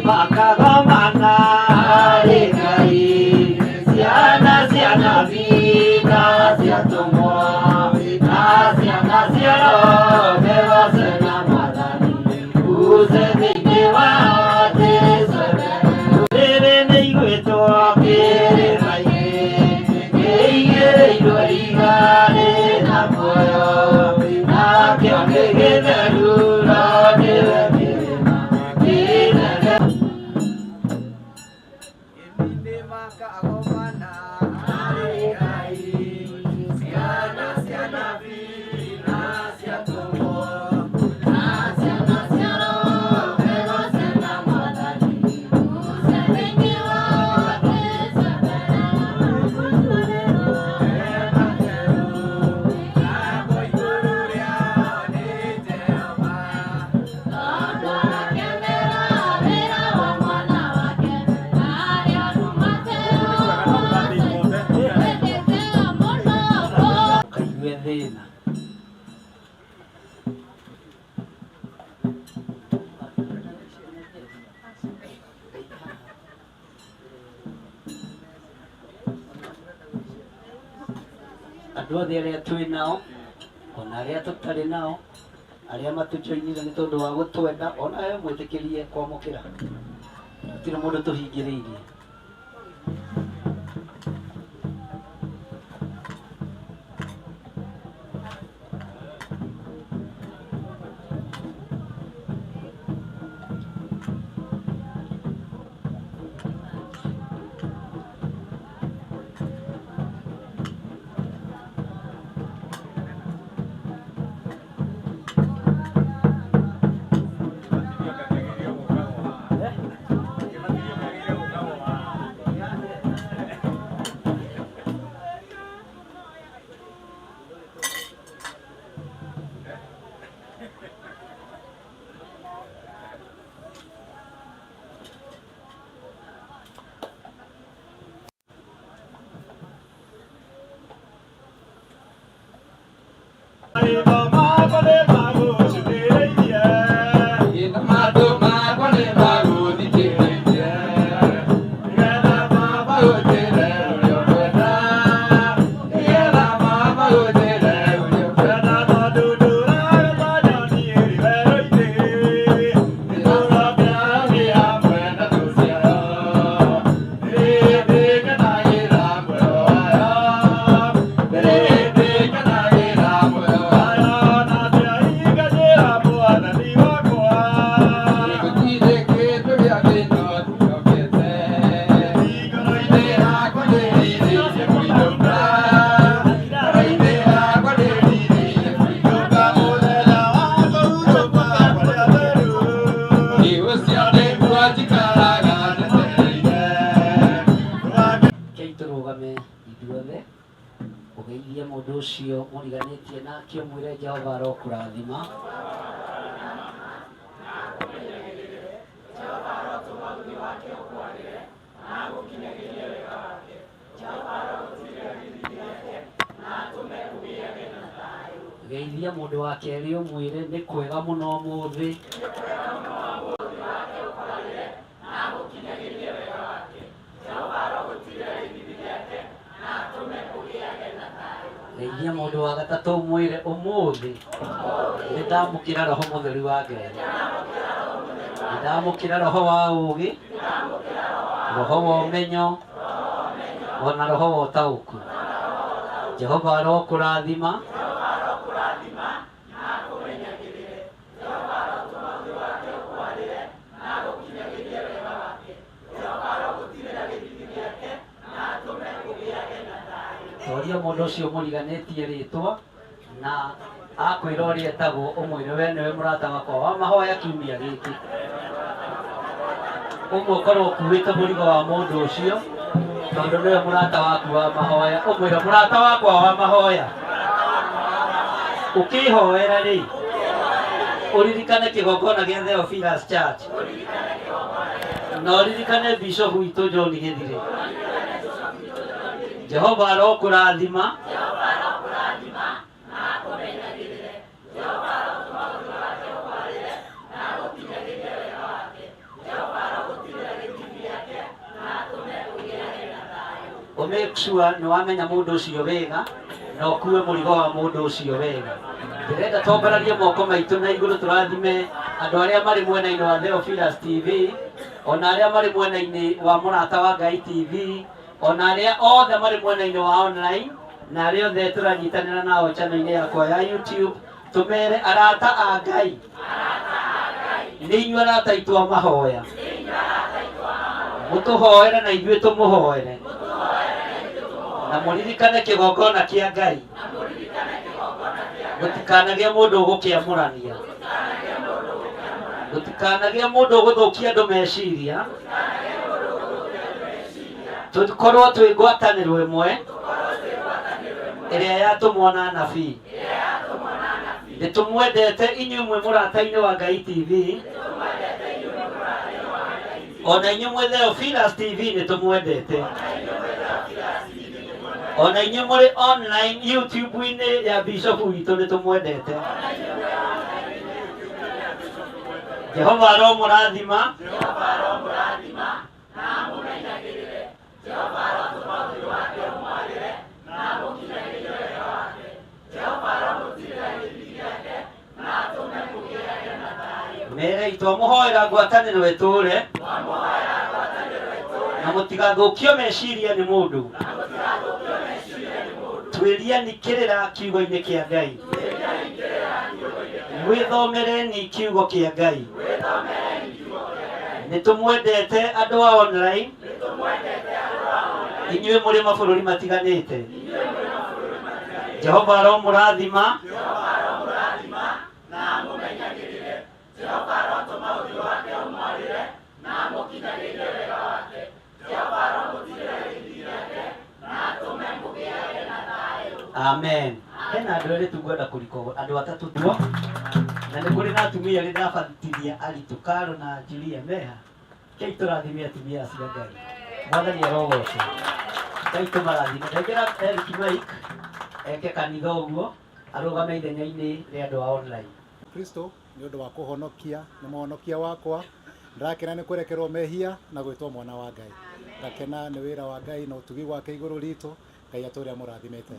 S4: Makagomana harĩ Ngai, ciana cia nabii na cia atũmwo, na ciana cia Roho mĩgoce na Mwathani, uce thĩinĩ wao Jesũ mbere. Rĩrĩ nĩ igwĩtwo kĩrĩma-inĩ, kĩigĩrĩirwo ihiga rĩna muoyo, nakĩo nĩ gĩtheru, no nĩwe kĩrĩma kĩnene.
S5: Makagomana harĩ Ngai, ciana cia nabii na cia atũmwo, na ciana cia Roho mĩgoce na Mwathani, uce thĩinĩ wao Jesũ mbere.
S10: Tondũ arakenera wĩra wa mwana wake, arĩa wendete mũno.
S4: Kaigue thĩna. Andũ othe arĩa twĩ nao ona arĩa tũtarĩ nao, arĩa matũjoinire nĩ tondũ wa gũtwenda, ona we mwĩtĩkĩrie kwamũkĩra, gũtirĩ mũndũ tũhingĩrĩirie. Rekei tũrũgame ithuothe, ũgeithie mũndũ ũcio mũriganĩtie nake, ũmwĩre Jehova arokũrathima. Geithia mũndũ wa kerĩ ũmwĩre nĩ kwega mũno ũmũthĩ. Geithia mũndũ wa gatatũ ũmwĩre ũmũthĩ nĩ ndamũkĩra roho mũtheru wa Ngai, nĩ ndamũkĩra roho wa ũũgĩ, roho wa ũmenyo, ona roho wa ũtaũku. Jehova arokũrathima. Toria mũndũ ũcio mũriganĩtie rĩtwa na akwĩra ũrĩa etagwo, ũmwĩre we nĩwe mũrata wakwa wa mahoya kiumia gĩkĩ. Ũmwe ũkorwo ũkuĩte mũrigo wa mũndũ ũcio tondũ nĩwe mũrata waku wa mahoya, ũmwĩre mũrata wakwa wa mahoya, ũkĩhoera rĩ, ũririkane kĩgongona gĩa Theophilus Church na ũririkane Bishop witũ John Gĩthire. Jehova arokũrathima. Ũ make sure nĩ wamenya mũndũ ũcio wega na ũkue mũrigo wa mũndũ ũcio wega. Ndĩrenda twambararie moko maitũ na igũrũ tũrathime andũ arĩa marĩ mwena-inĩ wa Theophilus TV, ona arĩa marĩ mwena-inĩ wa Mũrata wa Ngai TV, ona arĩa othe marĩ mwena-inĩ wa online, na arĩa othe tũranyitanĩra nao channel-inĩ yakwa ya YouTube, tũmere arata a Ngai nĩ inyuĩ arata aitũ a mahoya, mũtũhoere na ithuĩ tũmũhoere, na mũririkane kĩgongona kĩa Ngai, gũtikanagĩe mũndũ ũgũkĩamũrania, gũtikanagĩe mũndũ ũgũthũkia andũ meciria, tũkorwo twĩ ngwatanĩro ĩmwe ĩrĩa yatũmwo na anabii. Nĩ tũmwendete inyuĩ mwĩ mũrata-inĩ wa Ngai TV, ona inyuĩ mwĩ Theophilus TV nĩ tũmwendete, ona inyuĩ mũrĩ online YouTube-inĩ ya Bishop witũ nĩ tũmwendete. Jehova aromũrathima. Mere twamũhoera ngwatanĩro ĩtũre na mũtigathũkio meciria nĩ mũndũ. Twĩriani kĩrĩra kiugo-inĩ kĩa Ngai, mwĩthomereni kiugo kĩa Ngai. Nĩ tũmwendete andũ a online, inyuĩ mũrĩ mabũrũri matiganĩte. Jehova aromũrathima. Amen. Hena andũ erĩ tu ngwenda kũriko, andũ atatũ tuo, na nĩ kũrĩ na atumia erĩ ndabatithia aritũ, Karo na Julia meha. Kei tũrathime atumia acio a Ngai. Mwathani arogocwo. Ngai tũmarathime. Ndengera Eric Mike eke kanitha ũguo arũgame ithenya-inĩ rĩa andũ a online.
S11: Kristo nĩ ũndũ wa kũhonokia, nĩ mũhonokia wakwa. Ndĩrakena nĩ kũrekerwo mehia na gwĩtwo mwana wa Ngai. Ngakena nĩ wĩra wa Ngai na ũtugi wake igũrũ ritũ. Ngai atũre amũrathimĩte.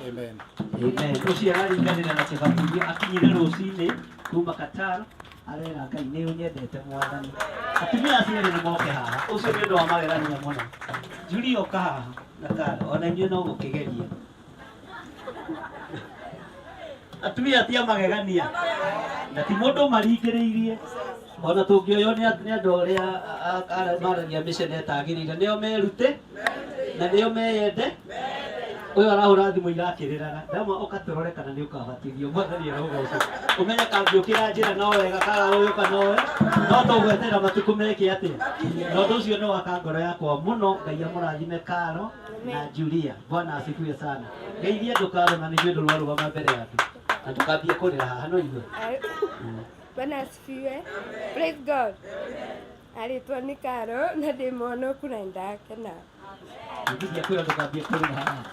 S11: Amen.
S4: Amen. Ũcio araringanĩra na kĩbatithio akinyire rũcinĩ kuma Qatar, arera Ngai nĩ ũnyendete mwathani. Atumia acio erĩ nĩ moke haha. Ũcio nĩ ũndũ wa magegania mũno. Julia ũka haha na Karo, ona inyuĩ no mũkĩgerie. Atumia ti a magegania na ti mũndũ maringĩrĩirie, ona tũngĩoywo nĩ andũ arĩa maragia mĩcene ĩtagĩrĩire, nĩo merute na nĩo meyende. Ũyũ arahũra thimũ irakĩrĩraga, ndama ũka tũrore kana nĩ ũkabatithio. Mwathani arogocwo. Ũmenye kangĩũkĩra njĩra no wega, kaga gũgĩũka no we no tũgweterera matukũ meke atĩa. Na ũndũ ũcio nĩ waka ngoro yakwa mũno. Ngai amũrathime Karo na Julia. Bwana asifiwe sana. Geithia andũ Karo, na nĩguo ndũrwarũgama mbere ya andũ na ndũkambie kũrĩra haha no igue.
S12: Bwana asifiwe. Praise God. Arĩtwo nĩ Karo na ndĩ mũhonoku na nĩndakena.
S4: Ngithia kwĩra ndũkambie kũrĩra haha.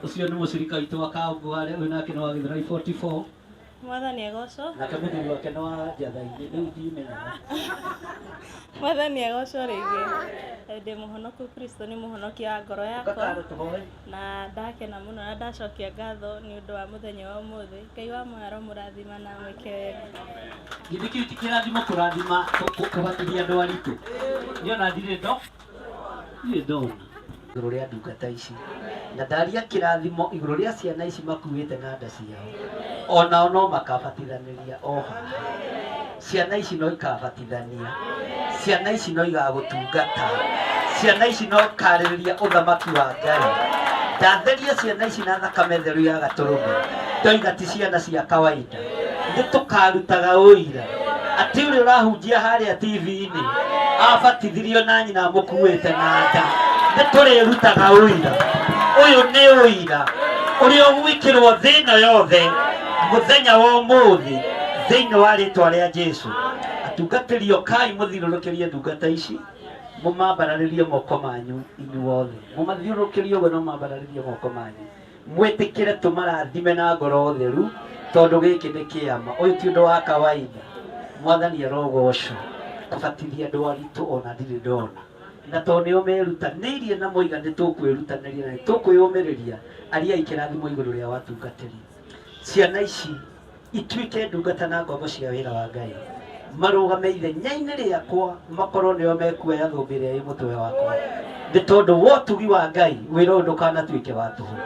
S4: Ũcio nĩ mũcirika witũ wa Kaũngũ harĩa, ũyũ nake nĩ wa Gĩthũrai 44.
S13: Mwathani agocwo.
S4: Nake mũthuri wake nĩ wa Njatha-inĩ, rĩu ndimenyaga.
S13: Mwathani agocwo rĩngĩ. Ndĩ mũhonoku, Kristo nĩ mũhonokia wa ngoro yakwa.
S4: Ũka tũhoe.
S13: Na ndakena mũno na ndacokia ngatho nĩ ũndũ wa mũthenya wa ũmũthĩ. Ngai wa muoyo aromũrathima na amwĩke wega.
S4: Githĩ kĩu ti kĩrathimo kũrathima kũbatithia andũ aritũ? Niĩ ona ndirĩ ndirĩ ndona igũrũ rĩa ndungata ici, na ndaria kĩrathimo igũrũ rĩa ciana ici makuĩte na nda ciao, onao no makabatithanĩria o haha. Ciana ici no ikabatithania, ciana ici no igagũtungata, ciana ici no ikarĩrĩria ũthamaki wa Ngai. Ndatheria ciana ici na thakame theru ya gatũrũme, ndoiga ti ciana cia kawaida. Nĩ tũkarutaga ũira atĩ ũrĩa ũrahunjia harĩa TV-inĩ abatithirio na nyina amũkuĩte na nda. Nĩ tũrĩrutaga ũira. Ũyũ nĩ ũira ũrĩa ũgwĩkĩrwo thĩ ĩno yothe mũthenya wa ũmũthĩ thĩinĩ wa rĩtwa rĩa Jesu. Atungatĩri, ũkai mũthiũrũrũkĩrie ndungata ici, mũmambararĩrie moko manyu inyuothe, mũmathiũrũrũkĩrie ũguo na mũmambararĩrie moko manyu, mwĩtĩkĩre tũmarathime na ngoro theru, tondũ gĩkĩ nĩ kĩama. Ũyũ ti ũndũ wa kawaida. Mwathani arogocwo. Kũbatithia andũ aritũ ona ndirĩ ndona. Na tondũ nĩo merutanĩirie na moiga nĩ tũkwĩrutanĩria na nĩ tũkwĩyũmĩrĩria, ariai kĩrathimo igũrũ rĩa watungatĩri. Ciana ici ituĩke ndungata na ngombo cia wĩra wa Ngai, marũgame ithenya-inĩ rĩakwa, makorwo nĩo mekuoya thũmbĩ ĩrĩa ĩ mũtwe wakwa, nĩ tondũ wa ũtugi wa Ngai wĩra ũyũ ndũkanatuĩke wa tũhũ,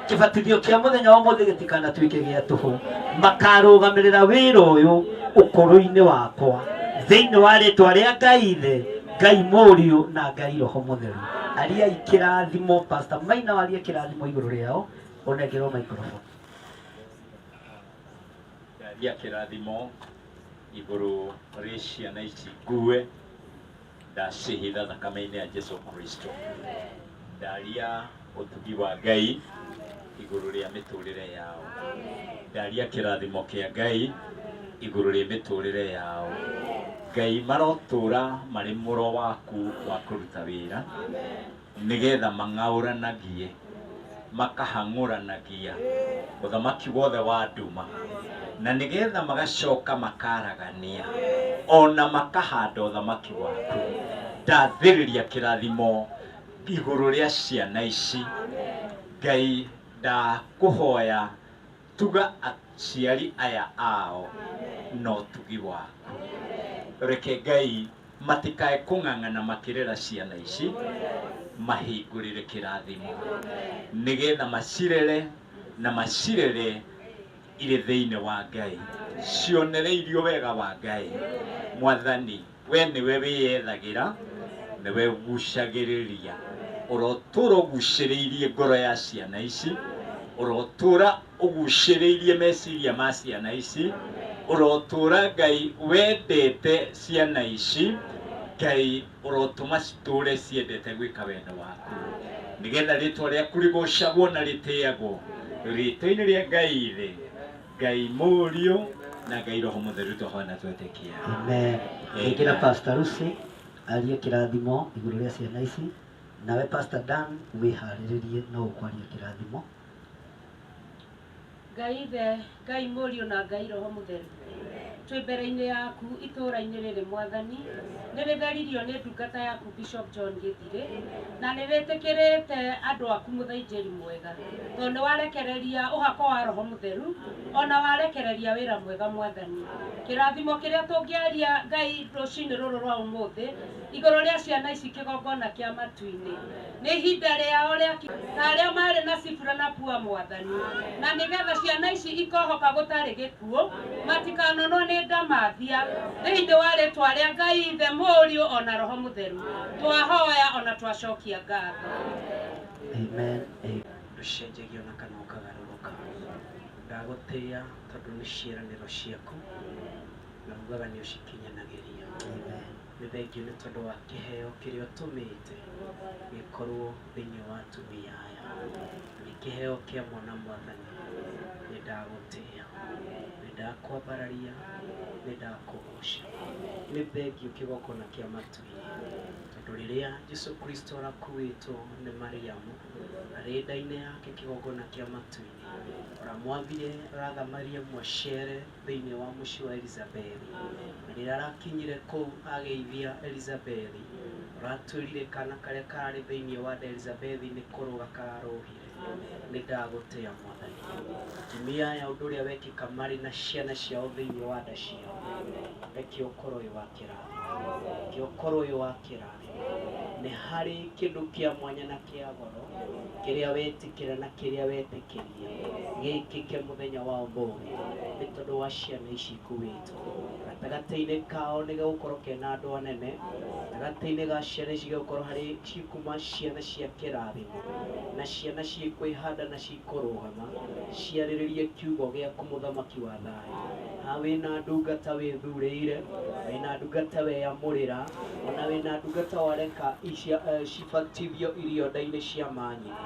S4: kĩbatithio kĩa mũthenya wa ũmũthĩ gĩtikanatuĩke gĩa tũhũ. Makarũgamĩrĩra wĩra ũyũ ũkũrũ-inĩ wakwa, thĩinĩ wa rĩtwa rĩa Ngai Ithe, Ngai Mũriũ na Ngai Roho Mũtheru. Ariai kĩrathimo. Pastor Maina, warie kĩrathimo igũrũ rĩao, ũnengerwo microphone.
S14: Ndaria kĩrathimo igũrũ rĩ ciana ici ngue, ndacihitha thakame-inĩ ya Jesu Kristo. Ndaria ũtugi wa Ngai igũrũ rĩa mĩtũrĩre yao. Ndaria kĩrathimo kĩa Ngai igũrũ rĩa mĩtũrĩre yao. Ngai, marotũra marĩ mũro waku wa kũruta wĩra, nĩgetha mang'aũranagie, makahang'ũranagia ũthamaki wothe wa nduma, na nĩgetha magacoka makaragania ona makahanda ũthamaki waku. Ndathĩrĩria kĩrathimo igũrũ rĩa ciana ici. Ngai, ndakũhoya tuga aciari aya ao na ũtugi waku. Reke Ngai matikae kũng'ang'ana makĩrera ciana ici, mahingũrĩre kĩrathimo nĩgetha macirere na macirere irĩ thĩinĩ wa Ngai, cionereirio wega wa Ngai. Mwathani, we nĩwe wĩyethagĩra, nĩwe ũgucagĩrĩria. Ũrotũra ũgucĩrĩirie ngoro ya ciana ici, ũrotũra ũgucĩrĩirie meciria ma ciana ici, ũrotũra Ngai wendete ciana ici. Ngai, ũrotũma citũre ciendete gwĩka wendo waku, nĩgetha rĩtwa rĩaku rĩgocagwo na rĩtĩagwo, rĩtwa-inĩ rĩa Ngai Ithe, Ngai Mũriũ na Ngai Roho Mũtheru, twahoya na twetĩkia.
S4: Amen. Ĩkĩra Pastor Lucy arie kĩrathimo igũrũ rĩa ciana ici, nawe Pastor Dan wĩharĩrĩrie no ũkwaria kĩrathimo.
S15: Ngai Ithe, Ngai Mũriũ na Ngai Roho Mũtheru, twĩ mbere-inĩ yaku itũũra-inĩ rĩrĩ Mwathani, nĩ rĩtheririo nĩ ndungata yaku Bishop John Gĩthirĩ, na nĩ rĩtĩkĩrĩte andũ aku mũthainjĩri mwega, tondũ nĩ warekereria ũhako wa Roho Mũtheru, ona warekereria wĩra mwega Mwathani. Kĩrathimo kĩrĩa tũngĩaria Ngai rũcinĩ rũrũ rwa ũmũthĩ igũrũ rĩa ciana ici kĩgongona kĩa matu-inĩ, nĩ ihinda rĩao rĩa ta arĩa marĩ na Sifura na Pua Mwathani, na nĩgetha ciana ici ikohoka gũtarĩ gĩkuũ, matikanonwo nĩ ndamathia, thĩinĩ wa rĩtwa rĩa Ngai Ithe, Mũriũ ona Roho Mũtheru, twahoya ona twacokia ngatho.
S4: Amen. Ndũcenjagia ona kana ũkagarũrũka. Ndagũtĩĩa tondũ nĩ ciĩranĩro ciaku na ugaga nĩ ũcikinyanagĩria. Nĩ thengiũ nĩ tondũ wa kĩheo kĩrĩa ũtũmĩte gĩkorwo thĩinĩ wa atumia aya. Nĩ kĩheo kĩa mwana Mwathani, nĩ ndagũtĩĩa, nĩ ndakwambararia, nĩ ndakũgoca. Nĩ thengiũ kĩgongona kĩa matu-inĩ, tondũ rĩrĩa Jesu Kristo arakuĩtwo nĩ Mariamu arĩ nda-inĩ yake kĩgongona kĩa matu-inĩ, ũramwathire ũratha Mariamu acere thĩinĩ wa mũciĩ wa Elizabethi. Na rĩrĩa arakinyire kũu ageithia Elizabethi, ũratwĩrire kana karĩa kararĩ thĩinĩ wa nda ya Elizabethi nĩ kũrũga kararũgire. Nĩ ndagũtĩa Mwathani. Atumia aya ũndũ ũrĩa wekĩka marĩ na ciana ciao thĩinĩ wa nda ciao, reke ũkorwo wĩ wa kĩrathimo. Reke ũkorwo wĩ wa kĩrathimo. Nĩ harĩ kĩndũ kĩa mwanya na kĩa goro kĩrĩa wetĩkĩra na kĩrĩa wetĩkĩria gĩkĩke mũthenya wa ũmũthĩ nĩ tondũ wa ciana ici ikuĩtwo. Gatagatĩ-inĩ kao nĩ gegũkorwo kena andũ anene, gatagatĩ-inĩ ga ciana ici gegũkorwo harĩ cikuma ciana cia kĩrathimo, na ciana cikwĩhanda na cikũrũgama ciarĩrĩrie kiugo gĩaku mũthamaki wa thayũ. Ha wĩna ndungata wĩthurĩire, wĩna ndungata weyamũrĩra, ona wĩna ndungata wareka cibatithio irio nda-inĩ cia manyina,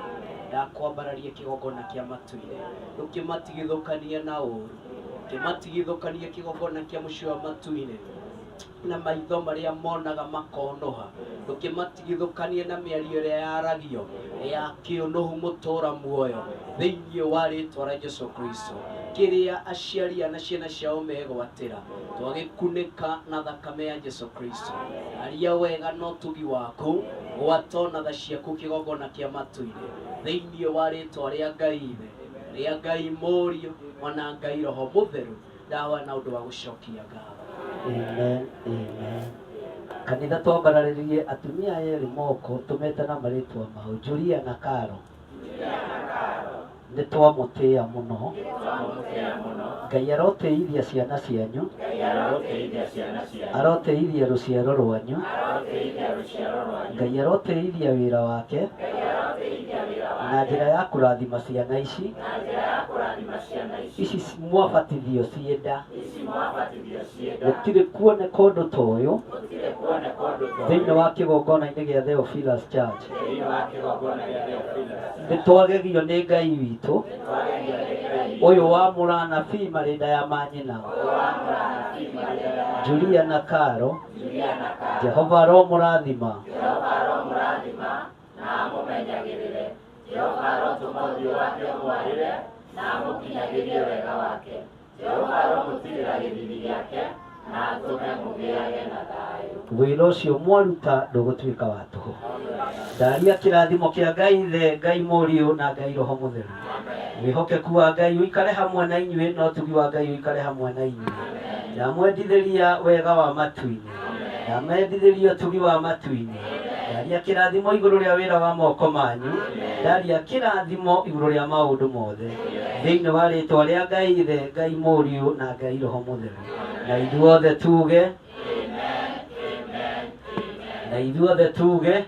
S4: ndakwambararia kĩgongona kĩa matu-inĩ, ndũkĩmatigithũkanie na ũru, kĩmatigithũkanie kĩgongona kĩa mũciĩ wa matu-inĩ.
S16: Na maitho marĩa monaga makonoha, ndũkĩmatigithũkanie na mĩario ĩrĩa yaragio ya kĩũnũhu mũtũra muoyo thĩinĩ wa rĩtwa rĩa Jesu Kristo. Kĩrĩa aciari na ciana ciao megwatĩra twagĩkunĩka na thakame ya Jesu Kristo. Aria wega na ũtugi waku, gwata na tha ciaku kĩgongona kĩa matu-inĩ thĩinĩ wa rĩtwa rĩa Ngai Ithe, rĩa Ngai Mũriũ, ona Ngai Roho Mũtheru. Ndawa na ũndũ wa gũcokia ngatho.
S17: Amen, amen. Kanitha twambararĩrie atumia aya erĩ moko tũmetana marĩtwa mao, Julia na Karo. Nĩ twamũtĩĩa mũno. Ngai arotĩithia ciana cianyu, arotĩithia rũciaro rwanyu, Ngai arotĩithia wĩra wake na njĩra ya kũrathima ciana ici, ici mwabatithio ciĩ nda. Gũtirĩ kuoneka ũndũ ta ũyũ thĩinĩ wa kĩgongona-inĩ gĩa Theophilus Church. Nĩ twagegio nĩ Ngai witũ ũyũ wa mũranabii marĩnda ya manyina, Julia na Karo. Jehova aromũrathima.
S5: Na amũmenyagĩrĩre. Jehova arotũma ũthiũ wake ũmwarĩre na amũkinyagĩrie wega wake. Jehova aromũtirĩra gĩthiithi gĩake na atũme mũgĩage na thayũ.
S17: Wĩra ũcio mwaruta ndũgũtuĩka wa tũhũ. Ndaria kĩrathimo kĩa Ngai Ithe, Ngai Mũriũ na Ngai Roho Mũtheru. Wĩhokeku wa Ngai ũikare hamwe na inyuĩ na ũtugi wa Ngai ũikare hamwe na inyuĩ. Ndamwendithĩria wega wa matu-inĩ, ndamendithĩria ũtugi wa matu-inĩ. Ndaria kĩrathimo igũrũ rĩa wĩra wa moko manyu, ndaria kĩrathimo igũrũ rĩa maũndũ mothe thĩinĩ wa rĩtwa rĩa Ngai Ithe, Ngai Mũriũ na Ngai Roho Mũtheru. Na ithuothe tuge, na ithuothe tuge,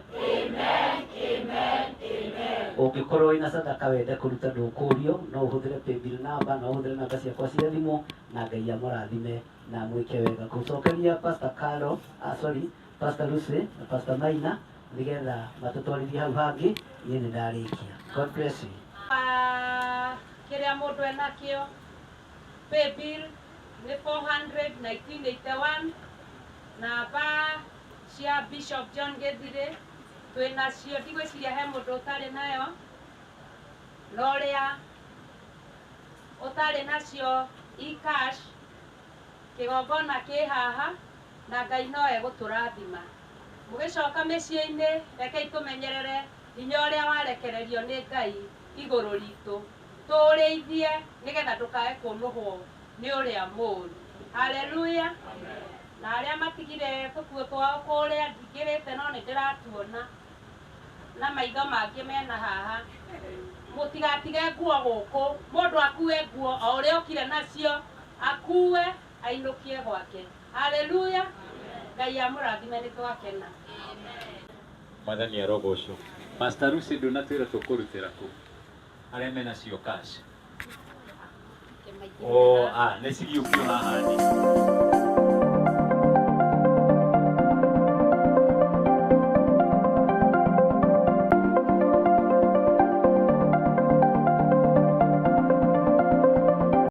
S17: ũngĩkorwo wĩna sadaka wende kũruta ndũkũrio, no ũhũthĩre paybill number, no ũhũthĩre namba ciakwa cia thimũ, na Ngai amũrathime na amwĩke wega. Ngũcokeria Pastor Carol, ah, sorry, Pastor Lucy na Pastor Maina nĩgetha matũtwarithie hau hangĩ. Niĩ nĩ ndarĩkia. God bless you.
S15: Kĩrĩa mũndũ enakĩo, paybill nĩ 400 1981, namba cia Bishop John Gĩthirĩ twĩnacio, ndigwĩciria he mũndũ ũtarĩ nayo, na ũrĩa ũtarĩ nacio e-cash, kĩgongona kĩ haha na Ngai no egũtũrathima. Mũgĩcoka mĩciĩ-inĩ, rekei tũmenyerere hinya ũrĩa warekererio nĩ Ngai igũrũ ritũ, tũũrĩithie nĩgetha ndũkae kũnũhwo nĩ ũrĩa mũũru. Haleluya! Na arĩa matigire tũkuo twao kũrĩa ndingĩrĩte no nĩ ndĩratuona na maitho mangĩ mena haha. Mũtigatige nguo gũkũ, mũndũ akue nguo o ũrĩa okire nacio, akue ainũkie gwake. Haleluya! Ngai amũrathime, nĩ twakena.
S14: Mwathani arogocwo. Pastor Lucy, ndũnatwĩra tũkũrutĩra kũ arĩa mena cio cash. Oh, ah, nĩ cigiũkio haha nĩ.